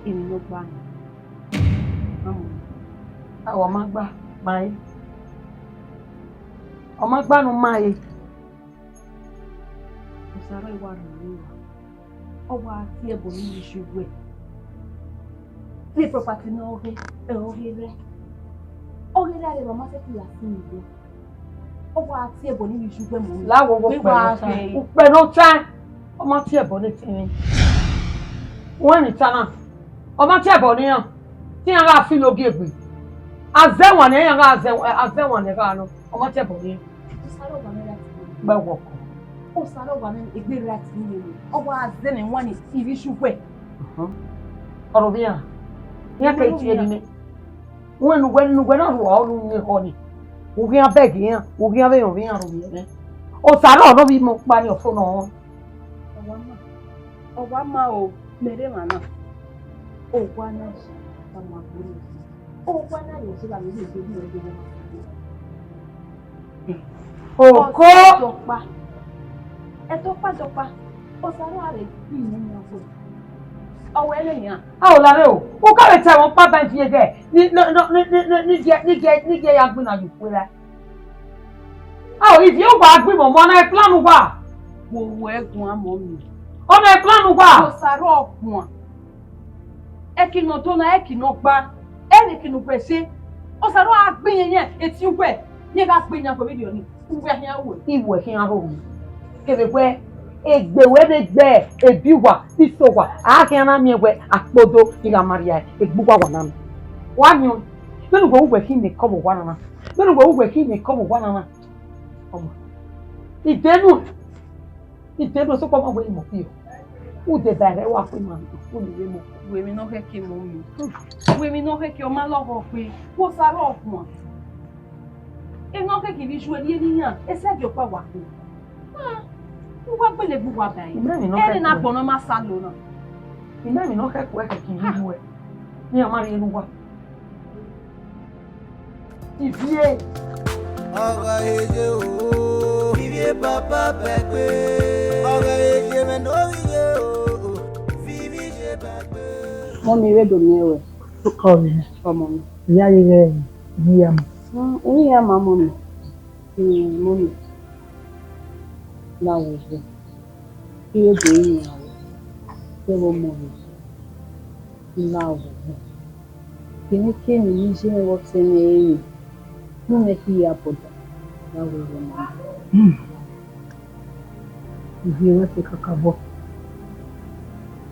emwi ne ọ gba nọ. Mummy. Awa ma gba, ma re. Ọ ma gba ne u ma re. Osaro wa rhie uwa, ọ wa tie ẹbọ ne ivbi iye uwẹ. Te property ne ọ ghe, ẹ, ọ ghe rẹ. Ọ ghe rẹ, ọ ma sẹtin ya sin uwẹ. Ọ wa tie ẹbọ ne ivbi iye uwẹ mọ. La wo wo. Wẹ ukpẹ wa nọ ta, ghe ukpẹ nọ ta, ọ ma tie ẹbọ ne etinmwi. Wẹ ni ta na, ọ ma tie ẹbọ ne iran, te iran gha filo gie egbe. Azẹwan ne iran gha, azẹ, azẹwan ne gha nọ, ọ ma tie ẹbọ ne iran. Osaro wa mẹ right. Gbe wọ kọ. Osaro wa mẹ egbe right ni mẹ. Ọ wa zẹ ne wan ni ivbi iye uwẹ. Ọrọvbian, iran ke tie ni mẹ. Wẹ ne uwẹ, ne uwẹ na rua ọnu ne họ ni. U ghian bẹghe iran, u ghian vbe rọnvbe iran rhie mwẹ. Osaro nọ vbe imẹ ọkpa ni ọfo nọ. Ọ wa ma, ọ wa ma o, mẹ rre emwa na. Owa na yi, ọ ma gbe unu. Owa na yi, ọ sẹ gha vbe rhie egbe ne ọ do ma. Oko. Ẹdọkpa. Ẹdọkpa, ẹdọkpa. Osaro a rhe gbe iyẹn yan wẹ. Ọ wẹ vbe yan. A o lare o. U ka vbe ta ẹmwẹ ọkpa ba viẹ dẹ. Ni, ni, ni, ni, ni, ni, ni gie, ni gie, ni gie ya gbinna ye ukhu ra. A o, ivie uwa gbe imẹ, ọmọ na plan uwa. Wo wo ẹguan mọ mi. Ọ na plan uwa. Osaro ọguan. Ẹki ne ọ do na, ẹki ne ọ gba, ẹnẹ ẹki ne uwẹ sẹ, Osaro a gbe iyẹn yẹn, etiẹn uwẹ, ne gha gbe yan wẹ vberriọ ni, uwẹ khian ru. Iwẹ khian ru. Kevbe wẹ, egbe wẹ ne egbe, ebi uwa, iso uwa, a khian na miẹn wẹ akpodo, I gha ma rhie egbe uwa wa na nọ. Wa miẹn, vbene uwẹ, uwẹ khin ne ekọmọ uwa nana, vbene uwẹ, uwẹ khin ne ekọmọ uwa nana. Ọmọ, idenu. Ite do sokpan ma wẹ imọ kpio. Ude ba ẹre wa kpe ma, u ni vbe mọ. Wẹ emwi ne ọ khẹke mọ mi. Wẹ emwi ne ọ khẹke, ọ ma lọghọ kpe. Wo Osaro ọguan. Emwi ne ọ khẹke vbe iye uwẹ rhie ne iran, esẹgie ọkpa wa kpe. Ah, u wa gbele egbe uwa ba ẹre. Imẹ emwi ne ọ khẹke. Ẹre na gbọnnọ ma sa lo na. Imẹ emwi ne ọ khẹke uwẹ khẹke ivbi uwẹ. Ne iran ma rhie ne uwa. Ivie. Ọghe eje o, ivie papa bẹgbe. Ọghe eje mwẹ ne ovbi ye o, ivie ye bẹgbe. Mummy, vbe do miẹn ruẹ? Okọ vbe nẹ? Ọmọ mi. Iya ye ghẹ, iya ma. Hmm, iya ma, mummy. Hmm, mummy. La wo vbe. Iro do yin aro, zẹvbe ọmọ rẹ, I la vbe ọgbọ. Kemwekemwi ne I ye mwẹ vbe ọtẹn mwẹ ẹre, ne imẹ khin ya brother, I la vbe ọmọ mwẹ. Hmm. Ivie ruẹ te kakabọ.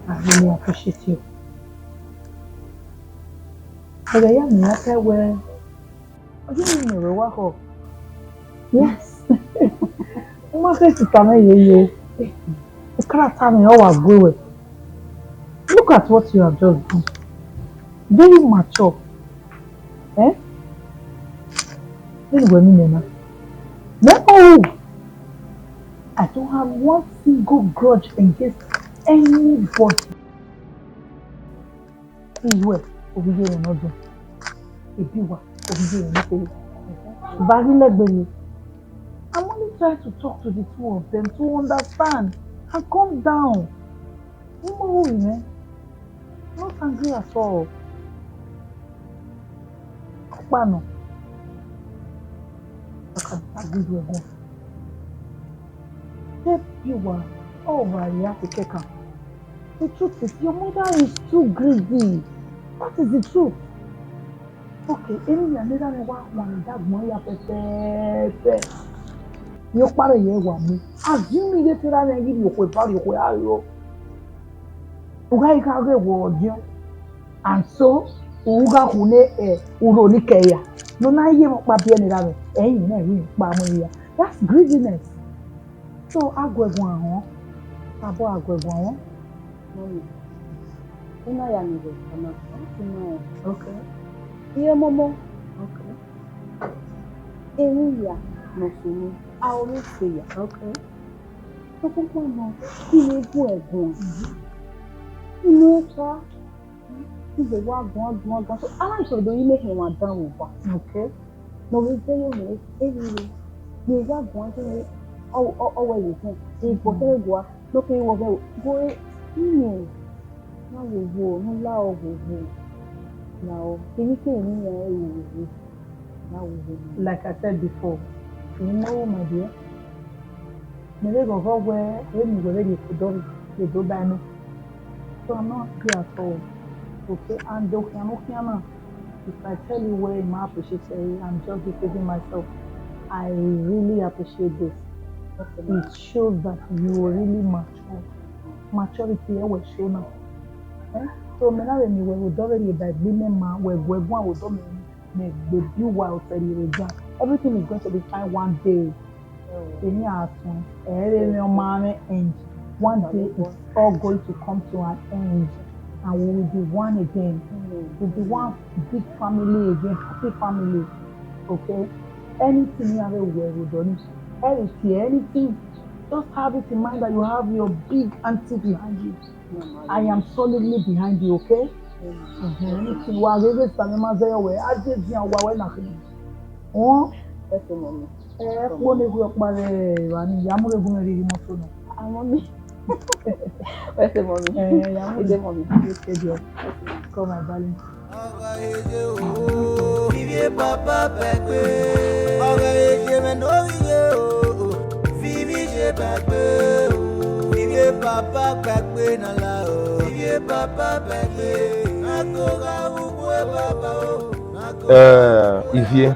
I really appreciate you. Ẹghẹ ya miẹn a ta wẹẹ, ọ ghi miẹn wẹ wa khọ. Yes. U ma sẹtin tama ẹre yeye o. Ukarata mwẹ ọ wa gue wẹ. Look at what you have just done. Very mature. Eh? Vbene uwẹ miẹn na. Mẹ ọ ru. I don't have one single grudge against anybody. Iruẹ, ovbi iye mwẹ ne ọ dọn. Ebi uwa, ovbi iye mwẹ ne ọ kere. Ba ghi lẹgbe ni. I'm only trying to talk to the two of them to understand and calm down. Imo ru mwẹ. Not angry at all. Ọkpa nọ. Kakabọ, I give you a gun. Ebi uwa, ọ wa ya kẹkan. The truth is, your mother is too greedy. That is the truth. Okay, emwi ne erha mwẹ wa khuan ne I da agbọn ya pẹpẹẹpẹ. Iyọkpa rẹ ye wa mu. Assume ighẹ te erha mwẹ ghi rhie okhuo eva, rhie okhuo aro. U gha ghi gha ghe wẹ ọdiọn. And so, u gha khu ne, eh, u ro ni kẹ ya. Ne ọ na ye mwẹ ọkpa biẹ ne erha mwẹ, ẹ i mwẹ ru kpa mu ya. That's greediness. So, a gu ẹguan họn, abọ a gu ẹguan họn. Mummy, Una ya ni vbe ọkpa na, ọ ma rẹn. Okay. Iye momo. Okay. Emwi hia ne ọ sunu, a ho vbe sẹ ya. Okay. Sokpan nọ, I vbe gu ẹre guan. Unu ekhọe, I vbe wa guan, guan, guan. So, a na sẹ do yi ne ehẹn mwa dan vbe owa. Okay. Ne ọ vbe zẹ ye mwẹ, erriọ, ne I gha guan, ọ, ọ, ọ wẹ ye guan. I bọ sẹ vbe gua, ne ọ keghi wẹ ọ ghẹ, gu ẹre, unu, na vbe owa, ne u la ọ vbe owa. Na ọ, kevbe kevbe ne I ya ẹre vbe owa. Like I said before, you know, my dear, mẹ vbe ghọghọ wẹ, vbene uwẹ vbe rhie fo dọrre, vbe do ba ẹmwẹ. So I'm not angry at all. Okay, and okhian ne okhian na, if I tell you where I appreciate you, I'm just deceiving myself. I really appreciate this. It shows that you are really mature. Maturity, ẹ wẹ show now. Eh? So, mẹ na vbe miẹn wẹ, vbe odọ vbe rhie ba egbe mẹ ma, wẹ gu ẹre guan vbe odọ mẹ. Mẹ gbe bi uwa otọ rhie vbe gan. Everything is going to be fine one day. Emwi a suẹn, ẹ i re emwi ọma mwẹ end. One day it's all going to come to an end. And we will be one again. We'll be one big family again, happy family. Okay? Anything you have a word with on it, anything, just have it in mind that you have your big auntie behind you. I am solidly behind you, okay? Mhm. Anything wa ghe vbe sa mẹ ma zẹ yọ wẹ, a je dian wa wẹ na khin. Họn? Ẹse mummy. Ẹ kpo ne ghi ọkpa vbe evba ni, ya mu ghe gu mwẹ rhie imoto nọ. Ah, mummy. Ẹse mummy. Eh, ya mu. Ẹse mummy. Okay, dear. Come, my darling. Ivie papa bẹgbe, ọghe eje mwẹ ne ovbi ye o, vivi ye bẹgbe o, ivie papa bẹgbe na la o, ivie papa bẹgbe, na ko gha wu gue papa o, na ko. Eh, Ivie.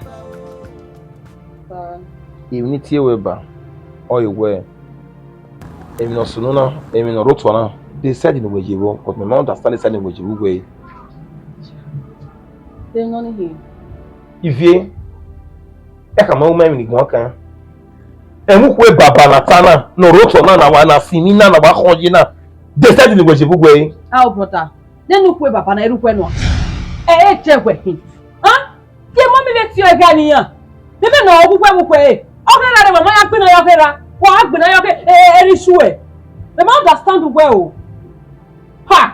Sir. Emwi ne I tie ruẹ ba, ọ re wẹẹ, emwi ne ọ sunu na, emwi ne ọ rre otọ na, the side ne uwẹ ye vbọ, but mẹ ma understand the side ne uwẹ ye vbe uwẹ. Emwi nọ ni hin? Ivie, ẹ khama ru ma emwi ne I guan kan. Ẹmwẹ ukhue baba ne a ta na, ne ọ rre otọ na, ne a wa na sinmwi na, ne a wa khọn ye na, the side ne uwẹ ye vbe uwẹ. Ao brother, nene ukhue baba na i rre ukhue nua. Ẹ i te wẹ hin. Hẹn? Gie mummy vbe tie ẹre gha ne iran. Vbene ọ wu uwẹ vbe ukhue ẹre, ọ ghe ra rre, wa ma ya gbinna yọ ghe ra. Wa gbinna yọ ghe, e, e, eri isu ẹ. Mẹ ma understand uwẹ o. Ha!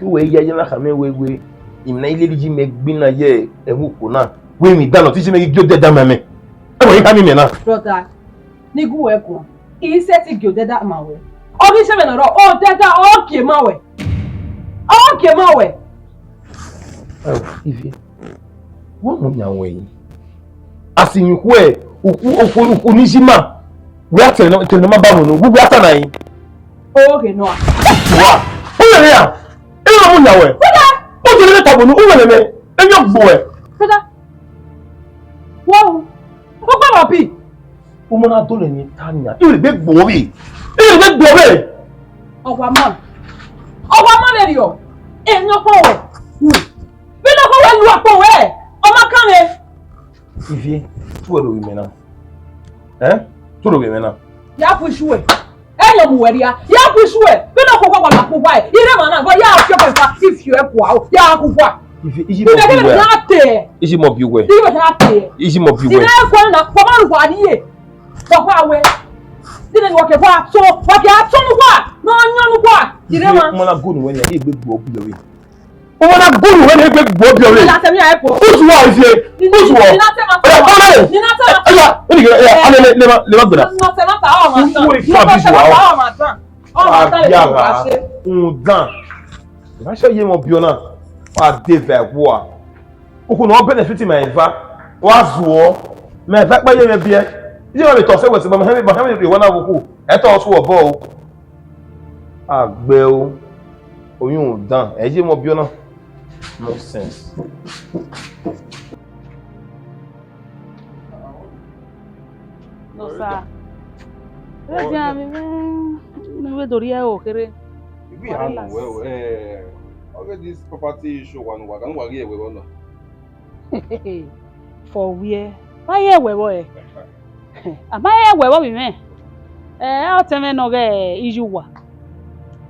Uwẹ ya ye na khama wẹ wẹ, I na i lele iye mẹ gbinna ye ẹvbo ukpo na. Wẹ emwi dan nọ te iye mẹ ghi gie odẹ dan ma mẹ. Ẹ wẹ I khama mẹ na. Brother, ne I gu uwẹ guan, I sẹtin gie odẹ dan ma wẹ. Ọ ghi sẹ vbene ọ rrọọ, odẹ dan ọ gie ma wẹ. Ọ gie ma wẹ. Ẹ, Ivie, wa mu yan wẹ yi. A si yin ukhue, ukhu, ukhu, ukhu ni zi ma. Wẹ a tẹn nọ, tẹn nọ ma ba mu nu, wu wẹ a ta na yi. O ghe nọ a. Wa, u wẹ ya. E ma mu yan wẹ. Kódà. O jẹ ne tabo nu, u wẹ mẹ, e yọ gbo wẹ. Kódà. Wo, o gba ma bi. Ọmọ na dọlọ emwi ta nian, I vbe gbe gbo vbe, I vbe gbe gbo vbe. Ọ wa ma, ọ wa ma vberriọ, emwi ọkpa wẹ, vbene ọkpa wẹ lu akpọ wẹ, ọ ma kan mwẹ. Ivie, tu ẹre vbe mẹ na. Ẹn? Tu ẹre vbe mẹ na. Ya bu isu ẹ. Ẹ yọ mu wẹ rria. Ya bu isu ẹ. Vbene ọkpa wa wa la kugwa ẹ. I rre emwa na, vbọ ya fi ọkpa fa, I fi ọkpa o. Ya kugwa. Ivie, iji mọ bi uwẹ. Ivie, ya te. Iji mọ bi uwẹ. Ivie, ya te. Iji mọ bi uwẹ. Ivie, kọ na, kọ ma ru wa rrie. Wa wa wẹ. Dede ni wa ke wa so, wa ke a so nu wa. No, no, nu wa. Ivie, ma na go nu wẹ ni, egbe gbo bi ọre. Ọmọ na go nu wẹ ni, egbe gbo bi ọre. Ni na tẹ mi a epo. Uzu wa Ivie. Uzu wa. Ni na tẹ ma. Oya, come here. Ni na tẹ ma. Oya, o ni ke, oya, ale, le, le ma, le ma gbena. Ni na tẹ ma ta, ọ ma ta. Uzu wa Ivie. Ni na tẹ ma ta, ọ ma ta. Ọ ma ta le ko ba se. Undan. Ìbáṣẹ yé wọn bí ọ náà, wà á dé bẹ̀ wọ à. Okùn náà benefit my eva, wà á zù ọ. My eva pẹ́ yé mi bí ẹ. Yé wọn lè tọ̀ sí ẹ̀wẹ̀ sí bàmí hẹ́mi bàmí rè wọ́n náà wò kù. Ẹ tọ́ ọ sùn ọ̀bọ o. Àgbẹ̀ o. Oyún ò dàn. Ẹ yé wọn bí ọ náà. Nonsense. No, sir. Ẹ jẹ́ àmì mẹ́, mi wé dorí ẹ o kéré. Ibi ìhànú wẹ́ o, ẹ, ọgẹ́ this property issue wà nù wà, kànú wà rí ẹ̀wẹ̀ wọ́n náà. For where? Báyẹ̀ ẹ̀wẹ̀ wọ́ ẹ̀. Àbáyẹ̀ ẹ̀wẹ̀ wọ́ mi mẹ́. Ẹ, ọ̀tẹ̀ mẹ́ nọ gẹ́ issue wà.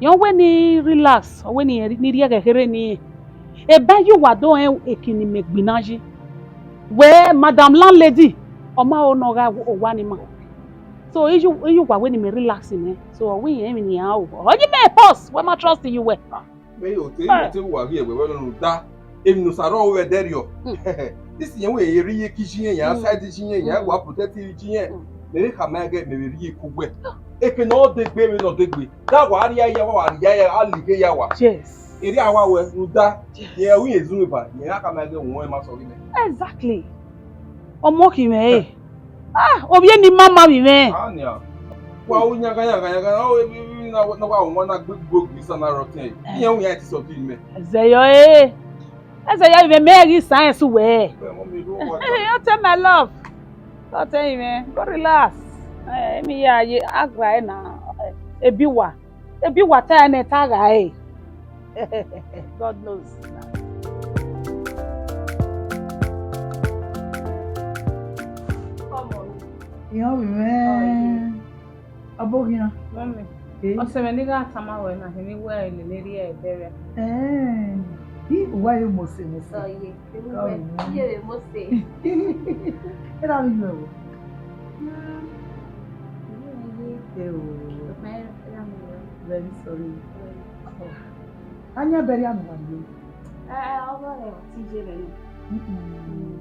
Rẹn wẹ ne I relax, ọ wẹ ne I rhie ẹghẹ kherhe ne I rẹn. Eba ye uwa do rẹn eki ne imẹ gbinna yi. Wẹ, madam landlady, ọ ma ho ne ọ gha owa ni ma. So, iye, iye uwa wẹ ne imẹ relax nẹ. So, ọ wẹ irẹn emwi ne iran ru. Ọ ye mẹ pause, wẹ ma trust you wẹ. Vbe ote, vbe ote uwa ghi ẹwẹ, wẹ nọ da, emwi ne Osa rrọọ vbe ẹdẹrriọ. This yẹn wẹ rhie eki yi irẹn, yan side yi irẹn, yan wa protect yi irẹn. Mẹ vbe khama ẹghẹ, mẹ vbe rhie eki uwẹ. Eke ne ọ degbe, vbe ne ọ degbe. Da wa rhie ya, wa rhie ya, a like ya wa. Yes. Erriọ a wa wẹ, rhunmwuda, yẹ u ye zun eva, yẹ gha khama ẹghẹ, wẹ ma sẹ ọghe mẹ. Exactly. Ọmọ khin mwẹ re. Ah, ovbi eni ma ma vbe mwẹ. Ah, nia. Wa u yan gha, yan gha, yan gha, o, e, e, e, na, na wa wan na gbe, gbe, gbe, sa na rọ tẹn. Iyan u yan ti sọ ti mẹ. Ẹzẹ yọ e. Ẹzẹ yọ vbe mẹ ghi sa ẹn su wẹ. Bẹ́ẹ̀ mọ mi ló wà. Hey, you tell my love. Don't tell him, man. Go relax. Eh, emi ya ye agba ẹ na, eh, ebi wa. Ebi wa ta ẹnẹ ta gha e. God knows. Come on. Iyan vbe mwẹ. Ọ bọ khian. Mummy, eh? Ọsẹ mwẹ ne I gha tama ruẹ na, hẹ ne I wẹ lele rhie ẹbẹrẹ. Eh, I, uwa ye Mose, Mose. Ọ ye, oh, iye vbe Mose. Erha vbe iyuẹ o. Hmm, iye mwẹ ye. Eh, o. Mẹ, erha mwẹ ye. Very sorry. Sorry. Oh. A yan bẹrriẹ anu wa ye. Eh, ọ gha rẹ ọtẹn iye mwẹ nọ. Mm-mm. Hmm.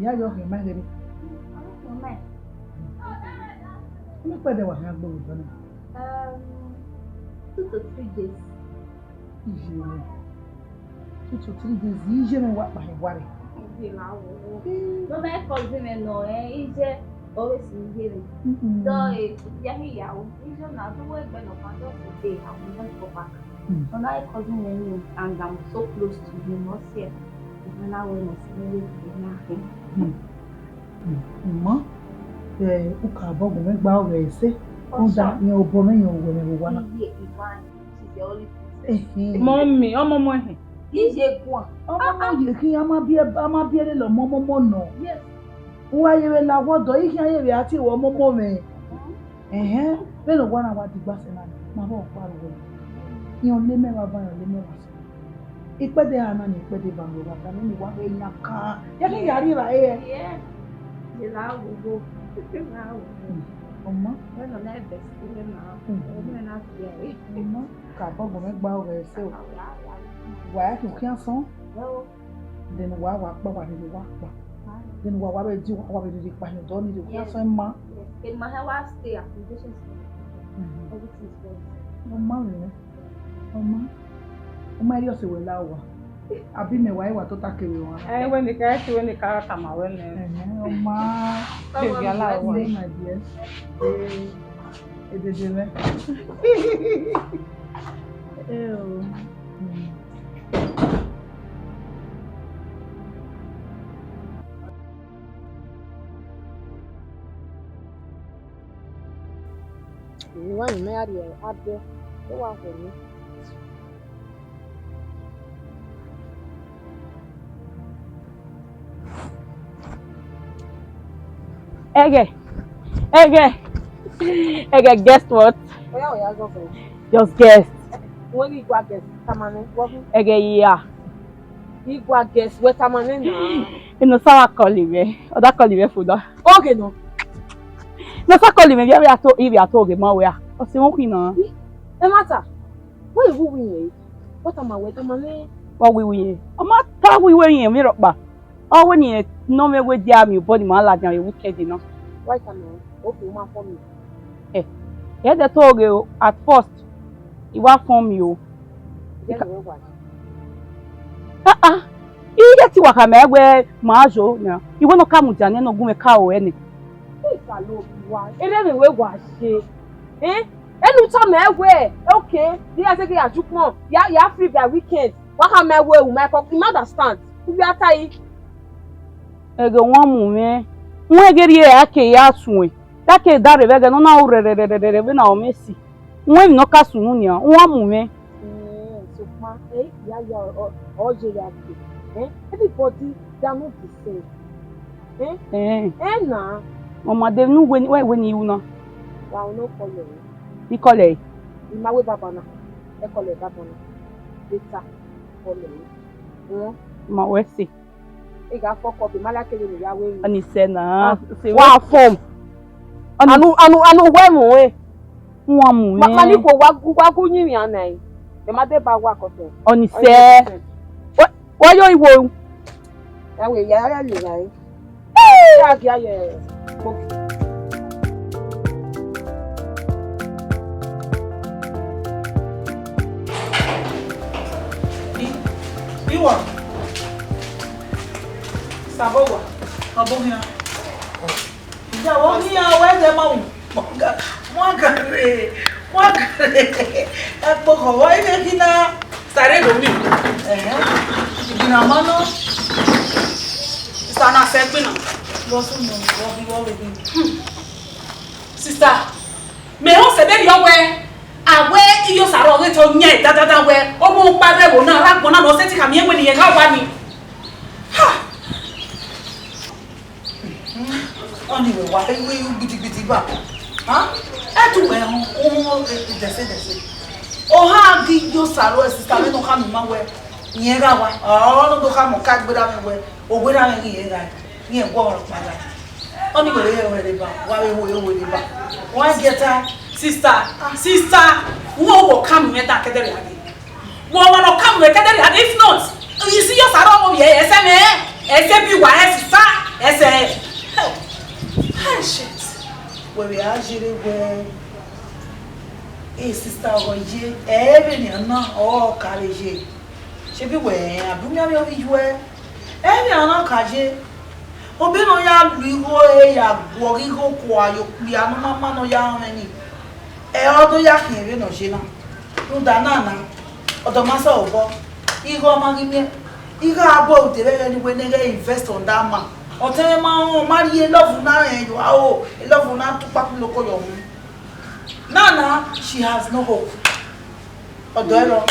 Iya yo khin ma ghe ni. Ọ khin ma. Unu kpẹdẹ wa khian gbe vbe odọ na? Um, two to three days. Iye mwẹ. Two to three days, iye mwẹ wa kpa hin wa rre. Iye na wo. Hmm. No, my cousin mwẹ nọ, eh, iye always in here. Mm-mm. So, eh, ya hi ya wo. Iye na do we gbe no kan just today, I will not go back. Mm. Ọna cousin mwẹ ni, and I'm so close to him, ọ si ẹe. Ọna wẹ ne ọ si ẹe, ọ na khin. Mm. Mm. Mọ, eh, u ka bọ gu mwẹ gba ọghẹ ẹse, rhunmwuda rẹn obọ mwẹ, rẹn owẹ mwẹ vbe owa na. Iye Ivan, she's the only princess. Ehe. Mummy, ọmọ ọmọ ẹhẹn. Iye guan. Ọmọ ọmọ ye khin, a ma biẹ, a ma biẹ lele ọmọ ọmọ nọ. Yes. Uwa ye vbe la wọdọ, I khian ye vbe a tie ruẹ ọmọ ọmọ mwẹ. Mm. Ẹhẹn, vbene owa na wa digba sẹ na, ma vbe ọkpa ru wẹ. Iran ne mẹ vbe avan, iran ne mẹ vbe asọn. Ikpẹdẹ eha na ni ikpẹdẹ eva ne uwa ta nene uwa vbe yan kan. Ya khin ya rri evbare hẹ. Yeah. Ye la ghogho. La ghogho. Hmm. Ọma. Wẹ nọ na ẹbẹ si wẹ na. Hmm. Ọmọ na fi ẹre. Ọma. Ka bọ gbọmọ gba ọghẹ ẹse o. Wa ya khin khian sọn. Ẹ o. Then wa wa kpa, wa rhirhi wa kpa. Then wa wa vbe di, wa wa vbe rhirhi kpa hin odọ ni rhie, yes, khian sọn ima. Yes. Then ma ha wa stay accommodation. Mhm. Everything is well. Ọma mwẹ. Ọma. Ọma, erriọ sẹ wẹ la owa. Abi mẹ wa, e wa tota kevbe owa. Ẹ, wẹ ne ka, ẹ si wẹ ne ka tama wẹ nẹ. Ẹhẹn, ọma. Baby, allow. Ọma, my dear. Eh, edede mwẹ. Eh, o. Mm. Emwi ne imẹ ya rrie abẹ, e wa khuẹ nẹ. Ẹghẹ, ẹghẹ, ẹghẹ, guess what? Oya, oya, go for it. Just guess. Wẹ ghi gua guess, tama nẹ, wọ ghi. Ẹghẹ, yeah. I gua guess, wẹ tama nẹ na. Enosa wa call mwẹ, ọ da call mwẹ fo da. Oghe nọ. Enosa call mwẹ, vbe a to, ivbi a to ghe ma wẹ a. Ọ sẹ mwẹ khin na. Ẹ ma ta. Wẹ i wu wi yẹn. Wẹ tama wẹ tama nẹ. Ọ wi wi yẹn. Ọ ma ta wi wi yẹn, mi rhọkpa. Ọ wẹ ne irẹn nọ mwẹ wẹ dia miẹn obọ ne ima ladian vbe weekend na. Why tama? Okay, u ma fọn mi. Eh, ẹ dẹ to ghe o, at first, I wa fọn mi o. Iye ne wẹ wa. Ah, ah. Iye te I wa khama ẹre wẹ ma yo na. I wẹ ne ọ ka mudia nẹ ne ọ gu mwẹ ka ro ẹre nẹ. Esa lo wa. Erha mwẹ wẹ wa ye. Eh? Enu tama ẹre wẹ, okay, de ya zẹgẹ ya ju ukpọn, ya, ya free by weekend. Wa khama ẹre wẹ u ma kọ, I ma understand. U vbe a ta yi. Ẹghẹ wan mu mwẹ. Wẹ ghe rhie a ke ya suẹn. Ta ke da rre vbe ẹghẹ ne ọ na ru rẹrẹrẹrẹ vbe na ọ mwẹ si. Wẹ emwi ne ọ ka sunu nian, u wa mu mwẹ. Eh, sokpan, eh, ya, ya, ọ, ọ ye ya ke. Eh, everybody, they are not the same. Eh? Eh. Eh, na. Ọ ma de nu wẹ, wẹ, wẹ ne I ru na. Wa, ọ no call ẹ. I call ẹ. I ma wẹ baba na. Ẹ kọlọ ẹdabọ na, beta kọlọ ẹre. Ma wẹ se. Ẹ gha fọkọ be ma la kevbe ne ya wẹ. Ọni sẹ na. Wa fọm. Anu anu anu wẹ mu ẹ. Wan mu ẹ. Ma ni ko wa gu wa gu yin yan na. Ẹ ma de ba wa kọtẹ. Ọni sẹ. Wa yo iwo. Ẹwẹ ya ya le ra e. Ya gia ye. Iwa. Sabowa. Ọbọ hian. Ìyàwó ní àwọn ẹ̀jẹ̀ máa wù. Wọ́n gàrè, wọ́n gàrè. Ẹ pọkàn wọ́n ilé kí náà. Sàré ló mì. Ẹ̀hẹ́n. Ìgbìnà máa ná. Sista na sẹ gbìnà. Wọ́n tún mú wọ́n bí wọ́n wé bí. Sista, mẹ họn sẹ bẹ́ẹ̀ yọ wẹ. Àwẹ iyọ sàrọ ọghe tó yẹn dáadáa wẹ. Ọmọ ń parẹ́ wò náà, rágbọ́n náà lọ sẹ́tì kàmí ẹ̀wẹ̀ nìyẹn ká wá ni. Ha! Ọni wẹ wa ewe gbidigbidi ba. Ha? Ẹ tu wẹ họn, họn, dẹse, dẹse. Ọ ha ghi yo saro ẹ sista mẹ nọ khama ima wẹ. Iyẹn gha wa. Ọ nọ do khama ọka gberra mwẹ wẹ. Owerra mwẹ ghi iyẹn gha. Iyẹn guọghọ kpaga. Ọni wẹ rẹ wẹ rre ba. Wa vbe ho yo wẹ rre ba. Wa giẹta. Sista, sista, wẹ wọ khama imẹ ta kẹdẹrriọ ghe. Wẹ ọmwa ne ọ ka mu ẹkẹdẹrriọ, if not, isi yọ saro ọmọ vbiẹ ẹsẹ mwẹ, ẹsẹ bi wa, ẹsẹ sa, ẹsẹ. Hey, shit. Wẹ vbe a jere wẹ, e sista ọghọ ye, ẹ vbe nian na ọ ka vbe ye. Ṣebí wẹ a bu mianmian ovbi yuẹ, ẹ vbe nian na ka ye. Obọ ne ọ ya lu igho ẹre ya guọghọ igho kua ye okpia ne ọ ma ma ne ọ ya rọnmwẹ ni, ẹ ọ do ya khian vbene ọ ye na. Rhunmwuda na na, ọdọ ma sẹ obọ, igho ma ghi miẹn, igho a bu ẹre ude vbe ẹghẹ ne wẹ ne ghẹ invest on that man. Ọtẹn mwẹ ma rẹn, ọ ma rhie love na rẹn yo, aro love na tu kpakpo loko yọ hu. Now now, she has no hope. Ọdọ ẹrọ,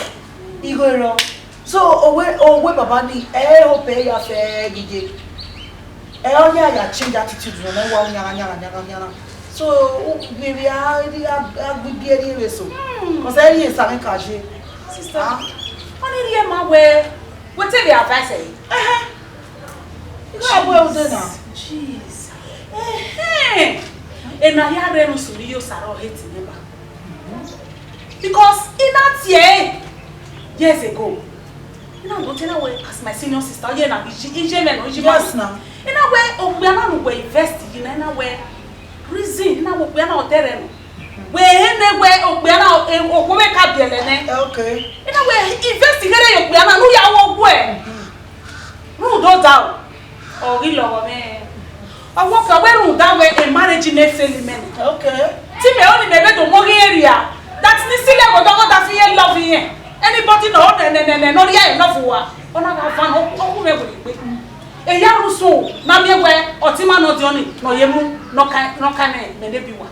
igho ẹrọ. So, owe, owe baba ni, ẹ hope ẹ ya fẹ gige. Ẹ ọ ya ya change attitude nọ, wa nyara, nyara, nyara, nyara. So, u, maybe a, a, a gbe ibi ẹre vbe so. Hmm. 'Cause ẹ rhie esa mwẹ ka ye. Sister, ah, ọ ni rhie ma wẹ, wẹ te vbe advice ẹre. Ẹhẹn. Igho a bu ẹre ude na. Jeez. Ẹhẹn. Ena hia rre ne usun ni yo saro hate neighbor. Because I na tie ẹre years ago. I na note na wẹ as my senior sister, ọ ye na iye, iye mwẹ nọ, iye mwẹ. Yes, na. I na wẹ okpia na ne uwẹ invest yi na, I na wẹ reason, I na wẹ okpia na ọ dẹrẹ nọ. Wẹ he ne wẹ okpia na, e, okhuo mwẹ ka biẹlẹ nẹ. Eh, okay. I na wẹ invest ghere ye okpia na, ne u ya wẹ ọghuẹ. Rhunmwuda o, ọ ghi lọghọ mwẹ. Ọvbokhan wẹ rhunmwuda wẹ e marriage ne fail mẹ nẹ. Okay. Te imẹ ọnii mẹ vbe do mu ọghe area. That ni sile ẹvbo dọghe ọdafẹn irẹn love irẹn. Anybody nọ nẹ nẹ nẹ nẹ ne ọ rhie ẹre love uwa, ọ na gha van, ọ khu mwẹ wẹ egbe. Eya rre usun na miẹn wẹ ọtẹn ima ne ọ diọn ni ne ọ ye mu ne ọ ka, ne ọ ka mwẹ mẹ ne bi uwa.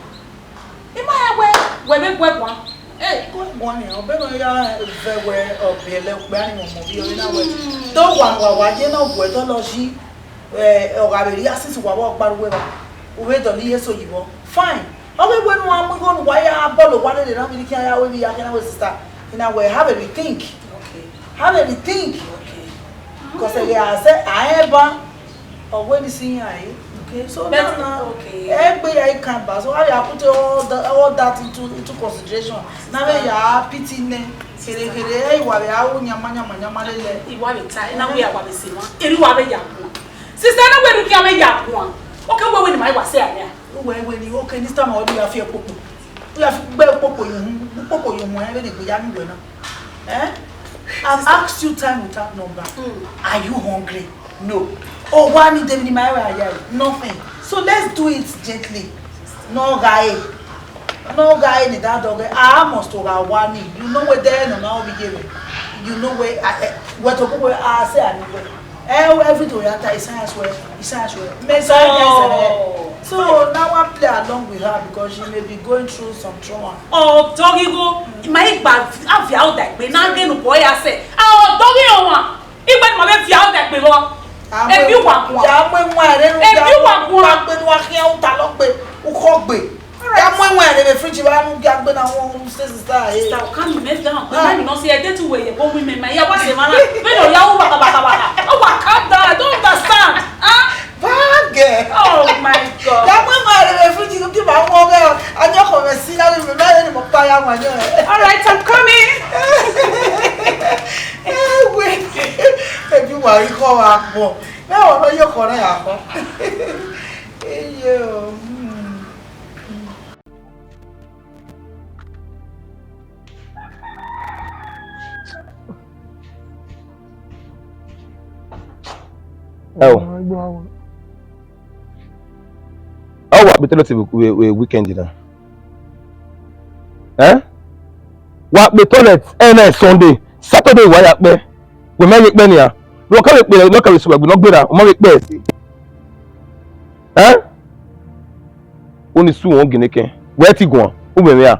I ma rẹn wẹ wẹ vbe gu ẹre guan. Ẹ, gu ẹre guan nian, ọ bẹghe ne ọ ya vẹ wẹ ọ biẹlẹ okpia ni mwẹ ọmọ vbe ọre na wẹ. Hmm. Te owa ne uwa wa ye ne ọ gu ẹre dọlọ yi, ẹ, ọ gha vbe rhie assist uwa vbe ọgba ru evba, u vbe dọlọ ihe eso yi vbọ. Fine. Ọ ghi wẹ ne uwa mu igho ne uwa ya bọlọ owa lele na, vbe ne I khian ya ru emwi ya khian na wẹ sister, I na wẹ have a rethink. Okay. Have a rethink. Okay. 'Cause ẹghẹ a sẹ, a rẹn ban, ọ wẹ ne I si iran re. Okay. So now, now, okay, egbe ya I can ba. So I will put all the, all that into, into consideration. Na vbe ya pity nẹ. Kere kere, ẹ, I wa vbe a ru yama yama yama lele. I wa vbe ta, I na wẹ a wa vbe sẹ emwa. Erriọ I wa vbe ya guan. Sister, I na wẹ ne I khian vbe ya guan. Okay, wẹ wẹ ne ima I wa sẹ area. Uwẹ wẹ ni, okay, this time I will do ya fi ekpokpo. U ya fi gbe ukpokpo ye uhunmwu, ukpokpo ye uhunmwu, ẹ vbene egbe ya miẹn uwẹ na. Eh? I've asked you time without number. Mm. Are you hungry? No. Owa ni de vbene ima i ra ya? Nothing. So let's do it gently. Ne ọ gha re. Ne ọ gha re ne da dọghe. I must to gha wa ni. You know where there no na obi ye. You know where I, I, where to go where I say I know where. Eh, everything we enter, e science well, e science well. Me science well. So now I play along with her because she may be going through some trauma. Ọdọ ghi gho, ima i gba avia ọda egbe na ghe ne boy ya sẹ. A ọdọ ghi ọmwa, igbe ne ma vbe via ọda egbe vbọ. Ebi uwa guan. Ya mu emwa ẹre ru. Ebi uwa guan. Gba gbe ne uwa khian uta lọ gbe, ukhọ gbe. Ya mu ẹwẹn rre vbe fridge vbe a mu gia gbe na wọn unu se sista e. Sister, calm me down. Ah. Mama, you know say I dey too well. But women, my, yeah, what's the matter? Men, oh, yeah, oh, waka, waka, waka. Oh, wa, calm down. I don't understand. Ah? Bad girl. Oh my God. Ya mu ẹwẹn rre vbe fridge, you give her one girl. And you come and see now, you marry him, pa ya one. All right, I'm coming. Ewe, ebi wa ikọ wa kpọ. Mẹ ọ nọ yọ kọ na ya kọ. Eyo. Hmm. Ẹo. Ọ wa kpe toilet vbe, vbe, vbe weekend na? Eh? Wa kpe toilet ẹnẹ Sunday, Saturday wa ya kpẹ. Wẹ ma ye kpẹ nia. Rọ ka vbe kpe, rọ ka vbe suẹgbe ne ọ gberra, ọ ma vbe kpẹ ẹse. Eh? Oni su wọn gene kẹ. Wẹ ti guan, u mwẹ mwẹ a.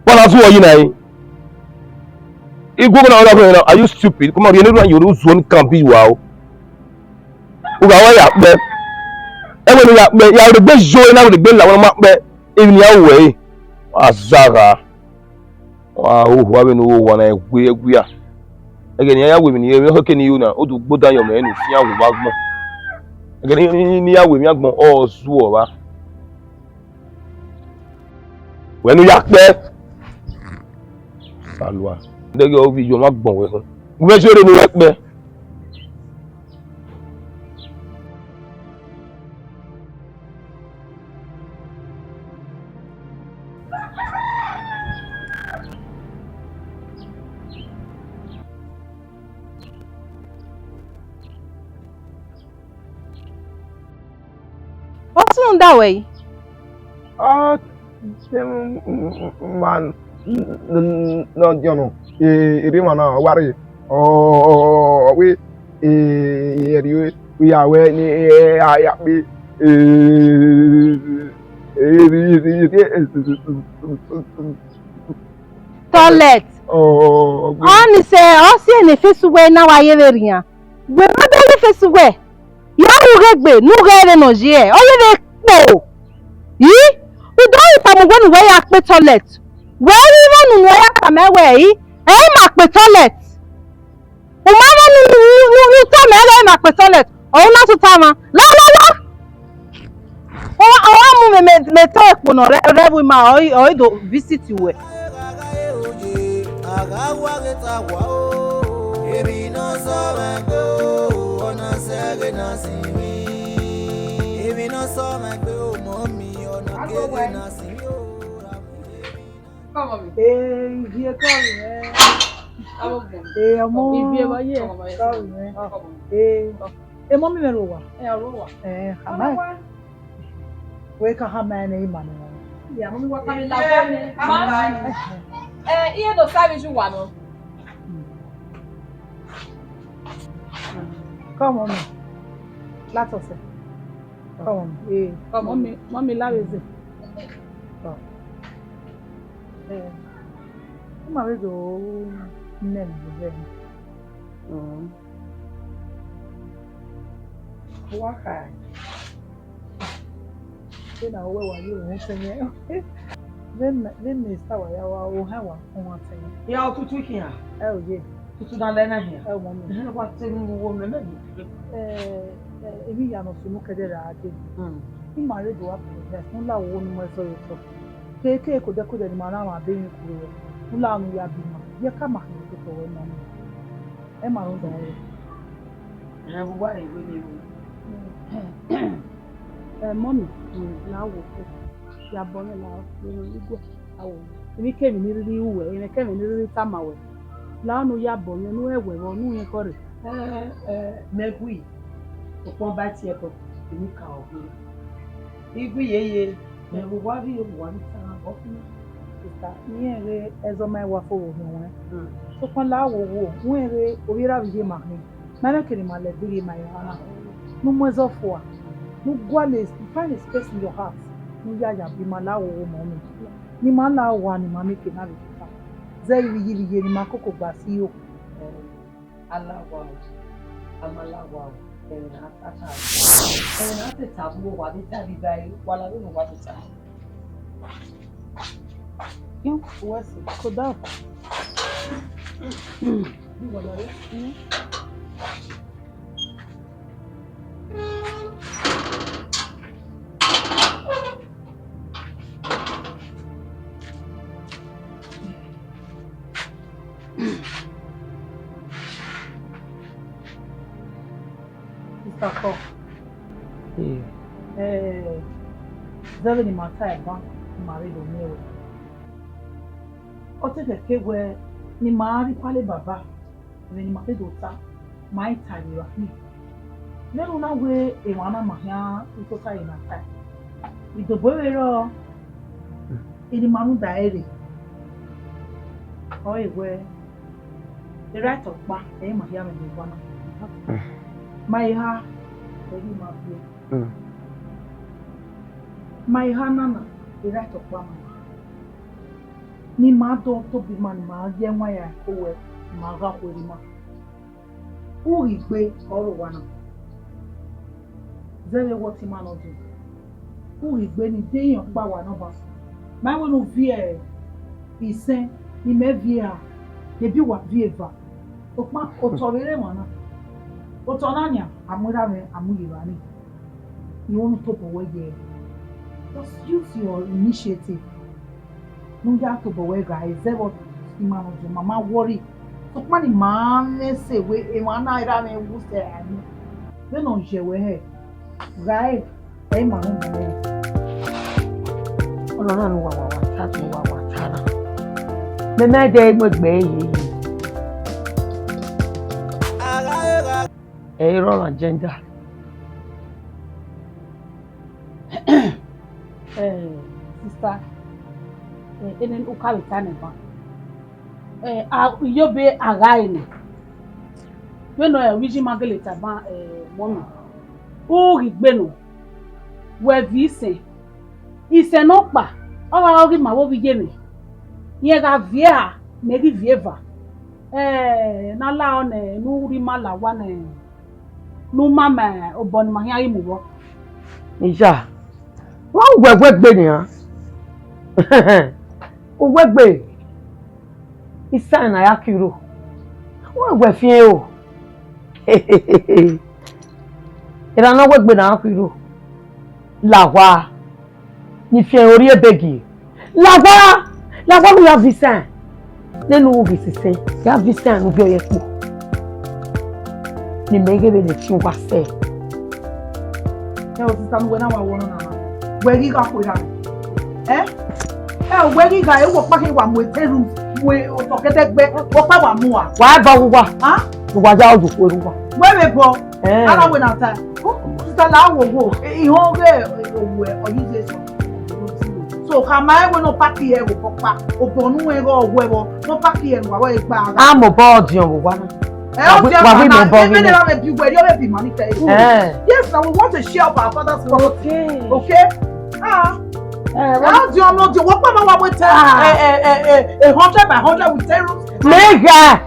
Wa na zuọ yi na yi. Iguo na ọla kọ na, are you stupid? Come on, you never you zuọ ni kan bi wa o. U gha wa ya kpẹ. Ẹwẹ ne u ya kpẹ, ya rhie egbe yo na rhie egbe la wa ma kpẹ. Emwi ne a ru ẹre. Azagha. Wa hoho avbe ne u hoho na ẹguia ẹguia. Ẹghẹ ne iran ya ru emwi ne iran khẹke ne iran na, o do gbodan yọ mwẹ ne u fian wu vbe agbọn. Ẹghẹ ne iran ya ru emwi agbọn, ọ zuọ vba. Wẹ ne u ya kpẹ. Salua. Deghẹ ovbi iyọ mwa gbọn wẹ họn. Gu mwẹ zẹ ore ne u ya kpẹ. Ọ sunu da wẹ yi? Ọ te ma nọ diọn nọ, erriọ emwa na wa rre, ọ wẹ ẹrriọ ya wẹ ne a ya kpe. Toilet. Ọni sẹ, ọ si ẹre ne efesu wẹ na wa ye vbe rhian. Wẹ ma bẹghe efesu wẹ, ya ru ghe egbe ne u ghẹ vbe nọ ye, ọ ye vbe kpo. I, u do ghi tama uwẹ ne uwẹ ya kpe toilet. Wẹ ghi vbe unu ne uwẹ ya tama ẹwẹ i, ẹ i ma kpe toilet. U ma vbe unu ne u tama ẹwẹ i ma kpe toilet, ọ na tota mwa. La, la, la. Ọ wa, ọ wa mu mẹ, mẹ, mẹ te ekpo nọ rẹ, rẹ vbe ima, ọ i, ọ i do visit uwẹ. Come on. Ee, ivie kọrọ mwẹ. Come on. Ee, ọmọ. Ivie vbe ye? Kọrọ mwẹ. Come on. Ee. Emọ mi mwẹ rre owa. Ẹ, ọ rre owa. Ẹ, ọ rre owa. Wẹ ka ha ma nẹ ima nẹ. Ya, mummy, wa ka vbe la ọghe nẹ. Ma ba ni. Ẹ, iye do sa vbe ju wa nọ. Come on, mummy. Latọ sẹ. Come on, eh, come on. Mummy, mummy, la vbe zẹ. Come. Eh, ima vbe do nẹ vbe. Mm. Wa kha. Vbene a wẹ wa ye ohẹn tẹn yẹn. Vbene, vbene Esther wa ya wa ohẹn wa kọn wa tẹn yẹn. Ya otutu khian. Ẹ o ye. Tutu na lẹ na hian. Ẹ o mummy. Ehẹn, wa te mu wo mẹ mẹ. Eh, eh, emwi hia ne ọ sunu kẹdẹ ra dee. Mm. Ima rre do wa apologize, ne u la wo ne u mu ẹzọ ye otọ. Keke kodẹ kodẹ ne ima na mwa be emwi kuro, ne u la ne u ya bi ima. Ye ka ma khin otọ wẹ mummy. Ẹ ma rhunmwuda ẹre. Ẹ vbe uwa rẹn wẹ ne ru. Ẹ mummy, la wo ko. Ya bọ mwẹ la wo ne iguẹ. A wo. Emwi kemwi ne I rhirhi ru wẹ, emwi kemwi ne I rhirhi tama wẹ. La ne u ya bọ mwẹ, ne u rẹn wẹ vbọ, ne u rẹn kọ rre. Ẹ, ẹ, mẹ gui. Okpọn ba tie ẹbọ, emwi ka ọ gui. I gui yeye, mẹ vbe uwa rhie, uwa ni ta na vbọ khin. Sister, I rẹn ghe ẹzọ ma wa fo vbe orhiọn ruẹn. Mm. Sokpan la wo wo, u rẹn ghe ovbi erha vbe iye ma khin. Ma mwẹ kene ima lẹgbe rhie ma erha na. Ne u mu ẹzọ fua, ne u gualọ, find a space in your heart, ne u ya ya bi ima la wo wo mummy. Ne ima la owa ne ima mieke na vbe tota. Zẹ ivbi iye ivbi iye ne ima koko gba si ro. A la owa o, a ma la owa o, Ẹmwẹ ne a ta ta. Ẹmwẹ ne a te ta vbe uwa vbe ta vbe iba ẹre, wa la vbene uwa te ta. Uwẹ sẹ, koda. Uwẹ la vbe. Mister Paul. Eh, zẹ vbene ima ta ẹban, ima vbe do miẹn ruẹ. Ọ te khẹke wẹẹ ne ima rhie ipale baba, vbene ima te do ta, ma i ta ye evba khin. Vbene u na wẹẹ emwa na ma khian tota ye na ta. Idobo vbe rrọọ, eni ma rhunmwuda ẹre, ọ re wẹẹ, erha ẹtẹ ọkpa, ẹre ima hia mwẹ vbe owa na. Ma eha, ẹre ima viẹ. Ma eha nana, erha ẹtẹ ọkpa ma. Ne ima do tobọ ima, ne ima ye ẹwaẹn ya ẹko wẹ, ne ima gha khuerre ima. Ughigbe ọre owa na. Zẹ vbe wẹ ọtẹn ima nọ dee. Ughigbe ne ideghẹn ọkpa wa nọ ba. Ma wẹ ne u viẹ isẹn, ne imẹ viẹ eha, ebi uwa viẹ eva. Sokpan otọ vbe rre emwa na. Otọ na nian, a mu erha mwẹ, a mu ye evba nii. I wẹẹ ne u tobọ wẹ ye. Just use your initiative. Ne u ya tobọ wẹ gha ẹzẹ vbe ima nọ dee, ma ma worry. Sokpan ne ima mwẹ sẹ wẹ emwa na erha mwẹ wu sẹ a ni. Vbene ọ yẹ wẹ hẹ, gha ẹe, ẹ i ma rhunmwuda ẹre. Ọnọna ne uwa wa wa ta, ne uwa wa ta na. Mẹ ma de mu egbe ye yi. Ẹ i rrọọ agenda. Eh, sister, eh, ene u ka vbe ta nẹ ban. Eh, a, iyobe a gha re nẹ. Vbene ọ vbe iye ima gele ta ban, eh, mummy. U ghi gbe nọ, wẹ viẹ isẹn. Isẹn nọkpa, ọ gha re ọghe ima vbe ovbi iye mwẹ. Rẹn gha viẹ eha, mẹ ghi viẹ eva. Eh, ne a lahọ nẹ, ne u rhie ima la owa nẹ, ne u ma ma obọ ne ima khian ghi mu vbọ. Iya, wa uwẹ wẹ gbe nian. Uwẹ gbe, isan na ya kiro. Wa wẹ fiẹn o. Erha ne ọ wẹ gbe na kiro. La owa. Ne fiẹn orri ebe gie. La owa, la owa ne u ya viẹ isẹn. Nene u ghi sisẹn, ya viẹ isẹn ne u biẹ ọre kpo. Ne imẹ ghe vbene fiẹn uwa sẹ. Ẹ o, sister, ne uwẹ na wa wọ nọ na, wẹ ghi gha khuerha. Ẹ? Ẹ o, wẹ ghi gha, ẹ, wẹ ọkpa khin wa mu eteru, mu otọ kẹdẹgbẹ, wẹ ọkpa wa mu a. Wa ba uwa. Ah? Uwa ya oju khuerhu uwa. Wẹ vbe bọ. Eh. Ana wẹ na ta. Sister, la wo wo. Ihọn ghe owẹ, ọ yi Jesu. So, khama ẹre wẹ ne ọ paki ẹre vbe ọkpa, obọ ne u rẹn ghe ọ wẹ vbọ, ne ọ paki ẹre ne uwa vbe gba gha. A mobọ ọdiọn vbe owa na. Ẹ, wa ọdiọn wa vbe na, mobọ ebe vbe ne na. Ra vbe bi uwẹ, erriọ vbe bi ima ni kẹre. Eh. Yes, now we want to share up our father's property. Okay. Okay? Ah. Eh, a ọdiọn ọmọ ọdiọn, wẹ ọkpa ma wa wẹ ten, ah, eh, eh, eh, eh, a hundred by hundred with ten rooms. Mẹ gha,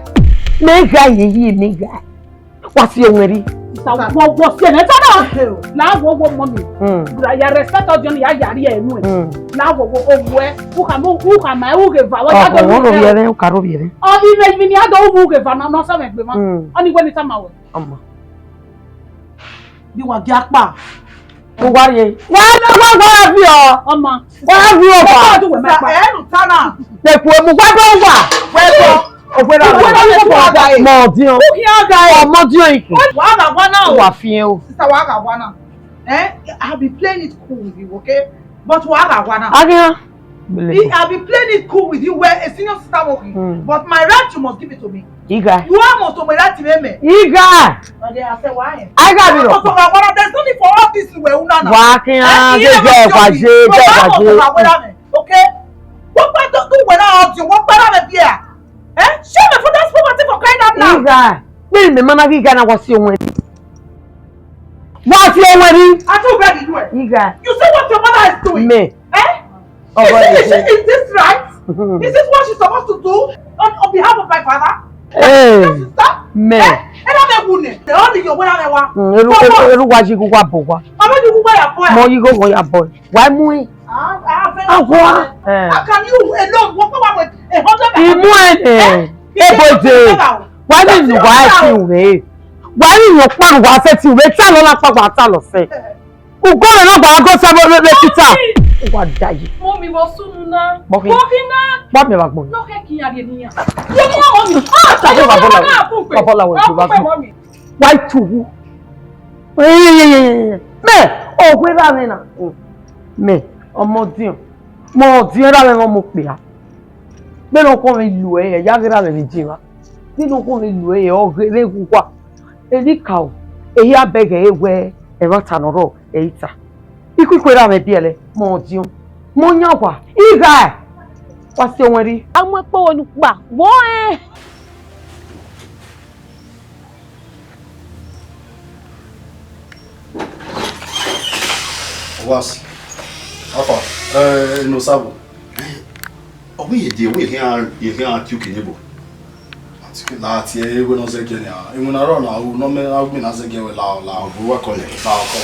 mẹ gha ye yi, mẹ gha. Wa si owẹn rri. Sa wọ wọ si ẹmwẹ ta na. La wọ wọ mummy. Mm. Bra ya respect ọdiọn ya ya rri ẹnu ẹ. Mm. La wọ wọ owẹ. U ka mu, u ka ma u ghe va. Wa ya do ro ye rẹ, u ka ro ye rẹ. Ọ, ivẹ, ivẹ ni a do u ghe va na, nọ sẹ mẹ gbe ma. Mm. Ọ ni wẹ ni tama wẹ. Ọmọ. Bi wa gi akpa. Mo wa ye. Wa na wa wa bi o. Ọmọ. Wa bi o ba. Wa du wẹ ma pa. Ẹ nu ta na. Te ku mu wa do wa. Wẹ bọ. Owẹ na. Owẹ na mo da e. Mo diọn. Who here guy? Ọmọ diọn iki. Wa ga wa na o. Wa fiẹn o. Sister, wa ga wa na. Eh, I have been playing it cool with you, okay? But wa ga wa na. Agian. I have been playing it cool with you where a senior sister working. Mm. But my right, you must give it to me. Iga. You are most of my right to me. Iga. But they are say why? I got it. There's no need for all this way, una na. Wa kian, eh, je je wa je, je wa je. Okay? What part do we now do? What part of it here? Eh? Share my father's property for crying out loud. Iga. Pe mi mana ghi gha na wa si owẹn rri. Wa si owẹn rri. I too beg you. Iga. You see what your mother is doing? Me. Eh? Is, is, is this right? Is this what she's supposed to do on, on behalf of my father? Eh. Your sister? Me. Eh? Ẹ bá mi wù ni. Ẹ, ọ ni yọ wẹ ra mwẹ wa. Mm, eru, eru, eru wa yi igho wa bọ wa. Mama, you go ya boy. Mọ yi igho mọ ya bọ. Wa mu e. Ah, ah, very Agua. Eh. How can you alone? What, what, what, a hundred by Imu hundred? Ene. Eh? Ebo de. Wa ni nu wa ti ure. Wa ni nu pa wa se ti ure. Ta lo la pa wa ta lo se. Ugo rẹ na gba go sa vbe, vbe, vbe Pita. Wa da yi. Mummy, vbọ sunu na? Mummy. Mummy na. Mummy wa gbọ. No ke kiyan rhie niyan. Ye niyan, mummy. Ah, ta vbe wa bọ la. Wa bọ la we, wa gbọ. Mummy. Wa tu wu. Mẹ, ọ wẹ ra mwẹ na. Mẹ, ọmọ diọn. Mẹ ọdiọn ra mwẹ ọmọ okpia. Vbene ọ khuọnmwi lu ẹre, ya ghe ra mwẹ vbe je evba. Vbene ọ khuọnmwi lu ẹre, ọ ghe vbe wu wa. Enikaro, ehi a bẹghe ẹre wẹ ẹmwata ne ọ rrọọ, ẹ i ta. Ikuikue ra mwẹ biẹlẹ, mẹ ọdiọn, mẹ ọyan owa, ighae, wa si owẹn rri. A mu ẹkpo ne u kpa, wo ẹn. Obasi, how far? Eh, no sabo. Ọ wẹ ye die, wẹ khian, ye khian tiu kene bo. Ati ke la tie we no zẹgiẹ nia. Emu na rọ na u no me a gbin na zẹgiẹ we la la. Ọ bu wa kọlẹ. La kọ.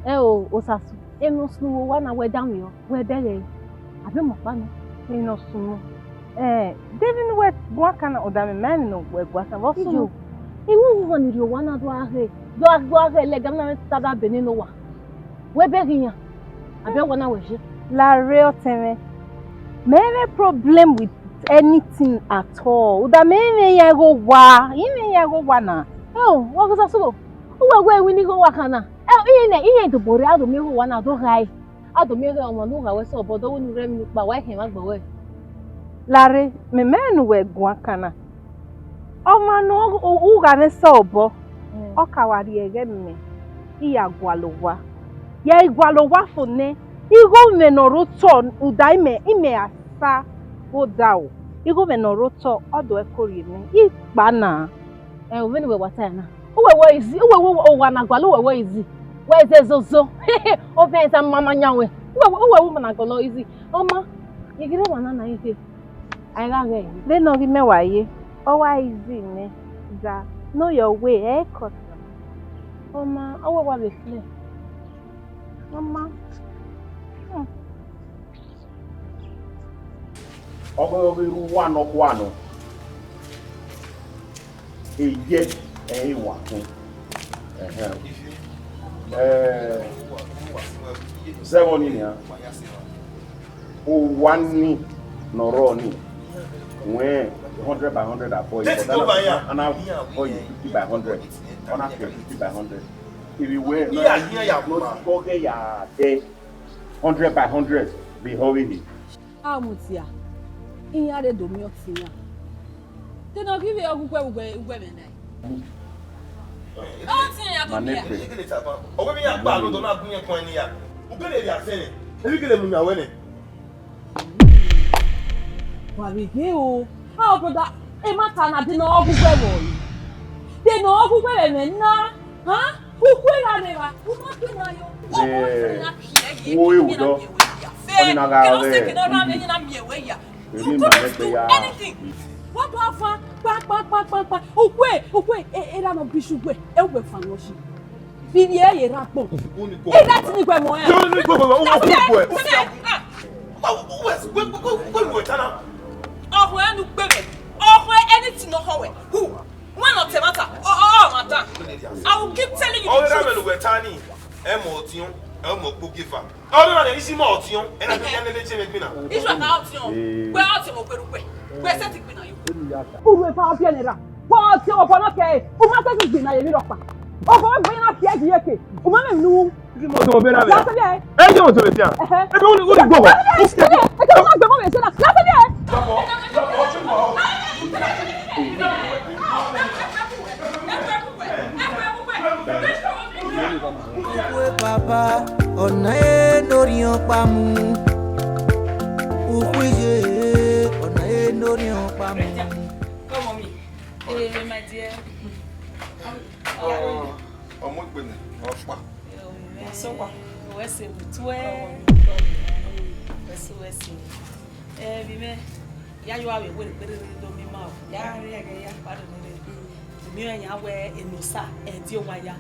Ẹ o, Osasu, emwi ne ọ sunu vbe owa na wẹ danmwehọ, wẹ bẹghe ẹre, a vbe mu ọkpa nọ. Emwi ne ọ sunu. Eh, de vbene uwẹ guan kan na, odamwẹ ma emwi ne uwẹ guan kan, vbe ọ sunu? Iyo, iwinna ni rrie owa na do gha ghe, do gha, do gha ghe lẹga na vbe tada bene ne owa. Wẹ bẹghe iran, a bẹghe owa na wẹ ye. Lare ọtẹn mwẹ, mẹ i mwẹ problem with anything at all. Uda mẹ i mwẹ iran igho owa, I mwẹ iran igho owa na. Ẹ o, wa gha Osasu, uwẹ wẹ iwinna igho owa kan na. Ẹ, iran nẹ, iran do bọ rre, a do miẹn igho owa na, a do ghae. A do miẹn ghe ọmwa ne u gha wẹ sẹ obọ, do wẹ ne u rre emwi ne u kpa, wa i khian mwa gbe wẹ. Lare, mẹ ma rẹn ne uwẹ guan kan na. Ọmwa ne u, u gha mwẹ sẹ obọ, ọ ka wa rhie ẹghẹ mẹ, I ya gualọ owa. Ya i gualọ owa fo nẹ, igho mwẹ ne ọ rre otọ, uda imẹ, imẹ a sa vbe odaro. Igho mwẹ ne ọ rre otọ, ọ do ẹko rhie mwẹ, I kpa na. Ẹ, vbene uwẹ wa ta na. Uwẹ wẹ izi, uwẹ wẹ owa na gualọ uwẹ wẹ izi. Wẹ ize zozo. Ọ vẹ iza mama yan wẹ. Uwẹ, uwẹ wẹ na gualọ izi. Ọ ma, I ghi rre ọmwa na na ize. A i gha ghẹ. Vbene ọ ghi mẹ wa ye, ọ wa izi nẹ, za, ne ọ yọ wẹ, ẹ kọta. Ọ ma, ọ wẹ wa vbe fle. Ọ ma. Hmm. Ọ ghi, ọ ghi rre uwa nọkhua nọ. Eyẹ ẹ i wa khin. Ẹhẹn. Eh, zẹ vbọ ni nian. Owa ni ne ọ rrọọ ni, wẹ hundred by hundred abọ yi, but ana, ana bọ yi fifty by hundred. Ọ na kẹ fifty by hundred. Ivbi wẹ ne ọ ghẹ ya dẹ hundred by hundred vbe ehọ vbe ehe. A mudia, iran rre do miẹn ọtẹn iran. De ne ọ ghi vbe ọghe uwẹ, uwẹ, uwẹ mwẹ na? Ọtẹn iran do miẹn. Ọ wẹ vbe iran gba aro do na gun iran kọn ne iran. U gele rhie asẹ nẹ, emwi gele mu yan wẹ nẹ. Wa vbe ghe o. Ah, brother, emata na de ne ọ ghu uwẹ vbe ọre. De ne ọ ghu uwẹ vbe ẹmwẹ na. Ha? Uwẹ gha rre evba, u ma gbe na yo. Ọ wẹ ọtẹn na kie ye, wo ewu dọ. Ọ ni na gha rre. Ke na ra vbe na miẹn wẹ ya. You couldn't do anything. Wa do avan, kpa, kpa, kpa, kpa, kpa. Uwẹ, uwẹ, e, e ra nọ bi isu uwẹ, e uwẹ fan nọ si. Bi ye ye ra kpo. E da ti ni gbe mo e. Yo ni gbe mo, o ko ko e. Ọhọ ẹnu gbe mwẹ. Ọhọ anything no họ wẹ. Who? When not a matter. Oh, oh, oh, matter. I will keep telling you the truth. Ọghe ra mẹ lo wẹ ta ni. Ẹ mọ ọtiọn, ẹ mọ kpo gifa. Ọghe ra mẹ isi mọ ọtiọn, ẹ na bi ya nene je me gbina. Isu aka ọtiọn. Wẹ ọtiọn mo gberu wẹ. Wẹ se ti gbina yo. Uru efa ọbiẹne ra. Wẹ ọtiọn mo bọ nọ kẹ. U ma se ti gbina ye mi rọkpa. Ọkọ wẹ gbẹn na fi ẹdi yeke. U ma mẹ nu. Ẹ jẹ́ wọ́n tó lè fi hàn. Ẹ jẹ́ wọ́n ní gbogbo wa. Ẹ jẹ́ wọ́n gbẹ̀mọ́ mi ṣe náà. Láti ní ẹ. Ukwe papa, ọna e nori ọkpa mu. Ukwe ye, ọna e nori ọkpa mu. Come on, me. Hey, my dear. How are you? Ọmọ ìpè ni, ọ̀pá. Sọkwa. Wẹ se butu ẹ. Wẹ se, wẹ se. Eh, bi mẹ. Ya yo avbe were kperere do mi ma o. Ya rre ẹghẹ ya. Wa do rere. Mi ẹ yan wẹ Enosa, ẹdẹ owa ya.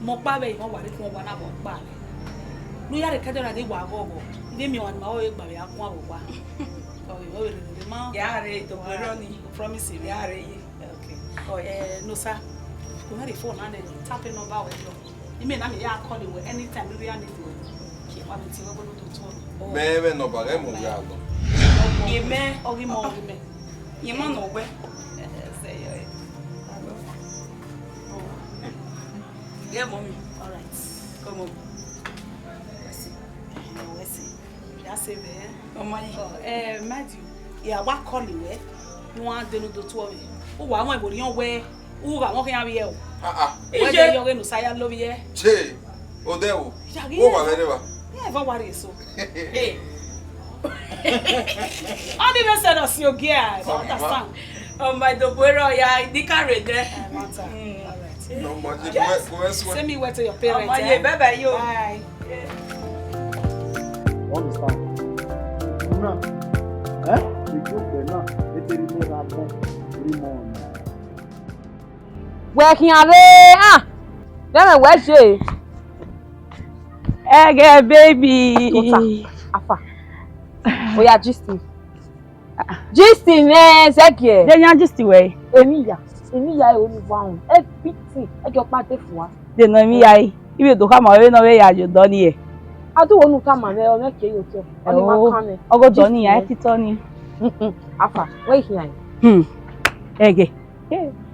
Mọ kpa vbe imọ wa rhie ikun owa na vbe ọkpa. Ne u ya rre kẹdẹ na de wa ghọghọ. Vbe miẹn ọmwa ni ma vbe gba vbe a guan vbe owa. Ọ vbe, ọ vbe rere ma. Ya rre, to gbe rọ ni. Promise me. Ya rre ye. Okay. Oh, eh, Enosa. Ku mwẹ rhie phone na nẹ, tap in number wẹ dọ. Imẹ na, mẹ ya call wẹ anytime, rhirhi a need wẹ. Ke wa mẹ tie wẹ, wẹ ne u do tuẹ. Mẹ mwẹ number ghẹ mu gha lọ. Ye mẹ. Ọ ghi mọ, ọ ghi mẹ. Ye ma nọ wẹ. Eh, sẹ yọ, eh. Hello. Yeah, mommy. All right. Come on. Let's see. Let's see. Ya sẹ vbe. Ọmọ yẹn. Ọ, eh, mind you, ya wa call wẹ, ne u wa de ne u do tuẹ mwẹ. U wa wọn ẹvbo rhiọn wẹ, u gha wọn khian vbiẹ o. Ah, ah. Wẹ Ije. De yọ ghe ne u sa ya lo vbiẹ. Che, odẹ wo. Ya ghi wo wa vbe reva. Yeah, ẹvbo wa rhie eso. Hey. Ọ ni vbe sẹ nọ si ogie a, I don't understand. Oh my, do bro, ya, di ka re dẹ. Eh, matter. Mm. All right. No, but you go, go elsewhere. Send me word to your parents. Oh my, eh? Yeah, bye bye, yo. Bye. Understand? Una, eh? The group there now, they tell me that one, three more. Wẹ khian rre, ah, vbene wẹ ye. Ẹghẹ baby. Tuta, afa. Oya gist me. Gist mwẹ, zẹgiẹ. De yan gist wẹ? Emwi ya, emwi ya ẹre ne uwa rẹn. Everything, ẹgiẹ ọkpa de fua. De nọ emwi ya ẹre. I vbe do khama vbene ọ vbe ya ye odọ ni ẹre. A do wo ne u tama mwẹ, ọ mwẹ ke ye otọ. Ọ ni ma kan mwẹ. Ọgọ odọ ni ya, ẹ titọ ni. Afa, wẹ i khian? Hmm. Ẹghẹ.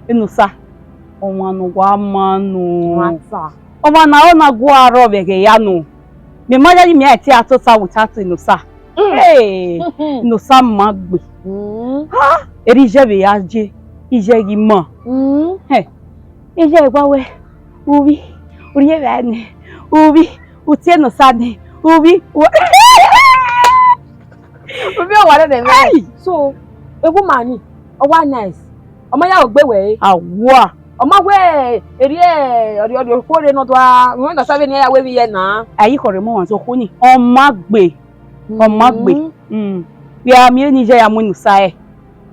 Enosa, ọmwa ne uwa ma nọ. Ọmwa na ọ na gu aro vbe ẹghẹ ya nọ. Mẹ ma yayi mẹ a te a tota without Enosa. Hey, Enosa ma gbe. Ha, erha iye vbe ya ye, iye ghi ma. Hẹ, iye gba wẹ, uvbi, u rhie vbe nẹ, uvbi, u tie Enosa nẹ, uvbi, u- Uvbi ọwa rẹrẹ mwẹ. Hey! So, ewu ma ni, ọ wa nice. Ọ ma ya ogbe wẹ re. Awa. Ọ ma wẹ, erriọ, ọrriọ, ọrriọ okhuo rre ne ọ dua, wẹ na sa vbene iran ya wẹ emwi ye na. A i khọrre emọ ọmwa zẹ okhuo ni. Ọ ma gbe. Ọ ma gbe. Mm. Mm. Vbe a miẹn ne iye ya mu Enosa ẹre.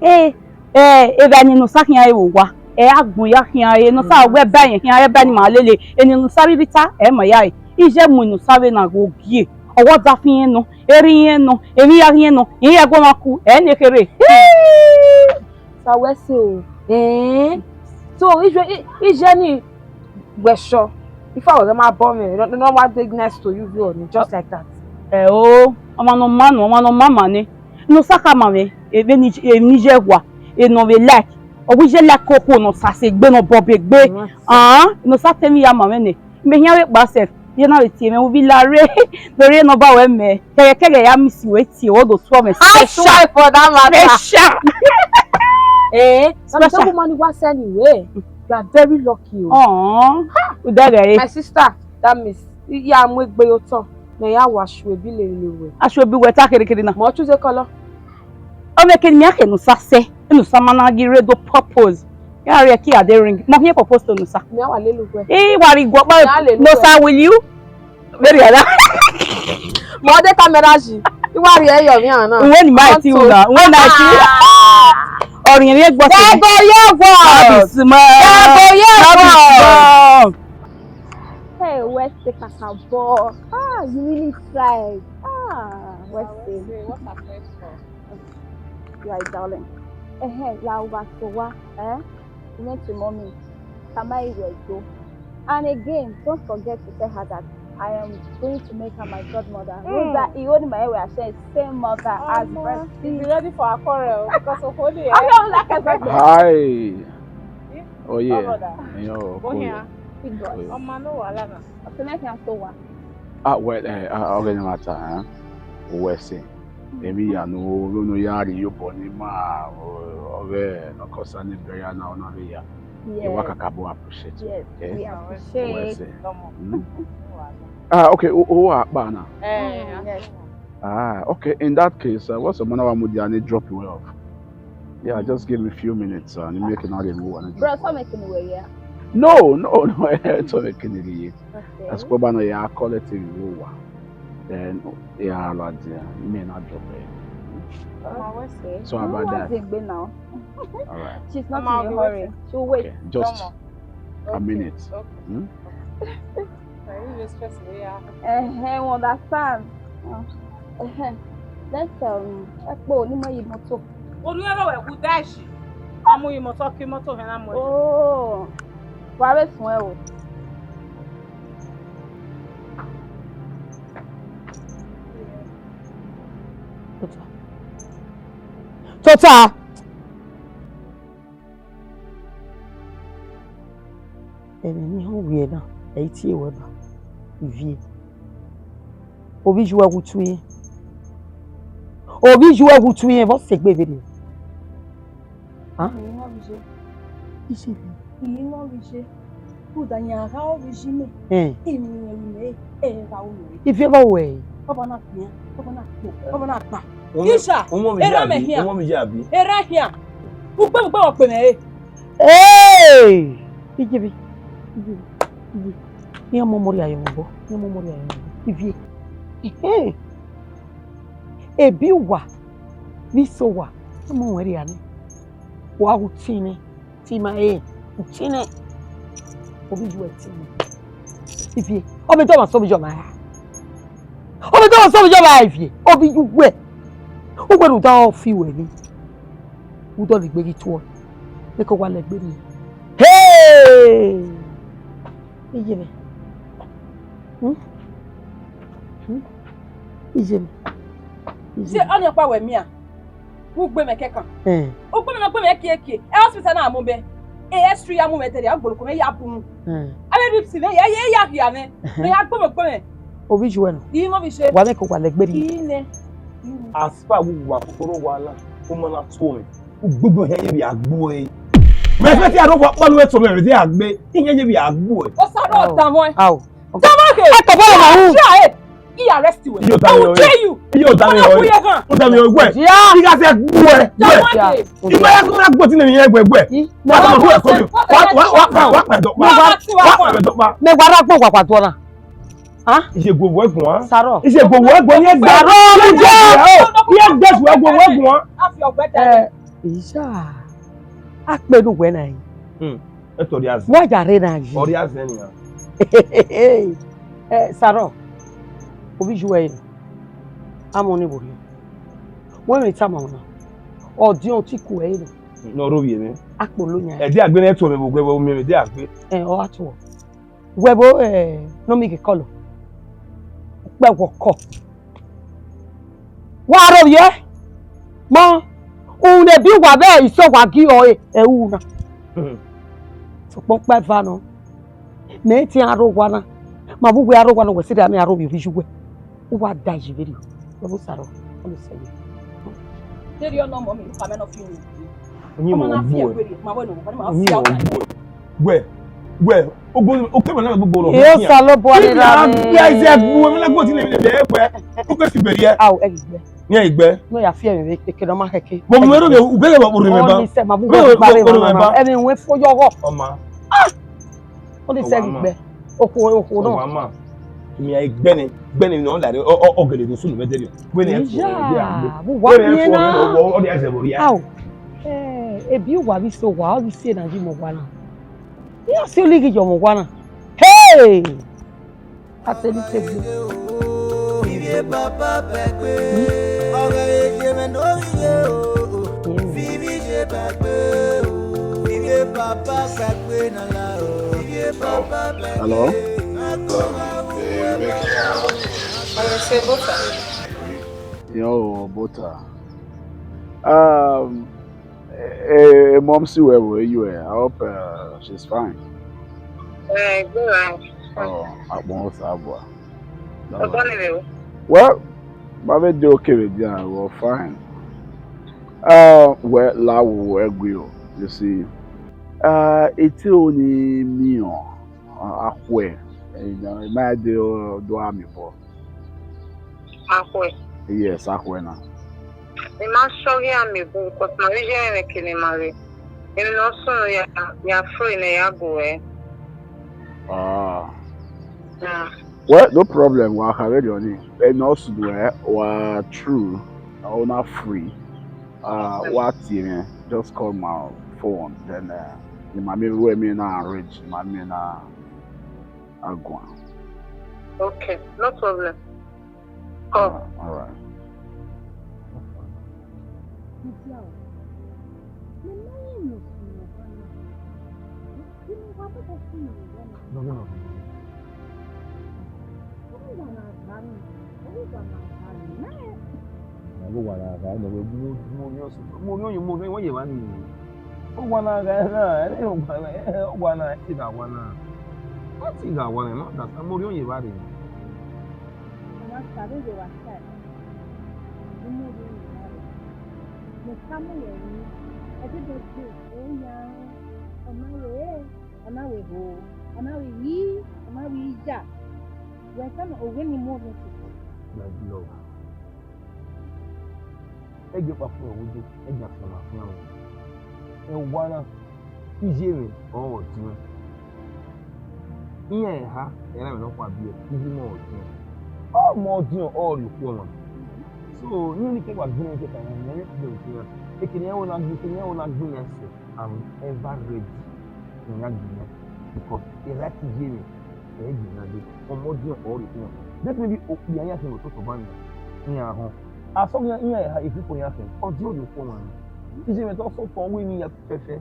Eh, eh, evba ne Enosa khian re vbe owa, ẹ agbọn ya khian re, Enosa wẹ ba ẹyẹn khian re, ba ni ma lele, eni Enosa rhirhi ta, ẹ ma ya re. Iye mu Enosa vbe na ghe ogie, ọ wa da fi irẹn nọ, erha irẹn nọ, emwi ya ghi irẹn nọ, irẹn ya gu ọmwa ku, ẹ ne kherhe. Sa wẹ sẹ o. Eh? So, iye, i-, iye ni, wẹ sure. If I was my bum, eh, no, no one dey next to you, you, just like that. Eh, oh, ọmwa ne ọ ma nọ, ọmwa ne ọ ma ma nẹ. Enosa khama mwẹ, ebe ni, eni iye wa, enọ vbe like. Ọ wẹ iye like okhuo ne ọ sa sẹ egbe, ne ọ bọbọ egbe. Right. Ah, Enosa te emwi ya ma mwẹ nẹ. Mẹ khian vbe kpa sef, iye na vbe tie mwẹ, u vbe la rre, do rhie number wẹ mẹ. Kẹghẹ kẹghẹ ya miss wẹ tie, wẹ do tuẹ mwẹ special. Housewife for that matter. Special. Eh, special. Some woman wa send you, eh. You are very lucky o. Ọ̀n. Udẹgẹre. My sister, that means, ya mu egbe ye otọ, mẹ ya wa aso ebi lele wẹ. Aso ebi wẹ ta kherhe kherhe na. Mọ choose color. Ọ mwẹ ke ne mẹ a khẹ Enosa sẹ, Enosa ma na ghi rre do propose. Ya rrie ẹki a de ring. Mọ khian propose to Enosa. Mẹ a wa lele uwẹ. I wa rhie iguọ kpa. Mẹ a lele uwẹ. Enosa, will you? Very hard. Mọ de camera ji. I wa rhie ẹyọ mwa na. Uwẹ ni ma ti u na. Uwẹ na ti. Ọrìẹn vbe gbọ. Dẹgo ye wọ. Smart. Dẹgo ye wọ. Hey, West Kakabo. Ah, you really tried. Ah, West. What a platform. You are a darling. Eh, eh, la uwa so wa, eh? You meant to mommy. Kama iwe do. And again, don't forget to tell her that I am going to make her my godmother. Mm. Rosa, he only my way, I share same mother as Omo, breast. He's ready for a quarrel because of holy, eh? I don't like it. Hi. Oh, yeah. Brother. Yo, go cool. Here. Big boy. Omo, no wahala na. Ọtẹn na kàn tó wa. Ah, well, eh, ah, okay, no matter, eh? West. Emwi ya ne u, ne u ya rhie obọ ni ma, ọ, ọ vbe nọ kọsa ni bẹghe na, ọ na vbe ya. Yes. Wa kakabọ appreciate. Yes, okay? We appreciate. West. Mm. Ah, okay, u, u wa kpa na. Eh, mm, yes. Ah, okay, in that case, uh, what's the man wa mudia ni drop you off? Yeah, just give me a few minutes, uh, and make another move. Bro, so make anywhere, yeah? No, no, no, so make anywhere. Okay. As Koba no ya collect him over. Then ya la dia, me na drop it. Mama, what's it? So how about that? What's it now? All right. She's not in a hurry. She'll wait. Okay, just a minute. Okay. Hmm? Are you stressing me out? Eh, I understand. Eh, let's um, ẹ kpe o, ne imẹ ye mọto. Onu ẹre wẹ gu dash? A mu ye mọto, ke mọto hẹ na mu ẹre. Oh, wa vbe suẹn o. Tota. Tota. Ẹmwẹ ne I họn wẹ na, ẹ i tie ruẹ ba, Ivie. Ovbi iye uwẹ wu tu irẹn. Ovbi iye uwẹ wu tu irẹn, vbe ọ sẹ egbe vberriọ? Hàn? Ẹ i mwẹ ovbi iye. Iye vbe? Ẹ i mwẹ ovbi iye. Rhunmwuda iran gha ovbi iye mẹ. Ẹn. Emwi ne iran ru mẹ, ẹ gha ru mẹ. Ivie vbe ọ wẹ? Ọba na kpian, ọba na kpo, ọba na kpa. Isha, erha mẹ khian. Erha khian. Ugbe ugbe ọ kpe mẹ re. Ee! Iye vbe? Iye vbe? Iye. Iran mu ọmọ rhie ayọ mwẹ obọ. Iran mu ọmọ rhie ayọ mwẹ obọ. Ivie. Ehe. Ebi uwa, vbe iso uwa, iran mu ruẹn rhia nẹ. Wa wu tin nẹ. Tima ẹre, uti nẹ, ovbi iye uwẹ tima. Ivie, ọ vbe dọmọ sẹ ovbi iye ọmwa ra? Ọ vbe dọmọ sẹ ovbi iye ọmwa ra, Ivie? Ovbi iye uwẹ, uwẹ ne u da fi ruẹ ni, u dọlegbe ghi tuẹ, ne ke wa lẹgbe rrie. Hey! Iye mwẹ. Hmm? Hmm? Iye mwẹ. Iye mwẹ. Ọnii ọkpa wẹ miẹn a? Ugbe mwẹ kẹkan. Eh. Ugbe mwẹ ne ọ gbe mwẹ kiekie. Ẹ hospital na mu bẹ. E X-ray ya mu mwẹ dẹrriẹ, a gboroko mwẹ ya bu mu. Eh. Avbe ribs mwẹ ya, ya, ya khia mwẹ. Ẹhẹn. Mwẹ ya gbe mwẹ, gbe mwẹ. Ovbi iye uwẹ nọ? Ii, ovbi iye. Wa mwẹ ke wa lẹgbe rrie. Ii nẹ. As far as wa koko rre owa na, u ma na tuẹ mwẹ. Ugbugbu hẹ ye vbe a gbuẹ. Mẹ fẹ te aro wa kpalu ẹto mwẹ vbe a gbe. Iyan ye vbe a gbuẹ. Osa rọ dan mwẹ. Ao. Dan mwẹ ke. Ẹ tọ bọlọ ma hu. Try it. He arrest you. Iyo da mi o. I will tell you. Iyo da mi o. Ọna khuye khan. O da mi o gbe. Dia. I ga se gbuẹ. Dan mwẹ ke. Igbe ya ko na gbo ti ne mi yẹn gbe gbe. Ii. Ma ko ko ko. Wa wa wa wa wa do pa. Wa wa do pa. Mẹ wa ra gbo wa wa do na. Ah? Iye gbe wẹ guan. Sarọ. Iye gbe wẹ guan, iye gbe. Sarọ, iye gbe. Iye gbe wẹ guan, wẹ guan. A fi ọgbẹ ta. Eh, iya. A kpe nu wẹ na yi. Hmm. Eto ria zẹ. Wa ya re na yi. Ọ ria zẹ nian. Eh, Sarọ. Ovbi iye uwẹ. Amọ ni wo rio. Wẹ mi tama ọna. Ọdiọn ti ku ẹ nọ. Nọ ro vbiẹ mwẹ. Akpolo yan. Ẹdẹ agbe ne tuọ mwẹ vbe ogbẹ vbe miẹn mwẹ ẹdẹ agbe. Eh, ọ gha tuọ. Wẹ vbe, eh, ne ọ miẹn ghe kọlọ. Ukpẹ wọ kọ. Wa aro vbiẹ. Ma, uhunmwu ne ebi uwa vbe iso wa gi ọre, ẹ ru na. Hmm. Sokpan ukpẹ eva nọ. Mẹ i tian aro owa na. Ma vbe uwẹ aro owa na, wẹ sẹ da mẹ aro vbiẹ ovbi iye uwẹ. Uwa da yi vberriọ. Wẹ vbe Sarọ, ọ ni sẹ ye. Te rhie ọnọ mọ mi, u khama nọ fi unu. Ọmọ na fi ẹkwe rhie, ma wẹ nọ, ma fi ẹkwe. Wẹ, wẹ, ogo, oke ma na gbogbo rọ. Iyo Osanobua ni ra mi. Bia ize gbu, ma na gbo ti le le le wẹ. Oke si beri e. Ao, ẹ ghi gbẹ. Ni ẹ ghi gbẹ. No ya fi ẹmwẹ vbe keke nọ ma khẹke. Mo mu ero de, u bẹghe vbe ọkpọrọ mẹ ba. Ọ ni sẹ ma bu wẹ ba re ma. Ẹmwẹ wẹ fo yọ ghọ. Ọma. Ah! Ọ ni sẹ ghi gbẹ. Okhuo, okhuo nọ. Ọma. Mi a gbẹnẹ, gbẹnẹ nọ la re, ọ, ọ, ọ gele do sunu mẹ deri. Wẹ ni ẹ fo, wẹ ni a gbe. Wẹ ni ẹ fo, ọ, ọ, ọ di a zẹ vbe orria. Ao. Eh, ebi uwa vbe iso uwa, ọ vbe iso na yi mu uwa na. Iran si olighi ye ọmwa uwa na. Hey! Atẹlitẹgbe. Hello? Yo, Bota. Um, eh, eh, Momsi, where were you? I hope uh, she's fine. Eh, good. Oh, I won't have one. Ọkọ ni rẹ o. Well, ma vbe de okay vbe dia, we fine. Uh, well, la wo ẹgui o, you see. Uh, ete oni miẹn akhuẹ, ma de do a miẹn obọ. Akhuẹ? Yes, akhuẹ na. I ma sọ ghe a miẹn obọ, because ma vbe iye ẹmwẹ kene ma rre. Emwi ne ọ sunu ya, ya free nẹ ya gu ẹre. Ah. Ah. Well, no problem. Wa kha vberriọ ni. Ẹ ne ọ sunu ẹ, wa true. Ọ na free, uh, wa tie mwẹ, just call my phone, then, uh, ne ima miẹn vbe uwẹ miẹn na arrange, ne ima miẹn na a guan. Okay, no problem. Come. All right. Ọgua na gha na, ẹ, ẹ, ọgua na, ẹ, ọgua na, ẹ ti gha wa na. Ẹ ti gha wa na, ma da sa, mo rhie ọyẹn evba rre. Ọ ma sa vbe wa sa, ne mo rhie ọyẹn evba rre. Mẹ tama ẹre, ẹdẹdẹgbe, ẹ ya, ọ ma wẹ, ọ ma wẹ ho, ọ ma wẹ yi, ọ ma wẹ iya. Wẹ tama, ọ wẹ ne I mu ọghe tutu. My love. Ẹgbẹe ọkpa fun ẹvbo do, ẹgbẹe afianma fian ruẹ. Ẹwa na, iye mwẹ ọrọre ọdiọn. Iran eha, ẹre mwẹ nọkhua biẹ, iye mwẹ ọrọre ọdiọn. Ọmọ ọdiọn ọrọre okhuo ọmwa. So, iran ni ke wa gbinna ke ta, iran ni ke gbe iran. Ekene iran ho na gbin, ekene iran ho na gbinna ẹse. I'm ever ready ne iran gbinna, because e right iye mwẹ, ẹ i gbinna dee, ọmọ ọdiọn ọrọre okhuo ọmwa. Definitely, okpia iran khin vbe ototọ ban nian, iran họn. Asọghe iran, iran eha, ififo iran khin, ọdiọn ọrọre okhuo ọmwa nọ. Iye mwẹ te ọ sẹ otọ wẹ ne I ya fẹfẹ.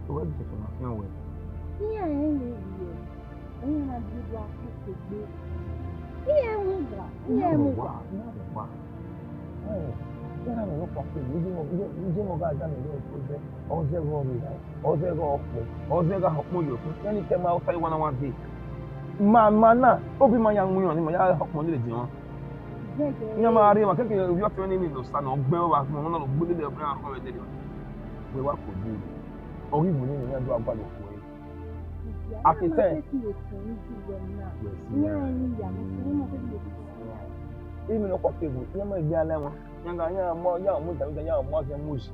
So, wẹ gie ẹfe ma fian wẹ. Iran rẹn vbe rhie, iran na gie do a ku egbe. Iran mu wa, iran mu wa. Iran mu wa. Ẹ, iran mwẹ nọkpa kpegbe, iye mwẹ, iye, iye mwẹ gha da mwẹ vbe ẹko zẹ, ọ zẹ ghe ọ rre, ọ zẹ ghe ọ kpẹ, ọ zẹ gha họkpọn ye ọkpẹn, iran ni kẹ ma ọta iwa na wa dee. Ma, ma na, obi ma ya winna ni ma ya họkpọn lele diọn. Iran ma rre, ma kẹkẹ ovbi ọtẹn mwẹ ni emwi ne ọ sa ne ọ gbẹn vbe ọmwa na, ọ gbe lele ọmwa na khọn vbe dede. Wẹ wa koko. Ọ ghi vbo nene iran do a gualọ okhuo ẹre. Akete. Imẹ nọkhua kegbe, iran ma gbe alẹ wan, iran gha, iran mu, iran mu davida, iran mu azian mu uyi.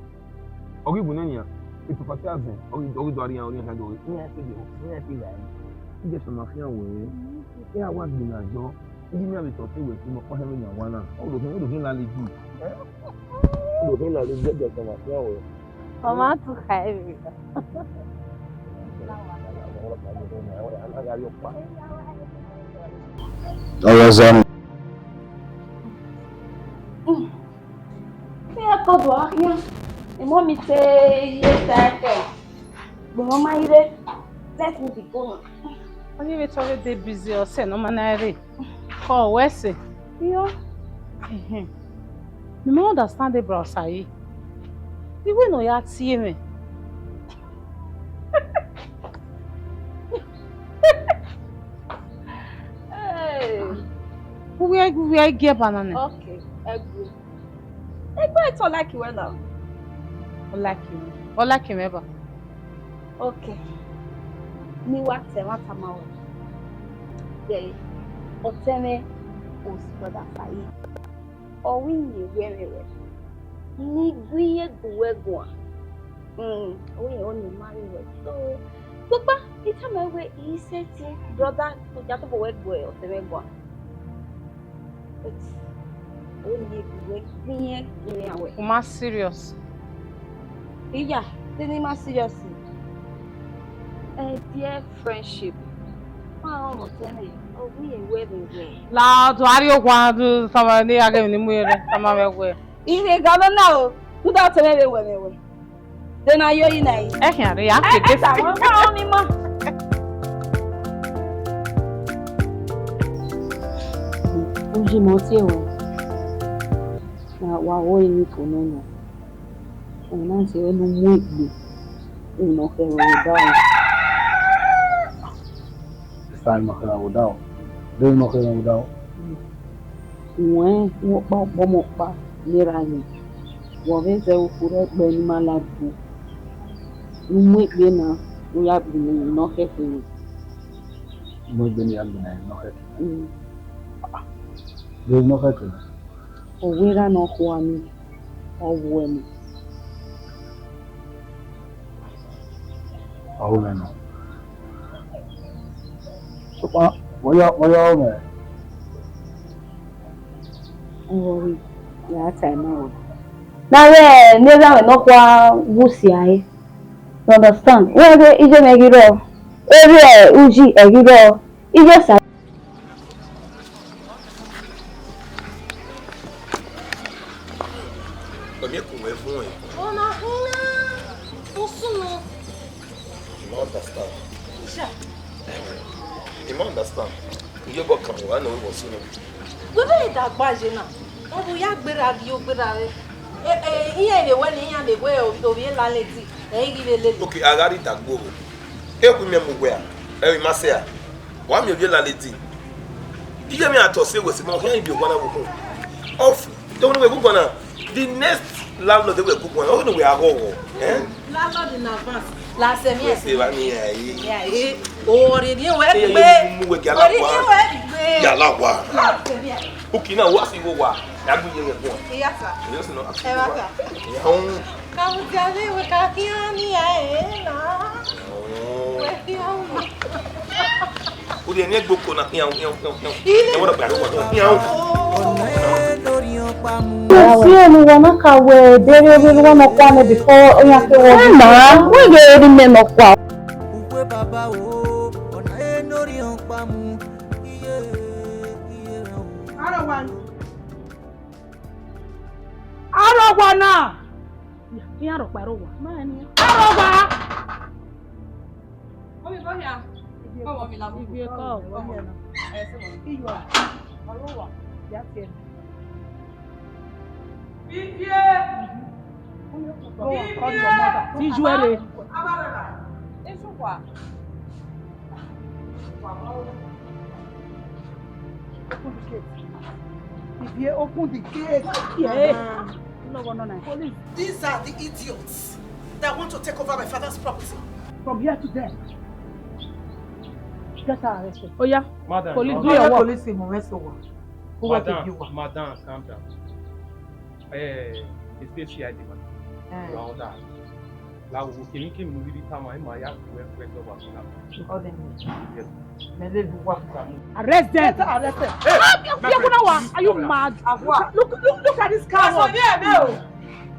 Ọ ghi vbo nene iran, ipapati azẹn, ọ ghi, ọ ghi do rhie iran, iran khian do rre, iran te de, iran te gha ẹre. Iye ẹfe ma fian wẹ, iran wa gbinna yọ, iye iran vbe tọ te wẹ, ọmọ ọkpa hẹn vbe yan wa na, ọ do khin, ọ do khin lali gi. Ọ do khin lali gi, iye ẹfe ma fian wẹ. Ọ ma tu kha ẹre. Ọghe zẹ ni. Iran ke do a khian, emọ mi te ye ta ẹkẹ, gbọmọ ma ire, let me be going. Ọ ye vbe te ọ vbe de busy ọsẹ ne ọ ma na rre, kọ wẹ ẹse. Iyo. Ehe. Mi ma understand, bro, Osayi. Iwe ne ọ ya tie mwẹ. Hey. Uwẹ, uwẹ gie banana. Okay, ẹgbe. Ẹgbe, ọ like wẹ na. Ọ like mwẹ. Ọ like mwẹ ba. Okay. Ne I wa ta ẹmwata ma ruẹ. Then, ọtẹn mwẹ, Osi brother Saheed. Ọ wẹ iyẹn wẹ mwẹ wẹ, ne I gu iye gu wẹ guan. Mm, ọ wẹ iyẹn ọ ni ma rre wẹ. So, sokpan, I tama wẹ I sẹtin brother, ya tobọ wẹ gu ọtẹn mwẹ guan. But, ọ wẹ ne I gu wẹ, gu iye gu iran wẹ. U ma serious? Iya, de ne I ma serious? Eh, dear friendship. Ma rẹn ọmọ ọtẹn mwẹ, ọ wẹ iyẹn wẹ mwẹ wẹ. La, do a rrie owa, do tama ne a ghe emwi ne I mu rre, tama mwẹ wẹ. I rhie ga nọ na o, rhunmwuda ọtẹn mwẹ vbe wẹ mwẹ wẹ. De na yo yi na yi. Ẹ khian rre, a ke de. Ẹ ta wọn, wọn ni ma. Uyi mọ tie wẹ. Na wa wo yi ni fo nọ nọ. Ọna tie wẹ ne u mu egbe. Emwi ne ọ khẹ vbe odaro. Sa emwi ne ọ khẹ vbe odaro. De emwi ne ọ khẹ vbe odaro. Wẹ, wẹ ọkpa ọkpọmọ ọkpa ne erha yin. Wẹ vbe zẹ ukhu rẹ ẹgbẹ ne ima la gbe. Ne u mu egbe na, ne u ya gbinna emwi ne ọ khẹ kere. Mu egbe ne u ya gbinna emwi ne ọ khẹ kere. Mm. De emwi ne ọ khẹ kere? Ọ wẹ erha ne ọ khua ni, ọ wuẹ mẹ. Ọ ru mwẹ nọ. Sokpan, vbe ọ ya, vbe ọ ya ru mwẹ? Ọ rọre. Ya ta ẹmwẹ wẹ. Na vbe ne erha mwẹ nọkhua wu si a re. You understand? Wẹ ghe iye mwẹ ghi rrọọ, erriọ uyi ẹ ghi rrọọ, iye sa. Ọmiẹkun wẹ vuọn ẹn. Ọna huna, usun nọ. You no understand. Sha. You no understand. Iyobọ kan wa nọ wẹ usun nọ. Wẹ vbe dagba ye na. Ọ bu ya gberra ghi o gberra re. Eh, eh, iran vbe wẹ ne iran vbe wẹ ovbi landlady, ẹ i ghi vbe lele. Okay, a gha rhie idagbo vbo? Ekhue imẹ mu wẹ a, ẹ i ma sẹ a. Wa miẹn ovbi landlady. Iye mwẹ a tọ sẹ wẹ sẹ ma, ọ khian ivbi owa na vbe okhuo. Of, te wẹ gu guan na, the next landlord wẹ gu guan, ọ ghi ne wẹ a ghọghọ, eh? Landlord in advance, la sẹ mẹ. Wẹ sẹ vba ni a ye. Ya, eh, o rhie rhie wẹ gbe. Mu wẹ gia la wa. Gia la wa. La sẹ mẹ. Uki na wa si wo wa, ya gbe iye mwẹ guan. Iya sa. Yes, no. Ẹ vba sa. Ya un. Ka mu dia le wẹ ka khian ni a e na. Wẹ khian. U de ne egbe oko na, khian, khian, khian, khian. Ẹ wọ dọ gba oko na, khian. Kò sí olùwà náà ka wẹ dere olùwà náà kwana before oyan ke wọ. Ẹ máa, wẹ ghe eri mẹ nọkhua. Ukwe baba o, ọna e nori ọkpa mu. Iye, iye o. Arọgba. Arọgba na. Iran rhọkpa ẹre owa. Arọgba. Mummy, come here. Come on, mi love you. Ivie kọ. Come on. Eh, sit down. Iyua. Arọgba. Ya tie. Ivie. Go and call your mother. Ti ju ẹre. Open the gate. Ivie, open the gate. Yeah. No, no, no. Police. These are the idiots that want to take over my father's property. From here to there. Get her arrested. Oh yeah. Madam, police, do your work. Police, mo mess over. Who want to do what? Madam, calm down. Eh, it's C I D, madam. Eh. You are under arrest. La wo kini kini mu riri tama, ima ya ku ẹkpẹtẹ ọba funa. Call them. Yes. Mele luwa. Arrest them. Better arrest them. Hey, ah, you, you know what? Are you mad? Look, look, look at this coward. What's on here, man?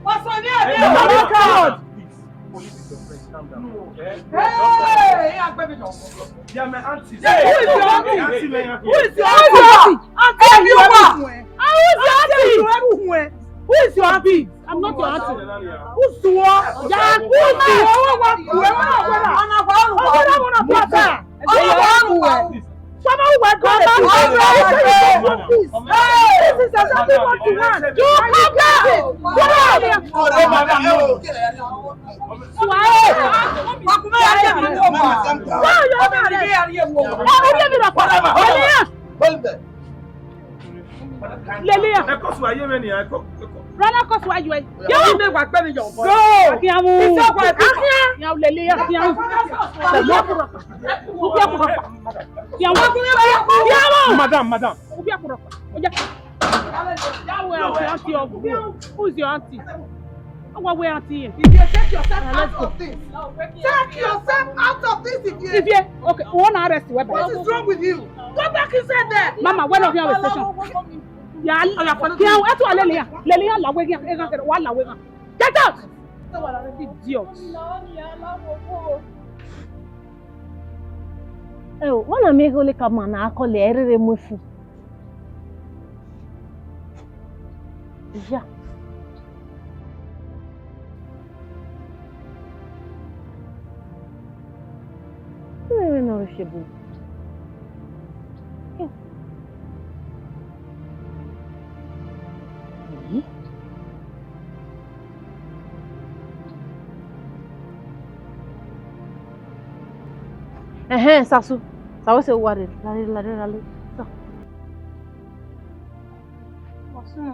What's on here, man? Look at this coward. Please, police is your friend. Calm down. No. Eh? Hey, yeah, baby, no. They are my aunties. Who is your auntie? Auntie, man. Who is your auntie? Auntie, you are. Who is your auntie? Who is your auntie? I'm not your auntie. Uzuo. Ya, uzuo. This is exactly what you want. You come down. Come down here. Suwaye. Come down here. Come down here. Lele ya. Ẹ kọ sùn ayé mẹ nìyà, ẹ kọ, ẹ kọ. Rana kọ sùn ayé. Yẹ wọ́n mi wà pẹ́ mi yọ̀ bọ́. Go. Akiamu. Iṣẹ́ ọkọ̀ ẹ̀ kọ́. Akia. Ya lele ya, akiamu. Ubi akura. Ubi akura. Ya wọ́n. Madam, madam. Ubi akura. Oya. Ya wẹ auntie, auntie ọgwụ. Who is your auntie? What way auntie here? If you take yourself out of this, take yourself out of this, if you. If you, okay, we want to arrest you. What is wrong with you? Go back inside there. Mama, we're not here with station. Yeah, oh, yeah, follow me. Lele ya, lele ya, la wẹ ya, wa la wẹ ya. Get out! Idiot. Ẹ o, wọ́n na mi ghe ole ka ma na akọle ẹrere mu efu. Iya. Ẹ vbe ne ọ rre ebo. Eyi. Ẹhẹn, Sasu. Sasu, se uwa rre, lare, lare, lare. Sa. Wọ sunu.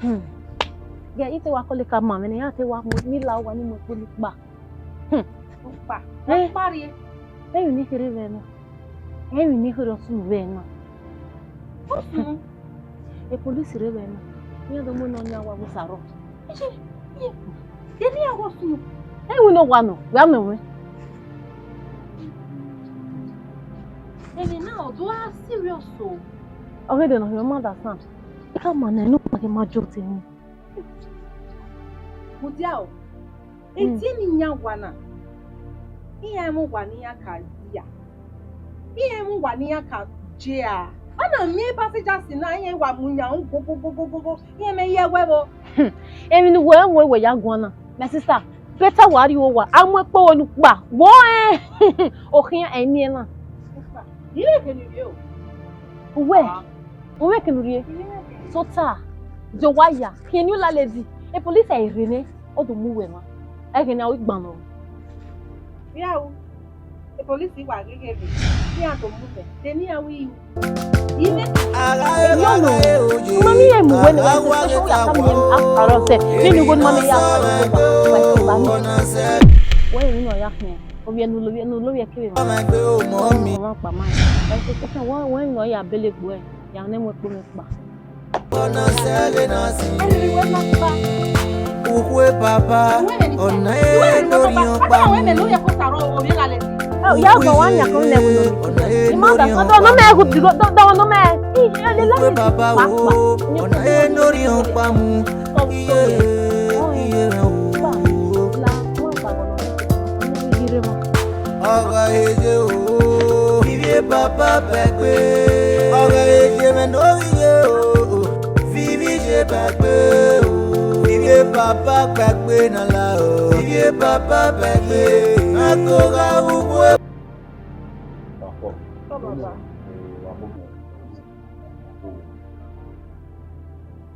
Hmm. Ya, ite wa kọle ka ma, mẹ ne ya te wa mu, ni la uwa ni mu ekpo ni kpa. Hmm. Ọkpa. Eh? Ọkpa rrie. Emwi ne I kherhe vbe na. Emwi ne I kherhe ọ sunu vbe na. Ọ sunu. E police rre vbe na. Iran do mu nọ yan wa vbe Osarọ. Iye, iye. Kevbe iran gho sunu. Emwi ne ọ wa nọ, wa nọ mwẹ. Emwi na ọ do a serious o. Ọ ghe de nọ, you understand? Ka ma nẹ ne u kpa Ẹ ma jọ te ni. Mudia o, etiẹ ne iran wa na, iran mu wa ne iran ka dia. Iran mu wa ne iran ka je a. A na miẹn passengers na, iran wa mu yan gogogogogogo, iran mẹ ye ẹwẹ vbo. Emwi ne uwẹ mu wẹ ya guan na, my sister, better wa rrie owa, a mu ẹkpo ne u kpa, wo ẹn, okhian ẹ miẹn na. Ire ke ni rrie o. Uwẹ, uwẹ ke ne u rrie. Sota, do wa ya, khian eni landlady, e police ẹ rre nẹ, ọ do mu uwẹ mwa. Ẹghẹ ne a ru igban nọ. Iran ru, e police wa gheghe rre, iran do mu uwẹ, de ne iran ru iru. Ime. Emọ nọ, ma miẹn mu wẹ ne wa sẹ, sẹ ya ka miẹn a parọ sẹ, ne ni wo ma miẹn ya parọ sẹ, wa sẹ ba mi. Wẹ emwi nọ ya khian, ovbi ẹnu, ovbi ẹnu, ovbi ẹkẹvbe ma. Ọmọ kpa ma. Wa sẹ, sẹ, wẹ, wẹ nọ ya bele gbe, ya ne mu ẹkpo mwẹ kpa. Ọna sẹghe na si. Ukhue papa, ọna e lori ọkpa mu. Ya gba wa nya ko ne wo no. Ima da so do no me hu do do no me. Ukhue papa o, ọna e lori ọkpa mu. Iye, iye o. Ọghe eje o, vivie papa pẹgbe. Ọghe eje mwẹ ne ovbi ye o, vivie papa pẹgbe o. Vivie papa pẹgbe na la o, vivie papa pẹgbe. A ko gha wu uwe. Papa, eh, wa mo mo.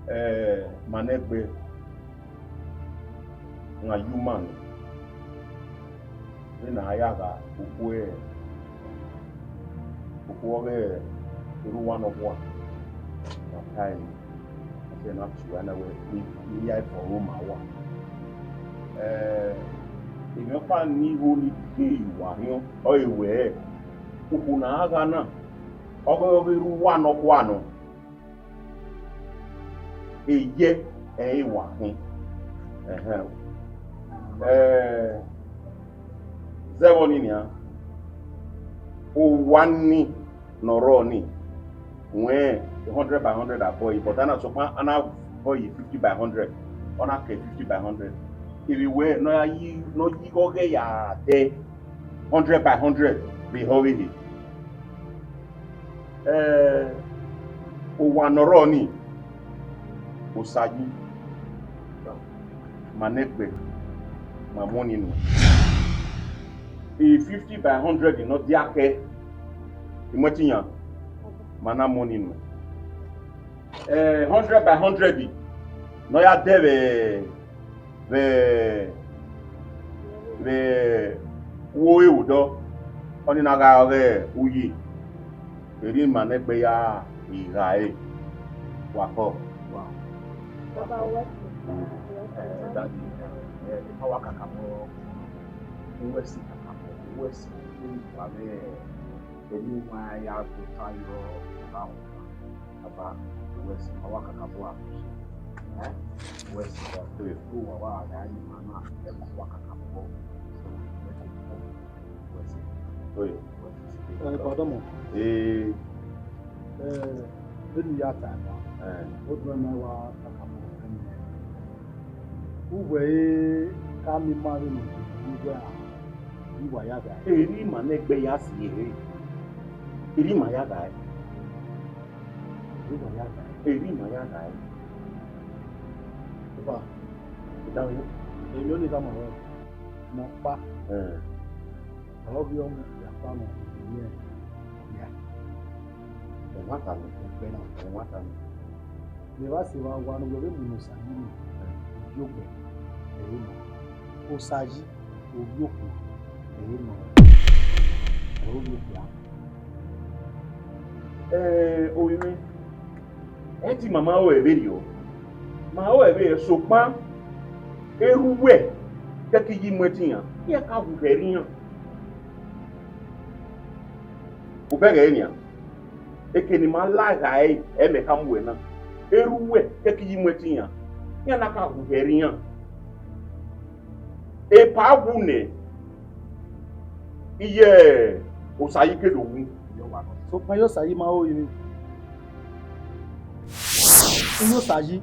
Eh, ma nẹgbe, na ye uma nọ. Vbene a ya gha okhuo, okhuo ọghe erha uwa nọkhua, na ta ẹre, a sẹ na tie uwa na wẹẹ, ne, ne I ya fo aro ma uwa. Eh, emwi ọkpa ne I ho ne I gie uwa khian, ọre wẹẹ, okhuo ne a gha na, ọghe ọghe erha uwa nọkhua nọ. Eyẹ ẹre wa khin. Ẹhẹn. Eh, zẹ vbọ ni nian, owa ni ne ọ rrọọ ni, wẹ hundred by hundred a bọ yi, but a na sokpan a na bọ yi fifty by hundred, ọ na ke fifty by hundred. Ivbi wẹ ne ọ ya yi, ne ọ yi igho ọghẹ ya dẹ hundred by hundred vbe ehọ ọvbehe. Eh, owa ne ọ rrọọ ni, Osayi, ma nẹgbe, ma mu ọni nuẹn. I fifty by hundred ne ọ dia khẹ, I mu ẹtin yan, ma na mu ọni nuẹn. Eh, hundred by hundred ne ọ ya dẹ vbe vbe, vbe uwu ẹvbo odọ, ọnii na gha ọghe uyi, erha ima nẹgbe ya gha ẹre, wa kọ. Baba, uwẹ. Eh, daddy, eh, ifa wa kakabọ, uwẹ si kakabọ, uwẹ si, uwẹ si, Eni wa ya do ta yọ, ba wọn. Baba, uwẹ si ma wa kakabọ a. Eh? Uwẹ si wa do, do wa wa gha yi ma na, ẹ ma wa kakabọ. So, ẹ ko ko. Uwẹ si. Oye. Uwẹ si. Eh, pardon mo. Eh. Eh, vbene I ya ta ẹmwa. Eh. Oduẹn ma wa kakabọ ẹmwẹ. Uwẹ e ka miẹn ima vbene ọ ye uwẹ a. Erha ima nẹgbe ya si ẹre. Erha ima ya gha ẹre. Erha ima ya gha ẹre. Erha ima ya gha ẹre. Papa, I danmwẹ. Emwi ọnii khama rẹ, mẹ ọkpa. Eh. Ọ ghi ọ mu ya kpa nọ, emwi ẹre ya. Ẹmwata nọ, ẹgbẹ na, ẹmwata nọ. Vbe evba sẹ evba owa ne uwẹ vbe mu ne Osayi nọ, Igiogbe, ẹre nọ. Osayi, ovbi okhuo, ẹre nọ. Ẹre ovbi okhuo a. Eh, ovbi mwẹ, ẹ ti ma ma ru ẹre vberriọ, ma ru ẹre vberriọ, sokpan erha uwẹ kẹkẹ I yi mu ẹtin yan, iran ka wu khẹ ẹre iran. Obẹghe nian, eke ne ima la gha ẹre, ẹ mẹ ka mu ẹre na. Erha uwẹ kẹkẹ I yi mu ẹtin yan, iran na ka wu khẹ ẹre iran. Epa wu nẹ, iye Osayi ke do wu. Sokpan iye Osayi ma ho rinmwian. Iye Osayi,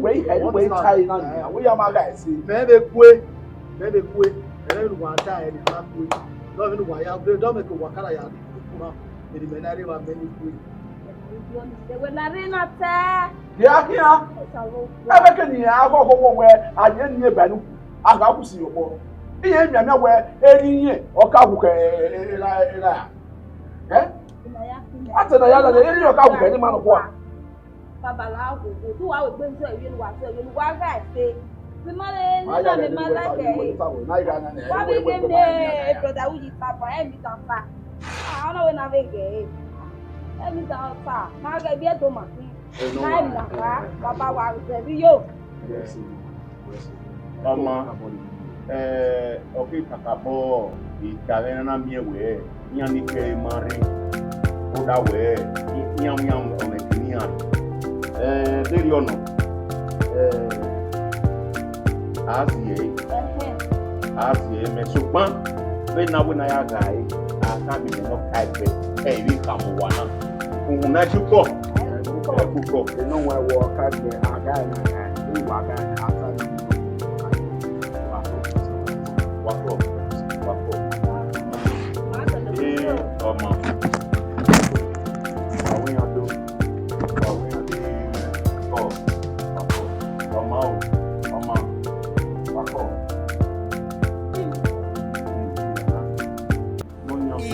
wẹ i hẹ, wẹ i ta ẹre na nian, wẹ ya ma gha ẹse. Mẹ vbe kue, mẹ vbe kue, ẹmwẹ ne uwa ta ẹre nian ma kue. Dọ vbe ne uwa ya, dọ mẹ ke uwa kara ya ku na, eni mẹ na rre vba mẹ ni kue. Ẹwẹ na rre na ta. Khian khian. Ẹvbe ke ni a ghọghọ wẹ a ye ni eba ni, a gha wu si yọ kpọ. Iye mianmian wẹ erriọ irẹn ọ ka wu khẹ era era. Eh? A te na ya lele, erriọ ọ ka wu khẹ ni ma nọ kua. Baba la wo wo, du wa we gbe nzọ ivie ne uwa zọ ivie ne uwa gha ẹse. Mẹ ma le ne na mẹ ma like ẹre. Wa vbe ghe mẹ brother Uyi ta ba, ẹ mi ta fa. Ah, ọna wẹ na vbe ghe ẹre. Ẹ mi ta fa, ma ghe bi ẹdo ma khin. Na ẹ mi na fa, baba wa zẹ vbe yo. Ọma, eh, ọ ke kakabọ ita mwẹ na miẹn wẹ iran ni kẹ ma rre, rhunmwuda wẹ iran, iran ọmọ ẹki ne iran rre. Eh, vberriọ nọ, eh, a zi ẹre, a zi ẹre mẹ, sokpan vbene a wẹ ne a ya gha ẹre, a ka miẹn ne ọ ka ẹgbẹ, ẹ i vbe khama uwa na. Uhunmwu na ye ukọ. Ẹ kukọ. Eno wa wọ ka gbe a gha na gha, wa gha na ta ni. Wa kọ, wa kọ. Ee, ọma. Wa wẹ iran do. Wa wẹ iran do. Kọ, wa kọ. Ọma o, ọma. Wa kọ.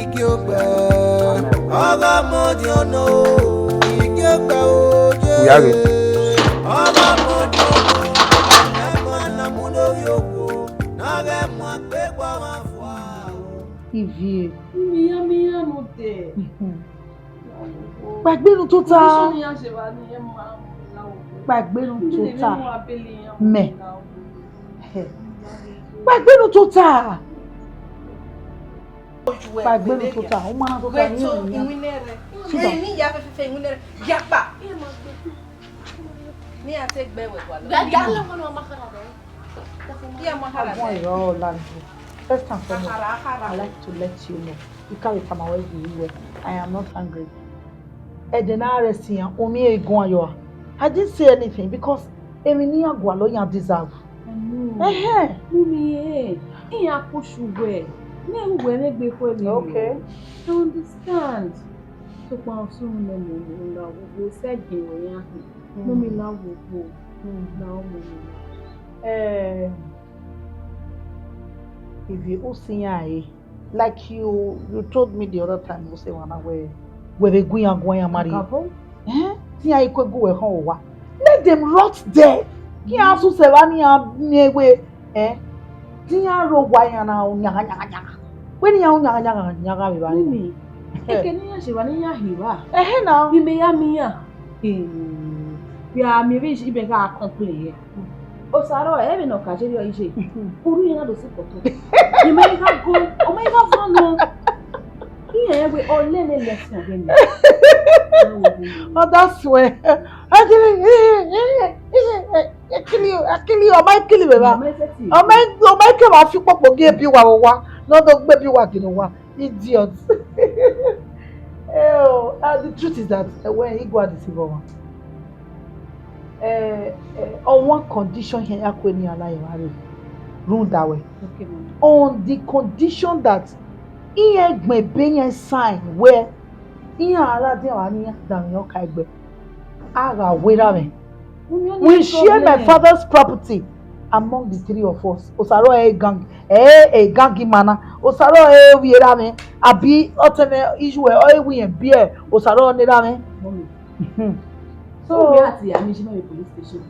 Igiogbe, ọghe ọmọdiọn nọ, igiogbe oye. Ọghe ọmọdiọn nọ, ẹmọ na mu lórí oko, na ghẹ mu akpegbe ọmwa fua. Ivie. Mian, mian, no de. Kpaegbe unu tota. Condition iran ye evba ni, ẹ ma mu na o. Kpaegbe unu tota. Mẹ. Kpaegbe unu tota. Kpaegbe unu tota, u ma na tota ni iran. Sit down. Ni ya fẹfẹfẹ iwinna rẹ, ya kpa. Ni a te gbe wẹ gualọ. Gualọ. Iran ma hara. Agbọn ẹre ọ la ni. First and foremost, I like to let you know. I ka vbe tama wẹ ghi wẹ, I am not angry. Ẹdẹ ne a rre ẹse iran, u miẹn eguan yọ a? I didn't say anything because emwi ne iran gualọ iran deserve. I know. Ẹhẹn. Mummy, eh, iran push uwẹ. Mẹ uwẹ ne egbe khuẹ vbe. Okay. I understand. Sokpan ọsẹ unu nẹ mummy, na wo wo sẹ gie wẹ iran hin. Mummy, na wo wo. Na wo mummy. Eh, Ivie, u si iran re. Like you, you told me the other time, u sẹ emwa na wẹ, wẹ vbe gu iran guan iran ma rrie. Kakabọ. Eh? Te iran i ku egu wẹ khọn owa. Let Them rot there. Iran susẹ evba ne iran miẹn wẹ, eh, te iran rre owa iran na ru yangha yangha yangha. Wẹ ne iran ru yangha yangha yangha vbe evba ni. Mummy, eke ne iran sẹ evba ne iran hin evba. Ẹhẹn na. Vbe imẹ ya miẹn iran. Hmm. Vbe a miẹn vbe imẹ gha complain yẹ. Osa rrọọ, ẹ vbe ne ọ ka ye rriọ iye. Urhu iran do si kpọtọ. Imẹ gha go, ọ ma gha van nọ. Iran wẹ ọ lele lẹsẹ ọghe mẹ. Oh, that's where. Actually, actually, actually, ọ ma kill vbe evba. Ọ ma, ọ ma ke vba fi ukpokpo gie ebi uwa vbe owa. Ne ọ do gbe ebi uwa gie ne owa. Idiot. Eh, oh, uh, the truth is that, uh, when he go out this evening, eh, eh, on one condition here, ya kue ni ala evba rre. Rhunmwuda wẹ. Okay, ma'am. On the condition that iran gbẹn ebe iran sign wẹ iran a ra dian vbe ne iran danmwehọ ka egbe. A gha werriẹ mwẹ. We share my father's property among the three of us. Osa rrọọ ẹ gang, ẹ, ẹ gang ima na. Osa rrọọ ẹ vbe erha mwẹ, abi ọtẹn mwẹ iye ẹ, ọ vbe iran biẹ, osa rrọọ ne erha mwẹ. Mummy. Mhm. So, so we have to, I mean, she may be police station.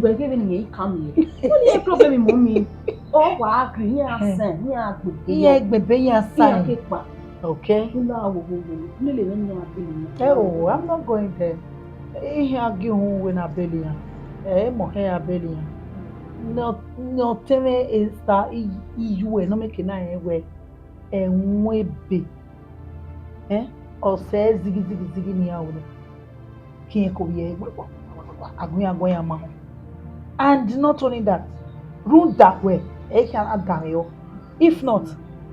But give me a come here. What is the problem, mummy? Oh, wa agree. Here I sign. Here I go. Iran gbẹn ebe iran sign. Iran ke kpa. Okay. Ẹ o, I'm not going there. Iran gi uhunmwu wẹ ne a bele iran. Ẹ, emọ hẹ a bele iran. Ne ọ, ne ọtẹn mwẹ Esther, i, iye ẹ ne ọ make na rẹn wẹ, ẹwẹn ebe. Eh? Ọ sẹ zighi zighi zighi ne iran ru nẹ. Khian ko vbiẹ, a gu iran gu iran ma họn. And not only that, rhunmwuda wẹ, ẹ khian na danmwehọ. If not,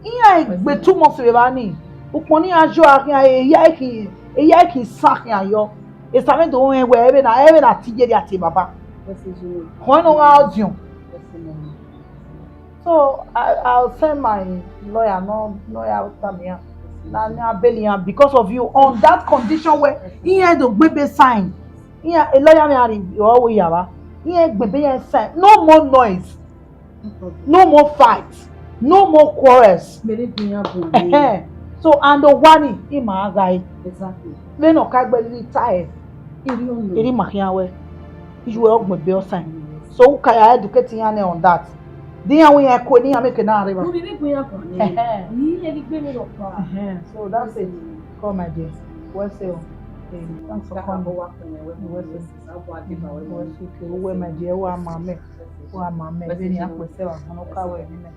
iran egbe two months vbe evba ni, ukpọn ne iran yo a khian, eya i khian, eya i khian san khian yọ. Esamẹ do rẹn wẹ, ẹvbo na, ẹvbo na te iye rhia tie baba. Khọn ne ọ gha ọdiọn. So I, I'll send my lawyer, no, no, I'll tell me. Na, na bail him because of you on that condition where he had to be sign. He, a lawyer me are always yava. He had be sign. No more noise. No more fight. No more quarrels. Mere gbe iran bun. Ẹhẹn. So, and the one in my guy. Exactly. Vbene ọ ka gbe lili ta ẹre. Iri ọnọ. Iri ma khian wẹ. Iye ẹ ọ gbẹn ebe ọ sign. So, u ka ya educate iran nẹ on that. Di iran wẹ iran ku ne iran make na rre evba. Mo rhirhi gbe iran guan nẹ. Ẹhẹn. Ni iran ghi gbe vberriọ ọkpa. Ẹhẹn. So, that's it. Come, my dear. Well said. Okay, thanks for coming. Well said. Well said. Okay, well, my dear, wa ma mẹ. Wa ma mẹ. Vbene a kpẹsẹ wa, no ka wẹ ni mẹ.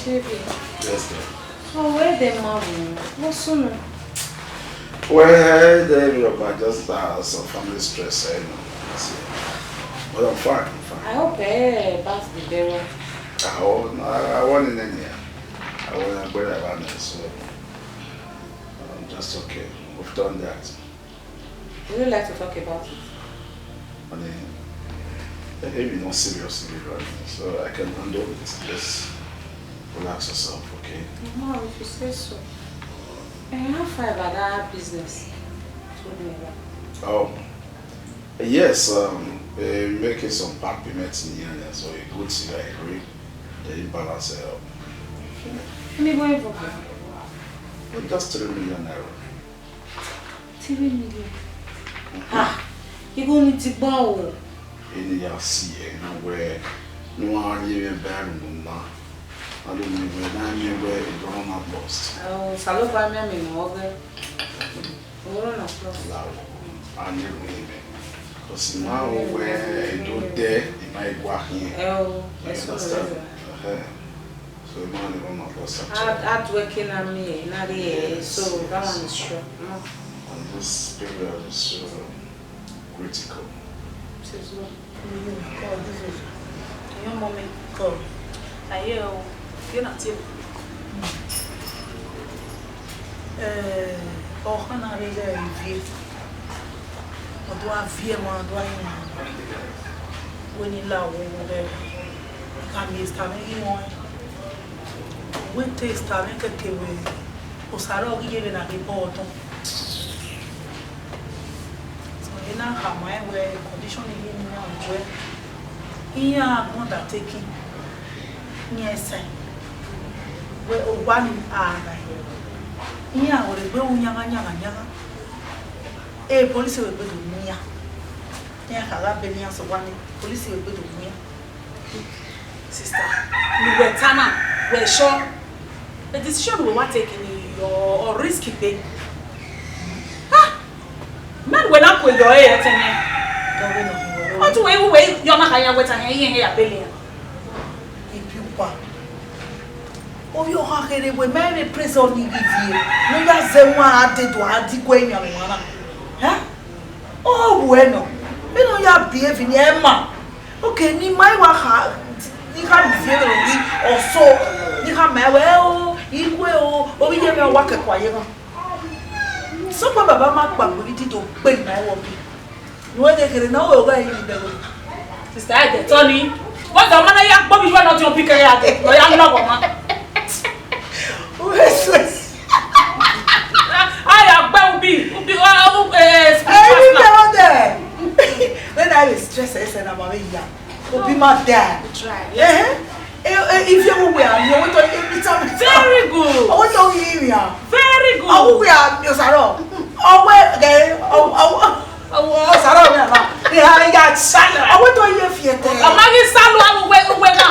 Baby. Yes, dear. So where the man? What's on? Well, they, I just, uh, some family stress, you know. That's it. But I'm fine, I'm fine. I hope, eh, about the burial. I want, I, I want in any, I want to go there, so I'm just okay. We've done that. Would you like to talk about it? I mean, the baby not serious, serious, so I can handle it. Just relax yourself, okay? No, if you say so. Eh, how far about that business? Told me about. Oh, yes, um, eh, making some part payments in here, so a good thing I agree. Then you balance it out. Any boy for? Just three million naira. Three million. Ah, igho ni ti gba o. Eni ya si ẹre na wẹ ne uwa rhie mwẹ ba ẹre unu na. A do miẹn wẹ, na miẹn wẹ, a do run am lost. Ọ, Osanobua miẹn mwẹ ọghẹ. Ọ run am lost. La o, a miẹn wẹ mẹ. Because I ma rẹn wẹ e do dẹ, I ma gua khian. Ẹ o, you understand? Ẹhẹn. So, man, you don't know what's up. Hard, hard working and me, not here. Yes, so that one is sure. No. And this period is so critical. It is not. Your mommy. Come. I hear you. You're not here. Eh, ọ khana rre ivie. Ọ do a viẹ ma, ọ do a rinmwian. Wẹ ne I la wo vbe, I ka miẹn Esther mwẹ ghi ruẹn. Wẹ te Esther mwẹ kẹkẹ wẹ, Osa rrọọ ghi ye vbe na ghe bọ ọdọn. So, I na khama ẹn wẹ condition ni ghi miẹn wẹ, iran undertaking, iran sign. Wẹ owa ni a gha. Iran wẹ egbe ru yanghan yanghan yanghan. E police wẹ egbe do mu iran. Iran kha gha bele iran sẹ owa nii, police wẹ egbe do mu iran. Sister, ne uwẹ ta na, wẹ sure? The decision wẹ wa take ni, ọ risk gbe. Ah! Mẹ wẹ na kue yọ ẹre ẹtẹn nẹ. Ọ tu wẹ iwu wẹ yọ na kha ya wẹ ta hẹn, iye hẹn ya bele iran. Ibi uwa. Ovbi ọkhan kherhe wẹ, mẹ vbe prison ni ghi vie, ne u ya zẹ wan a dee do a diguẹ emianmwẹ ọmwa na. Eh? Ọ wẹ nọ, vbene ọ ya behave ni, ẹ ma. Okay, ne ima i wa kha, ne I kha rhie vbene ọ ghi, ọ so, ne I kha ma ẹre wẹ, o, igue o, ovbi iye mwẹ wa kẹkua ye mwa. Sokpan baba ma kpagbe vbe idido gbe ima ẹvbo bi. Ne uwẹ ghe kherhe na, u wẹ ọghe ẹre ni bẹghe. Sister, ẹ dẹ tọ ni. Wẹ dọ ma na ya gbọ vbe iye nọ diọn pikẹ ya dẹ, nọ ya nọ ọmwa. Uwẹ sẹ. A ya gbe ubi, ubi, uh, uh, eh, eh, Ẹyin spiritual bẹ ọdẹ. When I was stressed, I said, "I'm a ya." Obi ma da. Try. Eh? Eh, eh, if you will, you want to every time. Very good. I want to hear you. Very good. I will wear your saro. I wear, okay, I, I, saro, yeah, yeah, yeah, salo. I want to hear you. Ọmọ ghi salo, a wẹ, wẹ na.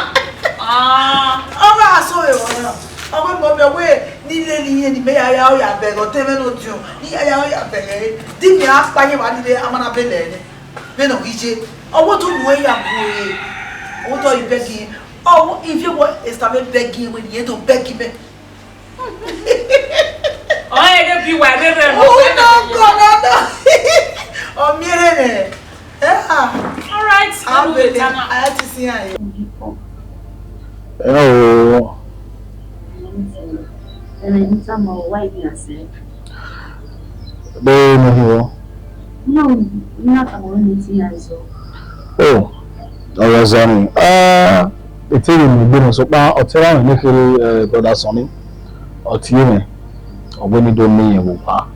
Ah. Ọ gha so e wọ na. Ọ wẹ mọ mẹ wẹ ni lele iye ni mẹ ya ya ọ ya bẹghe, ọ te mwẹ ne odiọn. Ni ya ya ọ ya bẹghe. Di mẹ a kpa ye wa ni le, a ma na bele ẹre. Vbene ọ ghi ye, ọ wẹ otọ unu ẹre ya gu ẹre. Ọ wẹ otọ i bẹghe. Ọ wẹ ivie wẹ Esther vbe bẹghe wẹ ne irẹn do bẹghe mẹ. Ọ i re bi wa rere nọ. Oh, no, God, no, no. Ọ miẹn rere. Eh, ah. All right, a vbe ta na. A ya ti si iran ye. Hello. Be ne hi wọ. Oh, ọ gha zẹ ni. Ah, etẹn vbe miẹn egbe nọ, sokpan ọtẹn ra mwẹ ne kherhe, eh, brother Sonny. Ọ tie mwẹ, ọ wẹ ne I do miẹn irẹn vbe owa.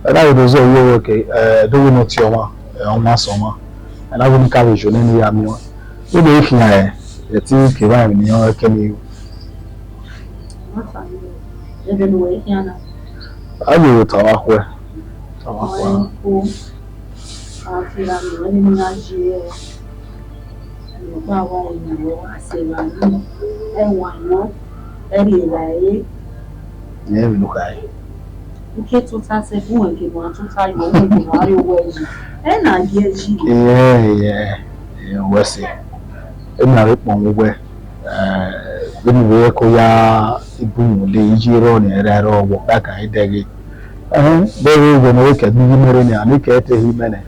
Ẹ na vbe do zẹ ye wẹ ke, eh, do wẹ ne ọ tie ọmwa, eh, ọmwa sẹ ọmwa. Ẹ na wẹ ne I ka vbe yo nene ya miẹn ọẹn. Ido khian ẹre, ẹtin kevbe emwi ne I họn ẹkẹ nii. A ye vbe ta vbe akhuẹ. Ta vbe akhuẹ. Ẹẹn, vbe ne u kha re. Uke tota sẹ, bu wẹ ke wa tota yọ, wẹ ke wa re owẹ yi. Ẹ na gie yi. Ẹ, ẹ, ẹ, wẹ sẹ. Ẹ na vbe kpọnmwẹ uwẹ. Eh, vbene u vbe ko ya ibu mu le iye rọ ni, ẹre rọ wọ ka kan idẹghe. Ẹhẹn, de vbe wẹ ne ọ ke gbe iye mẹ rre ni, a ni ke te hi mẹ nẹ.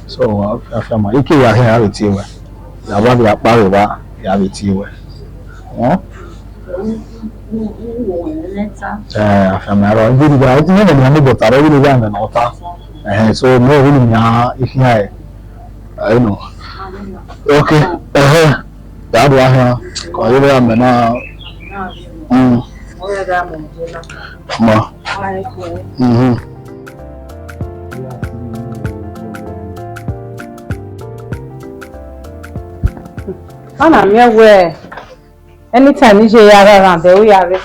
So, afianma, ike ya hẹ, a vbe tie wẹ. Ya vba vbe akpa vbe vba, ya vbe tie wẹ. Ẹn? Eh, afianma rọ, ibi ni gba, ibi ni gba, mo bota rẹ, ibi ni gba, mo ta. Ẹhẹn, so, mo, ibi ni mi a, ifi a, ẹ, ẹ nọ. Okay, ẹhẹn, ya do ahian, kọ, ibi a mẹ na, mm. Ma. Mhm. Ọ na miẹn wẹẹ, anytime iye ya rre around, ẹ, u ya rre.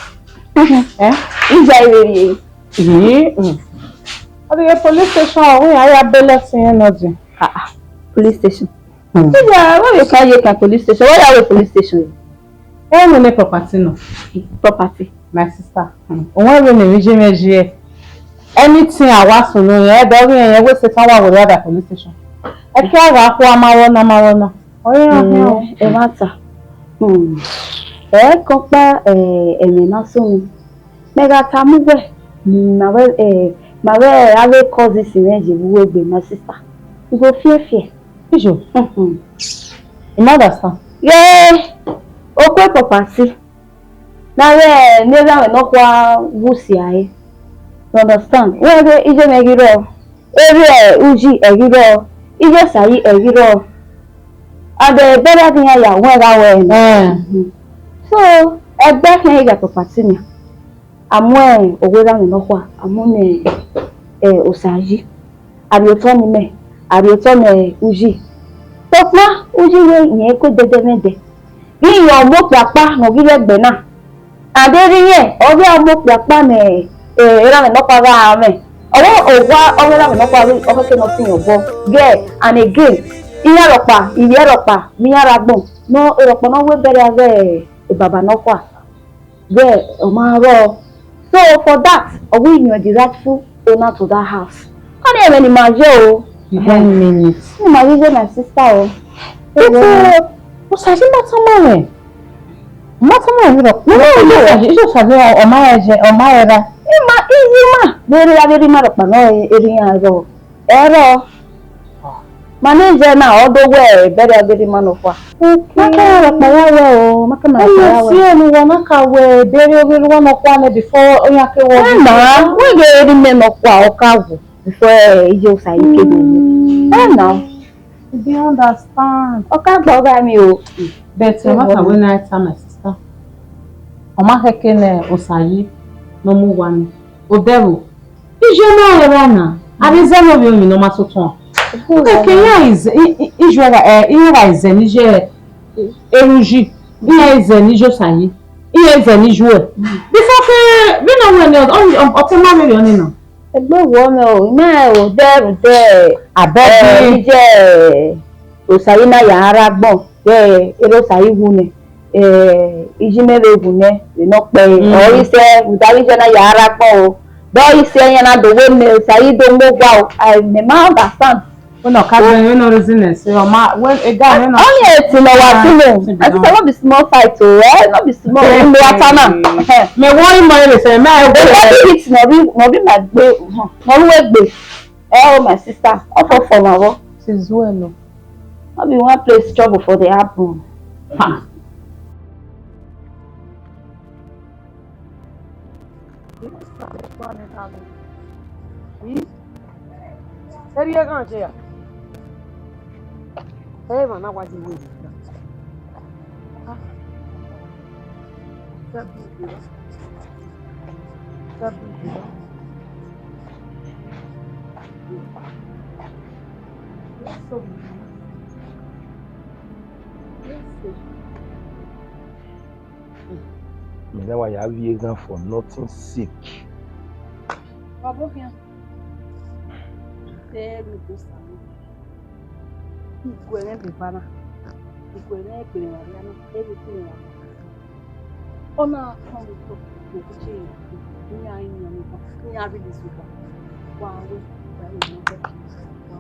Eh? Iye i vbe rrie. Ii, mm. Ọ rrie police station, ọ wẹ iran ya bele ẹtin nọ dee. Ah, ah. Police station. Hmm. Iye, wẹ vbe ka ye ka police station, wẹ ya wẹ police station. Ẹ nene property nọ. Property. My sister, hmm, owẹn vbene emwi ye mwẹ ye, anything a wa sunu rẹn, ẹdẹ ọ ghi rẹn, wẹ sẹtin wa werriẹ da police station. Ẹki a gha khuẹ, a ma vbọ na, a ma vbọ na. Ọ i ra khian o. Ẹmwata. Hmm. Ẹ kọkpa, eh, ẹmwẹ na sunu. Mẹ gha tama uwẹ, ma vbe, eh, ma vbe avbe cousins mwẹ ye vbe uwu egbe, my sister. I go fiẹfiẹ. Ijo. Mhm. I ma understand. Ye, okue property. Na vbe ne erha mwẹ nọkhua wu si a re. You understand? Wẹ ghe iye mwẹ ghi rrọọ, erriọ uyi ẹ ghi rrọọ, iye osa yi ẹ ghi rrọọ. And, eh, brother ghi iran ya wẹ gha wẹ ẹre nọ. Eh. Mhm. So, ẹgbẹe khian i gha property nian. A mu, eh, owa erha mwẹ nọkhua, a mu ne, eh, osa yi. A rhie otọ ne imẹ, a rhie otọ ne uyi. Sokpan uyi wẹ irẹn ku ẹdẹdẹmwẹdẹ. Ghi rẹn ọmọ okpia ọkpa ne ọ ghi rre ẹgbẹe na. And erha irẹn, ọ ghi a mu okpia kpa ne, eh, erha mwẹ nọkpa gha mwẹ. Ọ wẹ owa, ọ wẹ erha mwẹ nọkpa, ọ khẹke ne ọ fian obọ. Yeah, and again, iran rhọkpa, ivbi ẹrhọkpa, vbe iran rre agbọn, nọ, erhọkpa ne ọ wẹ bẹrẹ avbe baba nọkhua. Wẹ ọ ma rrọọ. So for that, ọ wẹ you are the rightful owner to that house. Ọni ẹmwẹ ne ima ye o. One minute. Ne ima ye ye my sister o. Because Osayi ma tama mwẹ. Ma tama mwẹ rọ. No, no, no. Osayi, Osayi, ọ ma ya je, ọ ma ya ra. Ima, iye ima. Vbe erha, vbe erha ima rhọkpa nọ, erha iran rrọọ. Ẹrọ. Ma ne zẹ na, ọ do wẹ bẹrẹ avbe erha ima nọkhua. Okay. Ma ka rhọkpa ya wẹ o, ma ka ma rhọkpa ya wẹ. Si enu wa na ka wẹ bẹrẹ avbe erha ima nọkhua nẹ before ọ ya ke wẹ. Ẹ ma, wẹ ghe erha imẹ nọkhua ọ ka wu before, eh, iye Osayi ke do wu. Ẹ na. You dey understand? Ọ ka gba ọgha mi o. But, eh, what I will now tell my sister. Ọ ma khẹke ne Osayi ne ọ mu owa ni. Odẹvbo. Iye na ẹre na, avbe izẹ ne ovbi emwi ne ọ ma sotọ. Kẹkẹ iran izẹ, i, i, iye ra, eh, iran ra izẹ ne iye Eruyi, iran izẹ ne iye Osayi, iran izẹ ne iye uẹ. Before ke, vbene ọ wẹ nẹ, ọ, ọ, ọ te ma vberriọ ni na. Egbe wọọ mwẹ o, imẹ o, dẹ, dẹ, abọ eh, bi iye Osayi na ya rre agbọn, vbe erha Osayi wu nẹ, eh, iye imẹ vbe wu nẹ, vbe nọ kpẹẹ, mm, ọ i sẹ, rhunmwuda iye na ya rre agbọn o. Dọ i sẹ iran na do wẹ mẹ Osayi do mu owa o, I, mẹ ma understand. Wẹ nọ ka gbẹn, wẹ nọ reason ẹ, sẹ ọ ma, wẹ ega wẹ nọ. Ọni eti nọ wa tunu. I think no be small fight o, eh, no be small. Unu wa ta na. Mẹ wọ imọ ere sẹ, mẹ e wọ. Ega bi hit nọ bi, nọ bi ma gbe, nọ ru egbe. Eh, oh, my sister, off, off for my work. She's well, no. No be one place trouble for dey happen. Ha. Hmm? Eri eghan je ya. Ẹ ma na wa je we. Ah. Mẹ na wa ya vbiẹ eghan for nothing sake. Baba okhian. Tẹ ẹre do sẹ. Iguẹ mwẹ vbe eva na, iguẹ mwẹ egbe ne wa rria na, ẹ vbe khin ne wa rria. Ọ na tọn vbe otọ, vbe ogiche, iran rinmwian ne iran, iran rhie lele sẹ owa, wa wẹ, wa rhie lele sẹ owa.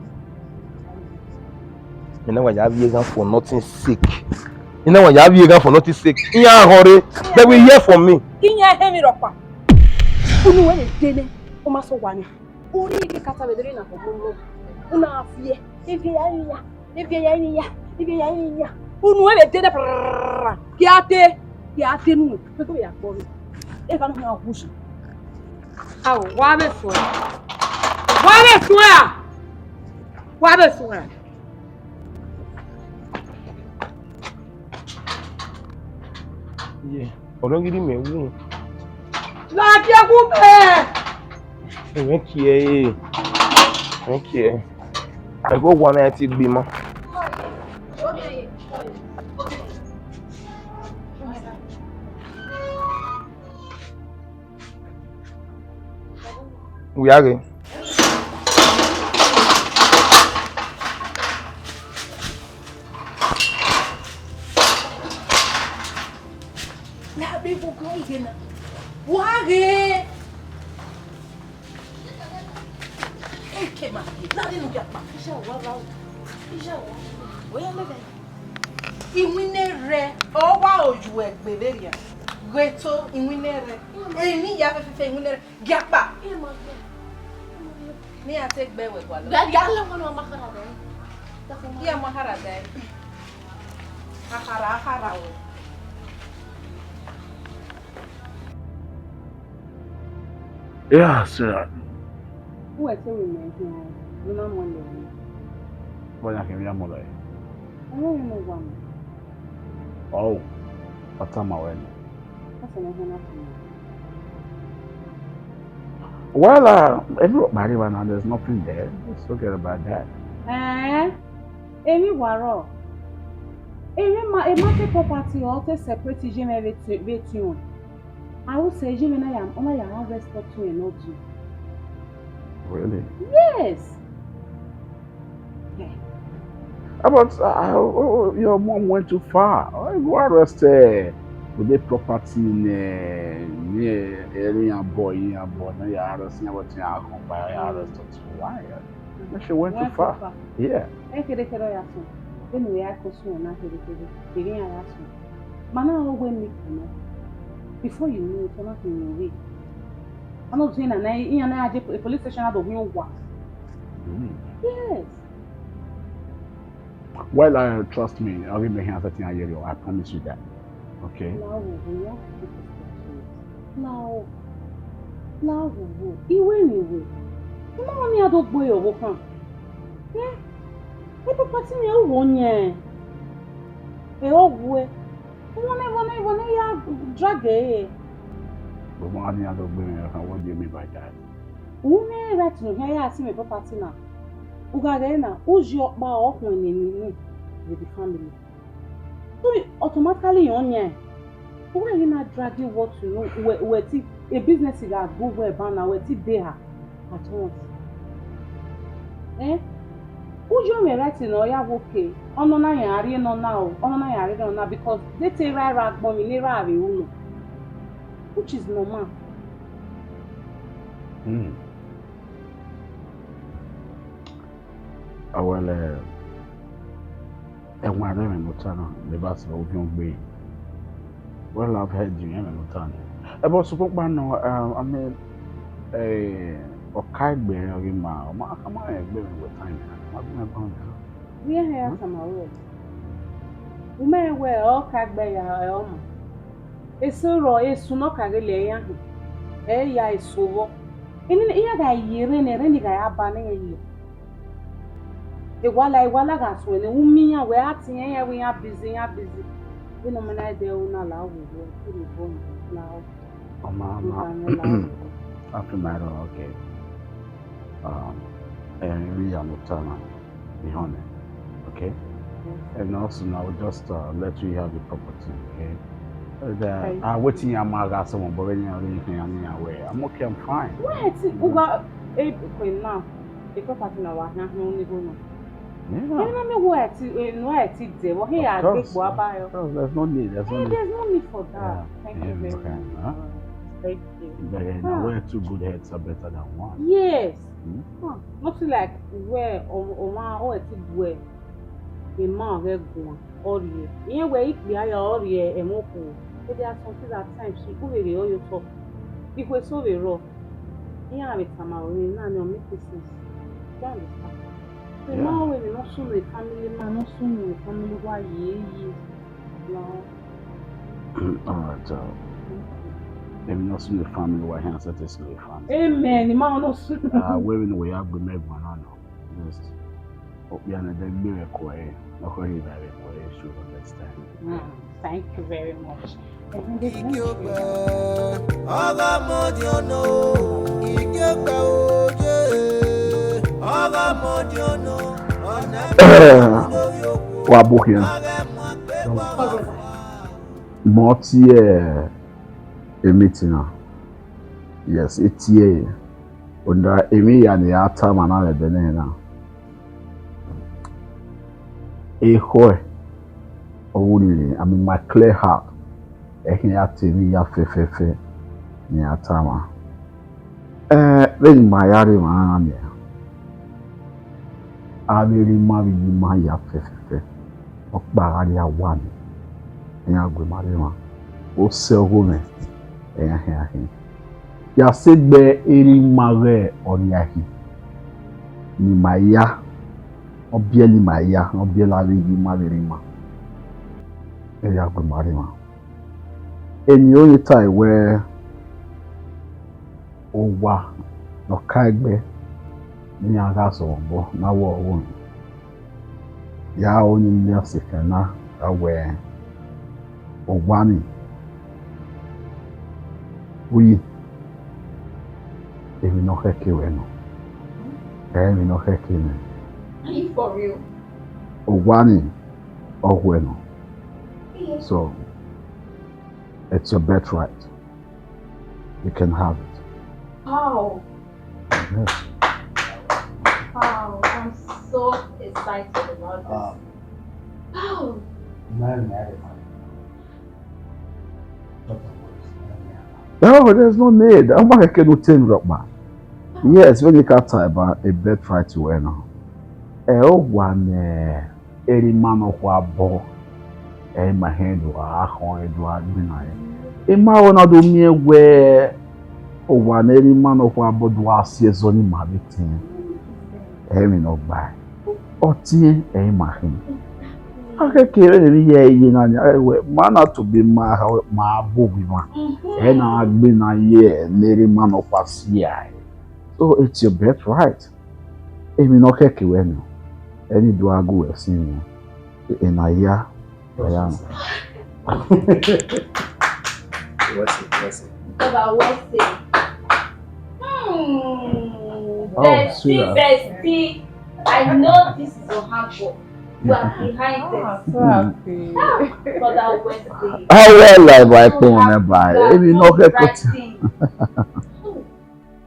Mẹ na wa ya vbiẹ eghan for nothing sake. Mẹ na wa ya vbiẹ eghan for nothing sake. Iran họn rre, they will hear from me. Iran hẹn emwi rhọkpa. Unu wẹ vbe de nẹ, ọ ma sẹ owa nẹ. Uri ike kata vbe deri na koko mo. Una fie. Ivie ya ri ya. Ivie ya ri ya. Ivie ya ri ya. Unu ebe de de prrrr. Kia te. Kia te nu. Pe ko ya kpo mi. E ka no na hushi. Awo, wa be so. Wa be so ya. Wa be so ya. Ye, ọrọghe ne imẹ wu. La gie gu bẹ. Ẹmwẹ kie ẹre, ẹmwẹ kie ẹre. Ẹghẹ owa na ti gbe ima. Wia ghe. Wa ghe. Eke ma ghe. Lare ne u ya kpa. Iye owa ra o. Iye owa. Oya lele. Iwinna rẹ, ọ wa oyu ẹgbe vberriọ. Ghe to iwinna rẹ. Emwi ya fẹfẹfẹ iwinna rẹ. Giakpa. Ne iran te gbe wẹ gualọ. Ghẹ ya lẹ wọn ne ọ ma khara dẹ. Iran ma khara dẹ. Akhara, akhara wẹ. Yeah, Sarah. Uwẹ te wẹ mẹ khian, ne u na muẹn lẹ. Vbọ ya khian vbe ya muẹn lẹ? Ọ rẹn emwi ne ọ wa mẹ. Oh, ọ tama ruẹ nẹ. That's an example. Well, uh, if you marry one now, there's nothing there. Just forget about that. Eh? Emwi wa rrọọ. Emwi ma, emwi ma te property or te separate iye mwẹ vbe te, vbe te un. A ru sẹ, iye mwẹ na ya, ọ na ya arrest ọtẹn ne ọ di. Really? Yes. Eh, Uh, but uh, oh, oh, your mom went too far. I go arrest her with the property in uh, near area boy, yeah, boy. No, you arrest him. What you are compare arrest her to? Why? She went too Went too far. far. Yeah. Ekerekere ọ ya sunu. Vbene ya ko sunu na kerekere, erriọ iran ya sunu. Ma na ọ wẹ make you know. Before you know it, ọ na khin ne ọ rre. Ọ na zẹ na, na iran na ya je police station na do hin owa. Mm. Yes. Well, uh, trust me, I'll give me here something I hear you. I promise you that. Okay? Lao, we have to take responsibility. Lao, lao, we, iwe ni we. Ima wan ni a do gbe ọvbokhan. Eh? E property ni u wo yan. E ọ wu e. Wọnẹ, wọnẹ, wọnẹ ya drag e. But one thing I don't believe in, what do you mean by that? U mwẹ right ne u khian ya si mwẹ property na. U gha ghẹ na, u yi ọkpa ọkhuẹn ne emwi ni with the family. So automatically ọ yan. U wa ye na drag what you know, wẹ wẹ ti a business gha gu wẹ ba na, wẹ ti de ha at once. Eh? U yi mwẹ right ne ọ ya wo ke, ọnọ na yan rrie nọ na o, ọnọ na yan rrie nọ na because de te ra ra agbọn mi ne ra vbe ru nọ. Which is normal. Hmm. Awele, ẹwan rẹ ẹmwẹ ne u ta na, ne ba sẹ ovbi ọgbe. Well, I've heard you, ẹmwẹ ne u ta na. Ẹ bọ sokpan kpa nọ, um, I mean, eh, ọ ka egbe rẹ ọ ghi ma, ọ ma, ọ ma rẹn egbe mwẹ wẹ time na, ọ ma gbe mwẹ ban na. Vbe iran ya tama ruẹ? U ma rẹn wẹ ọ ka egbe ya ẹ ọ ma. Eso rọ, esu ne ọ ka ghe lẹ iran hin, ẹ ya eso vbọ. Eni iran gha ye erha ne erha ni gha ya ba ne iran ye. Ewala, ewala gha suẹn nẹ, u miẹn iran wẹ a tiẹn iran wẹ iran busy, iran busy. Vbene ọ ma na dẹ ru na la wo vbọ, vbene ọ bọ na la wo. Ọ ma, ọ ma, Iran la wo. After my own, okay. Um, and we are not time, be honest, okay? And also, I will just uh, let you have the property, okay? And, uh, Thank I wait in your mouth as someone, but when you're anything, I'm in your way. I'm okay, I'm fine. Why ti u gha e ko na? E property na wa na hin ni go na. Yeah. Eni ma mi wẹ ti, e, no ẹ ti dẹ, but he Of ya gbe course, kpo yeah. Abayo. Of course, there's no need, there's no Eh, need. there's no need for that. Yeah. Thank Yeah, you very okay, much. Huh? Thank you. But uh, in Ah. a way, two good heads are better than one. Yes. Hmm? Ah, nothing like where o o ma o ẹ ti bu ẹ, emọ ghẹ guan, ọ rhie. Iran wẹ ikpia ya ọ rhie ẹmwẹ okhuo. But there are some things at times, u vbe rhie ọ ye otọ. Ikhuo eso vbe rrọọ. Iran vbe tama ruẹ na ni ọ make sense. Do you understand? So Yeah. ma wẹ emwi ne ọ sunu family man, ne ọ sunu family wa ye ye. No. All right, uh, maybe not soon the family, why can't set this little family? Amen. Ma ọ no sunu. Uh, where in the way I go make one, I know. Just hope you are not there, be required. Not going to be required, should understand. Mm, thank you very much. Igi okpẹ, ọgha ọmọdé ọnọ. Igi okpẹ oye, ọgha ọmọdé ọnọ. Ọna lórí okpẹ, Wa bu khian. ọgha ẹmọ akpẹ. Mọ tie emiti na. Yes, etie. Onda emwi ya ni a ta ma na vbe ẹdẹ nẹ na. Ekhọe, ọ vbe rhirhi, I mean, my clear heart, ẹkhin ya te emwi ya fẹfẹfẹ ne a ta ma. Ẹ, vbene ima ya rre emwa na nian, avbe erha ima vbe iye ima ya fẹfẹfẹ, ọkpa gha rria owa ni, iran gu ima rre emwa, osẹ ọghomwẹ, ẹyan khian khin. Ya sẹ egbe erha ima ghẹ ọniankhi ne ima ya, ọ biẹlẹ ima ya, ọ biẹlẹ avbe iye ima vbe erha ima, iran gu ima rre emwa. Eni ọnii tae wẹẹ, owa ne ọ ka egbe ne iran gha zọ obọ ne a wẹ ọghe ọnii. Ya ro ne I miẹn ọsẹkẹn na gha wẹẹ, owa ni, uyi, emwi ne ọ khẹke ruẹ nọ, ẹ i emwi ne ọ khẹke nẹ. Are you for real? Owa ni, ọ khuẹ nọ. So, it's your birthright. You can have it. Wow. Yes. Wow, I'm so excited about this. Ah. Wow. Marry, marry, marry. No, there's no need. Ọ ma khẹke ne u te emwi rhọkpa. Yes, vbene I ka ta eba, a birthright wẹ nọ. Ẹ, owa ne erha ima nọkhua bọ, ẹ i ma hẹn do a khọn, do a gbinna ẹre. I ma wẹ ne ọ do miẹn wẹ owa ne erha ima nọkhua bọ do a si ẹzọ ne ima vbe tẹn, ẹ i mwẹ emwi ne ọ gbae. Ọtiẹn, ẹ i ma khin. A khẹke vbene emwi hia ye na nia, wẹ ma na tobọ ima, ma bu owa ima. Ẹ na gbe na ye ne erha ima nọkhua si ẹre. So it's your birthright. Emwi ne ọ khẹke wẹ nọ, ẹ i ni do a gu wẹ sin emwi. Ena hia, ọ ya nọ. Wẹ sẹ, wẹ sẹ. Baba, wẹ sẹ. Hmm. Oh, bestie, sweetheart. Bestie. I know this is your handwork. You are behind this. Ah, so happy. Ah, brother Wesley. How well I buy phone and buy? Emwi ne ọ khẹke. Right thing.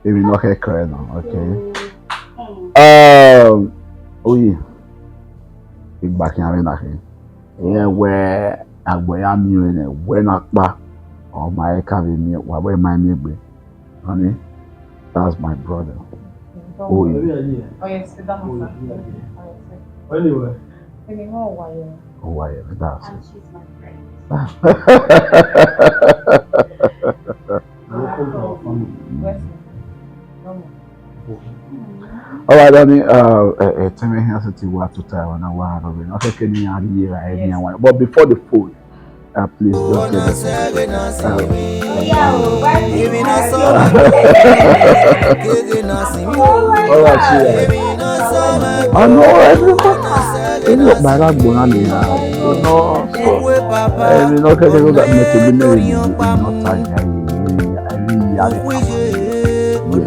Emwi ne ọ khẹke nọ, okay. So, hmm. Um, oyi, igba khian vbe na khin. Irẹn wẹ agbọn ya miẹn ọnrẹn nẹ, wẹ na kpa, ọ ma he ka vbe miẹn, wa wẹ ma miẹn egbe. Honey, that's my brother. Oyi. Oh, yes, sit down, sir. Anyway. Owa ye, that's it. And she's my friend. Welcome to our family. All right, Danny, uh, uh, uh, tell me here, say, what to tell, and I want to be, okay, can you hear me? But before the food, uh, please just say this. Uh, all right, see ya. I know everybody. Inú ọ̀pá ẹ̀rọ àgbò náà lè ra. No, so, ẹ̀mí náà kẹ́kẹ́ ló dà mí tó bí mẹ́rin ní ìlú náà ta ìyá yìí, ẹ̀rí ìyá rẹ̀ kà máa ń lò. Yes. Wọ́n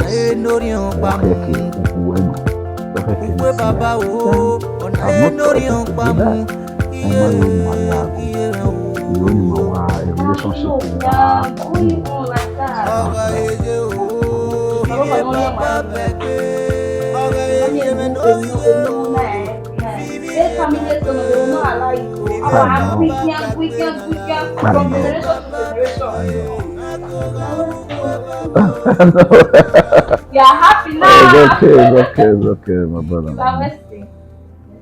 kẹ́kẹ́ òkú ẹ̀ nù. Wọ́n kẹ́kẹ́ ní sí ya. I'm not trying to do that. Ẹ má yóò mọ ayé àgọ́. Ìró ni màá wá a relationship yìí. I know. You are happy now. It's okay, it's okay, it's okay, my brother. You are resting.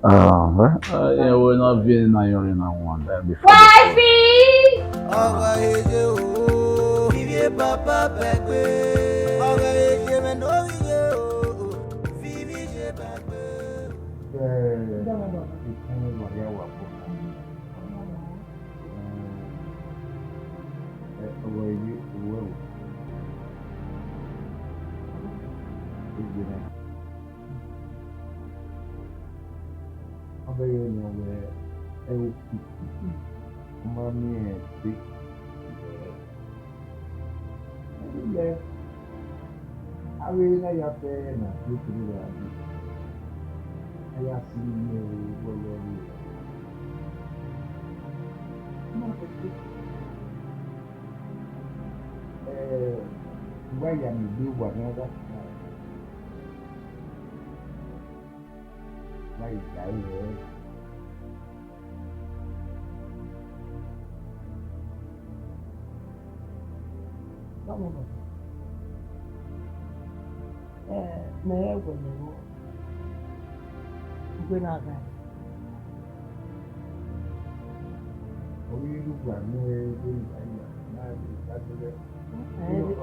Ah, well, uh, yeah, we're not being in your in one there before. Wifey! Ọ vbe rẹn wẹ ẹvbo kpikpikpi, ọ ma miẹn ẹre te. Ẹghẹ avbe na ya fẹ na do kere vbe a dee, a ya si iyẹn vbe ẹvbo ẹvbo ẹvbo. Ọ ma fẹfẹ. Eh, uwa ya miẹn egbe uwa ne a gha ta. Uwa ya rẹn. Eh, mẹ rẹn wẹ mẹ vbọ, ugbẹn na ghae. Ọ ghi rre ugua ne uwa ya na ghe igbagberẹ.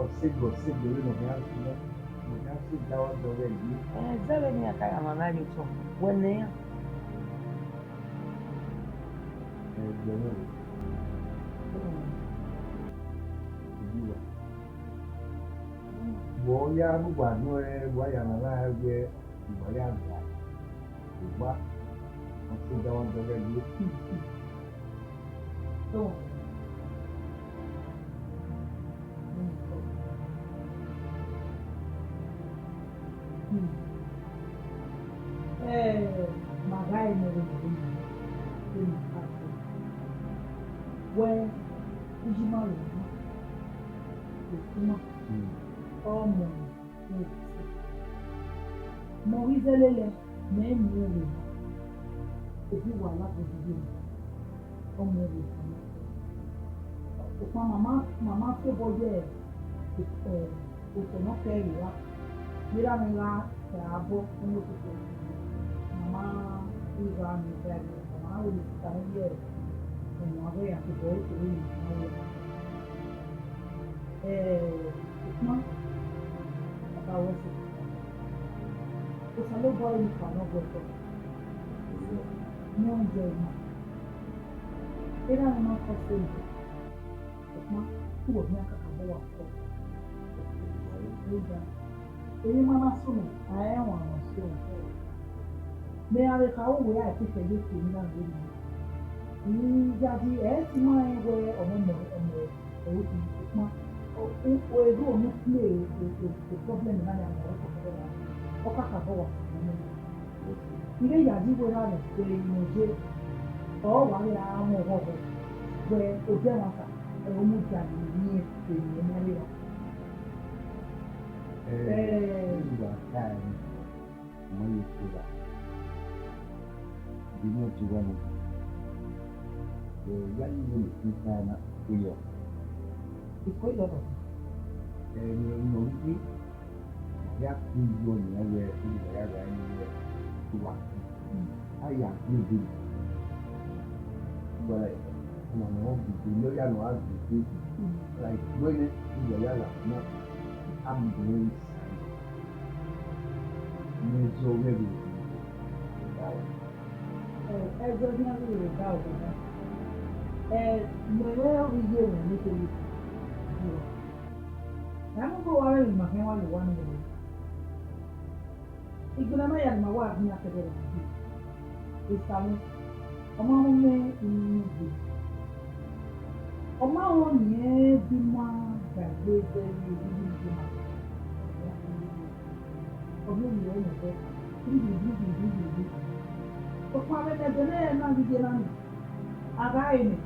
Ọ sẹ gbe, ọ sẹ gbe vbene ọ khian sẹ, ọ khian sẹ da uwa dọghe yi. Eh, zẹ vbene iran ka gha ma na rhie otọ, wẹ ne iran. Eh, gbẹmwẹ o. Mm. Ojuwa. Vbe ọ ya rre ugua nọ, eh, vbe ọ ya na na wẹ, vbe ọ ya gha. Ugba, ọ sẹ da uwa dọghe yi. Eh, ma gha ẹre ne ọ rre vbe na, vbe na ka fo. Wẹ, u yi ma ro na. Suma, ọmọ ne u sẹ. Mẹ ọ ghi zẹ lele, mẹ mu ru vbe na, ebi uwa la gbodogbe na, ọmọ ru vbe na. Sokpan ma ma, ma ma fi obọ ye, eh, otọ ne ọ kẹ vbe ra, ne erha mwẹ gha ra obọ ne okoko. Ma ma ghi gha miẹn ẹre, ma ma wẹ ne sista mwẹ ye, eh, emwa ọghe ya tobọ ẹre kevbe emwi ne ọ ma wẹ. Eh, sokpan, Baba wẹ sẹ, Osanobua ọre ne ukpa nọ guẹ otọ. Ne ọ jẹ ima. Erha mwẹ ma kọ sẹ mẹ. Sokpan, uwẹ khian kakabọ wa kọ. Emwi ma na sunu, a i ẹmwẹ ọmwa sunu. Mẹ gha vbe kha uwẹ a i te khẹ ye okhuo ne I na rre nẹ. I yayi, ẹ i si ma rẹn wẹ ọmọ, ọmọ, ọmọ ẹre khin, sokpan, u, u, erha ne u play e, e, e problem na ya mẹ ọre ọ kakabọ wa sunu nẹ. I vbe yayi wẹ erha mwẹ, vbe emwi ne ọ ye, ọ wa vbe a mwẹ ọghọghọ, wẹ odẹ ẹmwata, ẹ, u mudia ye emwi ne ọ rre ra. Eh, Eh. Uwa ta ẹre, ọmọ ye kora. Vbene ọ tie uwa nẹ, eh, ya yi vbene I ta na, iko yọ. Iko yọ nọ. Eh, ne ọ rhie, ma ya ku yọ nian wẹ, uwa ya gha ni wẹ, uwa. A ya gu egbe. Wẹrẹ ọmwa ne ọ gu egbe, ne ọ ya nọ gha gu egbe, like, wẹ nẹ, uwa ya gha na, a mu egbe mwẹ vbe Isan. Ne zọ wẹ vbe, vbe, vbe, vbe, Ẹ, ẹzọ khian ghi vbe da owa. Ẹ, mẹ rẹn ọ ghi ye mwẹ ne kherhe. Ẹ, mu gbe owa rẹn emwi ne ima khian wa ye owa nii rre. Igbinna na ya ne ima wa gbe iran kẹdẹ rre. Esamu, ọ ma mwẹ inu gbe. Ọ ma rẹn ọnii rẹn di ma ga egbe zẹ vbe ivbi ne ima. Ọ miẹn emwi ẹre nẹdẹ, rhirhi, rhirhi, rhirhi, rhirhi. Sokpan vbene ẹdẹ ne na ghi ye na nia, a gha re nẹ,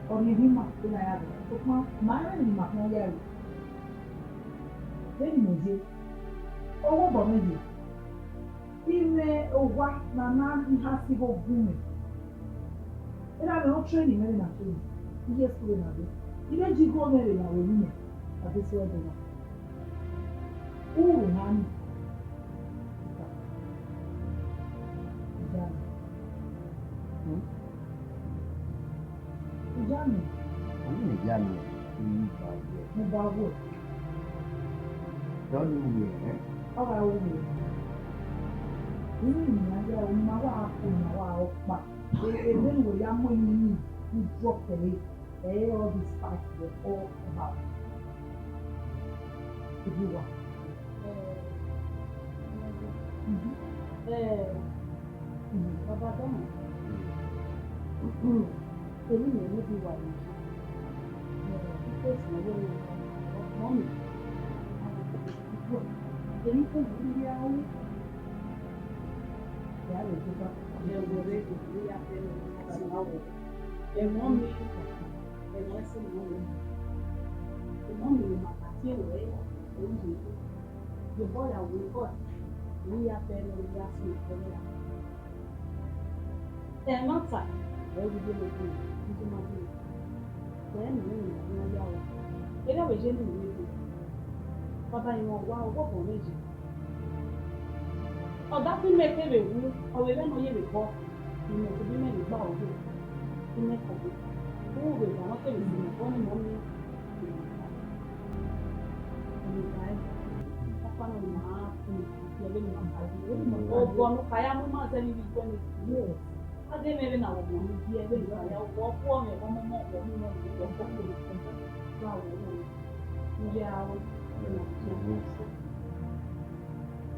ọ rhie emwi ima, te na ya gha. Sokpan ma rẹn emwi ne ima khian ya ru. Vbene imẹ ye, ọghe obọ mwẹ ye, I mwẹ owa ne a na ha sẹ igho gu mẹ. Erha mwẹ ọ train mwẹ vbe na train, I ye school vbe na dee. I vbe je igho mwẹ vbe na ru emwi mẹ, a de sẹ ẹdẹ na. U vbe na ni. Iya mẹ. Hmm? Iya mẹ. Ọni ne iya mẹ, I ba wẹ. Mo ba wẹ. Dọ ni wẹ, eh? Ọ gha ru wẹ. Inu ne a ya ru, ma wa ku, ma wa ọkpa. E, e, vbene wẹ ya mu emwi ni, u drop ẹre. Ẹ, all this fight wẹ all about. Ibi wa. Mhm. Eh, mm, Baba Dọmọ. Emwi ne I miẹn ne I wa ye. Eh, I te suẹn vbene ọmọ mi. Emwi te I ya ru. Ya vbe deba. Ẹ, wẹ vbe, ya vbe, emọ mi. Ẹmwẹ ẹse ne ọ rre. Emọ mi ne ma ka tie ruẹ, ẹre u ye. Ye obọ ya wu God, ne u ya bẹghe ne u ya sunu ẹre ra. Ẹmwata, ẹ i ru ye ne ọ gu, ne u ma gu. Wẹ ne u ya ru. Erha vbe ye ne u ye gu. Baba, I mwẹ owa, ọghe obọ mwẹ ye. Ọ da fi mẹ kevbe wu, ọ vbe mwẹ ne ọ ye vbe bọ, ne imẹ tobọ imẹ vbe gba aro, imẹ kọgbe. U vbe eva ne ọ kevbe si mẹ bọ ne imẹ miẹn. Ọkpa nọ ma, obọ ne u ka ya mu ima zẹ ne I vbe guẹ ne. A de mwẹ vbene a wọ ọmọ ne I biẹ vbene I ya wọ ọkuọ mwẹ, ọmọ ọmọ, ọmọ ọmọ, ọmọ ọmọ, ọmọ ọmọ.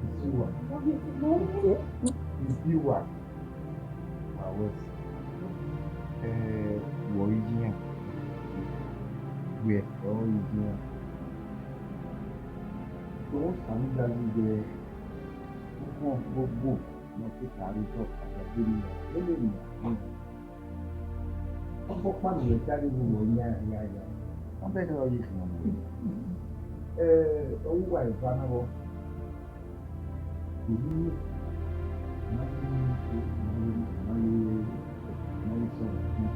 Isiwa. Isiwa. Awes. Eh, wọ ijian. Wẹ ọ ijian. Osanobua ghi wẹ, uhọn gbogbo ne ọ te ka ru otọ, a ya gbe ne ọ, lele ne ọ. Ọkpọkpa ne uwẹ ta ghe vbe uwẹ yan ya ya, ọ bẹghe ọ ye khian mu. Eh, ọ wu uwa eva na vbọ. Emwi ne ma ghi mu ko, ma ghi, ma ghi, ma ghi sẹ ọmwa.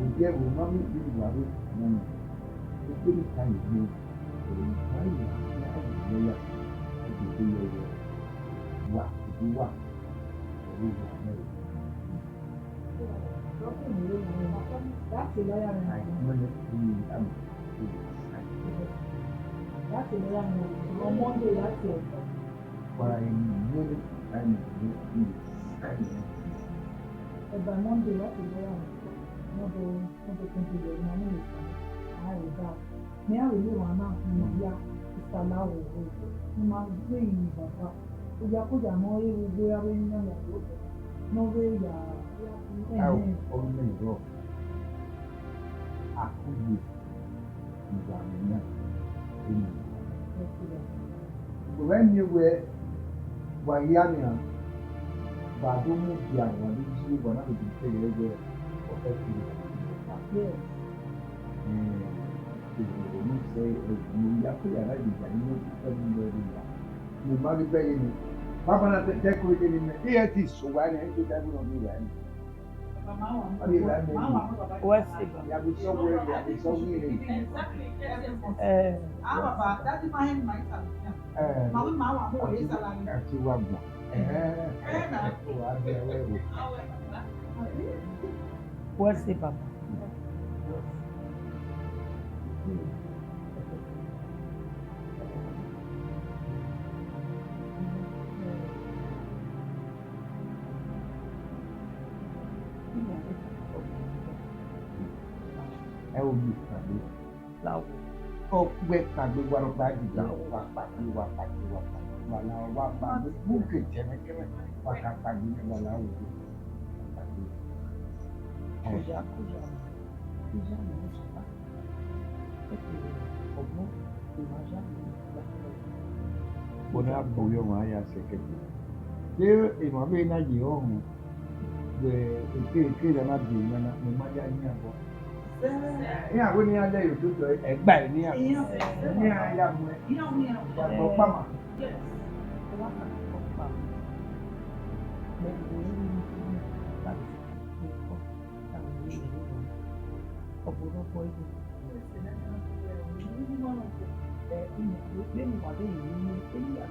Odẹ vbe ma mu ikpẹdẹ uwa vbe nana. Ikpẹdẹ ka ye nẹ, ma ghi ya, ma ghi ya, a ghi te yọ yọ. Wa, wa, ọ vbe ya nẹ. By Monday, that's it. Nọdọ, nọdọ twenty years, ma ne a re ba. Mẹ a vbe le emwa na, ne ọ ya, Isala wo, ne ma gbe yi baba. Oyakoya ne ọ re vbe ugbo, a vbe yan ya do, ne ọ vbe ya, ya, Ao, ẹhẹn. Ọmọ ẹrọ, akugbe, iwa mwẹ na, eni. Yes, yes. Wẹ miẹn wẹ, wa hia nian, wa do mu dia, wa do zi, wa na do kere wẹ, ọ fẹ kere. Yes. Baba na te, te ku eke ni mẹ, iran ti so wa nẹ, iran ti da ẹvbo nọ ghi ra nẹ. Ọ ghi ra nẹ. Wẹ sẹ baba. Ya bu sọ wẹ, ya bu sọ wẹ. Eh. Eh. A ti wa gbọn. Eh. Wa bẹ wẹ wẹ. Wẹ sẹ baba. Ẹ wo mi kagbe. La wo. Ọ wẹ kagbe wa rọ gba di la wo, wa kpagbe, wa kpagbe, wa kpagbe, wa la, wa kpagbe. Mu ke tẹmẹ kẹmẹ, wa ka kpagbe ni wa la wo. Kagbe. Koja, koja. Koja ni mo sọ. Eke ọgbọn, ima ya ni gba. Bona bọ yọ ma ya sẹ kẹkẹ. De emwa vbe na ye ọhọn. Wẹ eke, eke na na bi emwa na, mẹ ma ya yan bọ. Iran wẹ ne iran lẹ ye ototọ ẹgba ne iran. Iran ya mu ẹ. Iran wẹ iran. Wa gbọ kpama. Yes. Wa gbọ kpama. Mẹ wẹ ne iran. Ọbọ ne ọ bọ ibe. Vbene uwa vbe rinmwian, eni a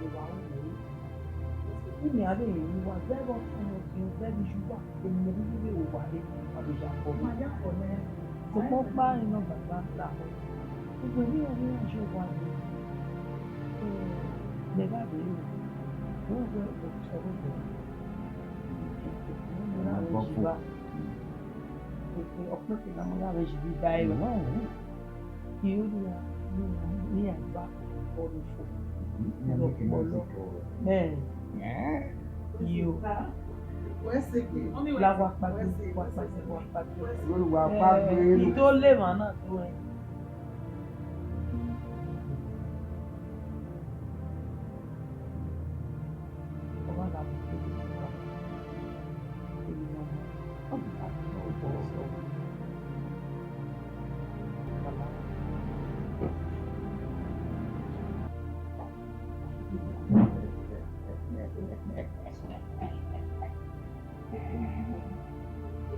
vbe rinmwian, zẹ vbe ọtẹn ne ọ tie zẹ vbe iye uwa, emwi ne ọ rhirhi vbe ru uwa re, wa vbe ya fọ nẹ. Sokpan ọkpa rẹn nọ baba lahọ. Ugbẹn ne iran ghi ya ye owa rre, eh, mẹ gha rre o, wẹ wẹ otọ rre obọ. Mẹ na vbe yi ba. Ọkpẹkẹ ne a ma gha vbe yi vbe iba ẹre. Iro ni a, ni a, ni a gba ọre fo. Ọpọlọ. Eh. Iyo. La wa kpagbe, wa kpagbe, wa kpagbe. Wa kpagbe. Eh, I do le emwa na do ẹn.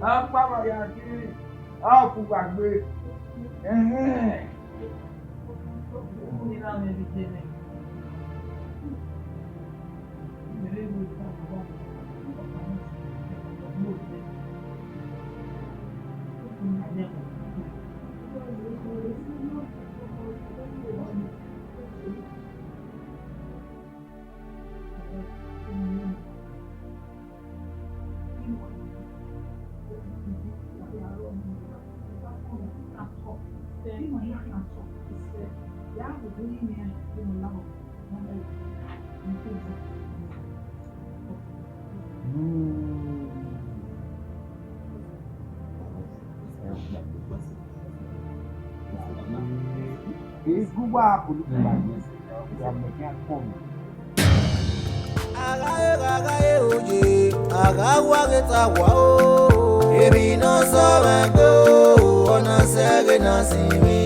Akpawẹ ya kiri, a fu gba gbe. Ẹhẹn. Egu wa kulu. Aghae, aghae, oye, agha wa ghe ta wa o. Emwi ne ọ sẹ mwẹ gbe o, ọ na sẹ ghe na sin mwẹ.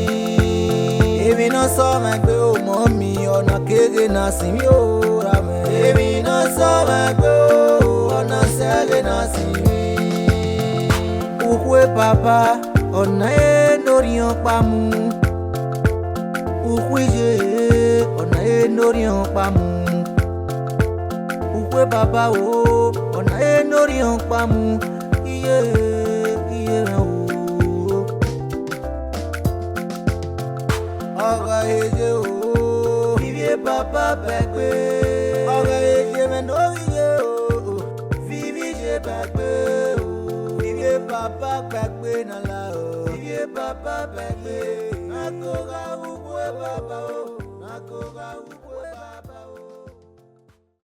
Emwi ne ọ sẹ mwẹ gbe o, mọ mi, Ghe na sinmwi o, ra mwẹ emwi ne ọ sẹ mwẹ gbe o, ọ na sẹ ghe na sinmwi. Ukhue baba, ọ na e ne orhiọn ọkpa mu. Ukhue iye, ọ na e ne orhiọn ọkpa mu. Ukhue baba o, ọ na e ne orhiọn ọkpa mu. Iye, iye mwẹ o. Ọghọ iye o, ivie baba bẹgbe. Ọghọ iye mwẹ ne ovbi iye o, ivie iye bẹgbe o. Ivie baba bẹgbe na la o, ivie baba bẹgbe. Na ko gha ukhue baba o, na ko gha ukhue.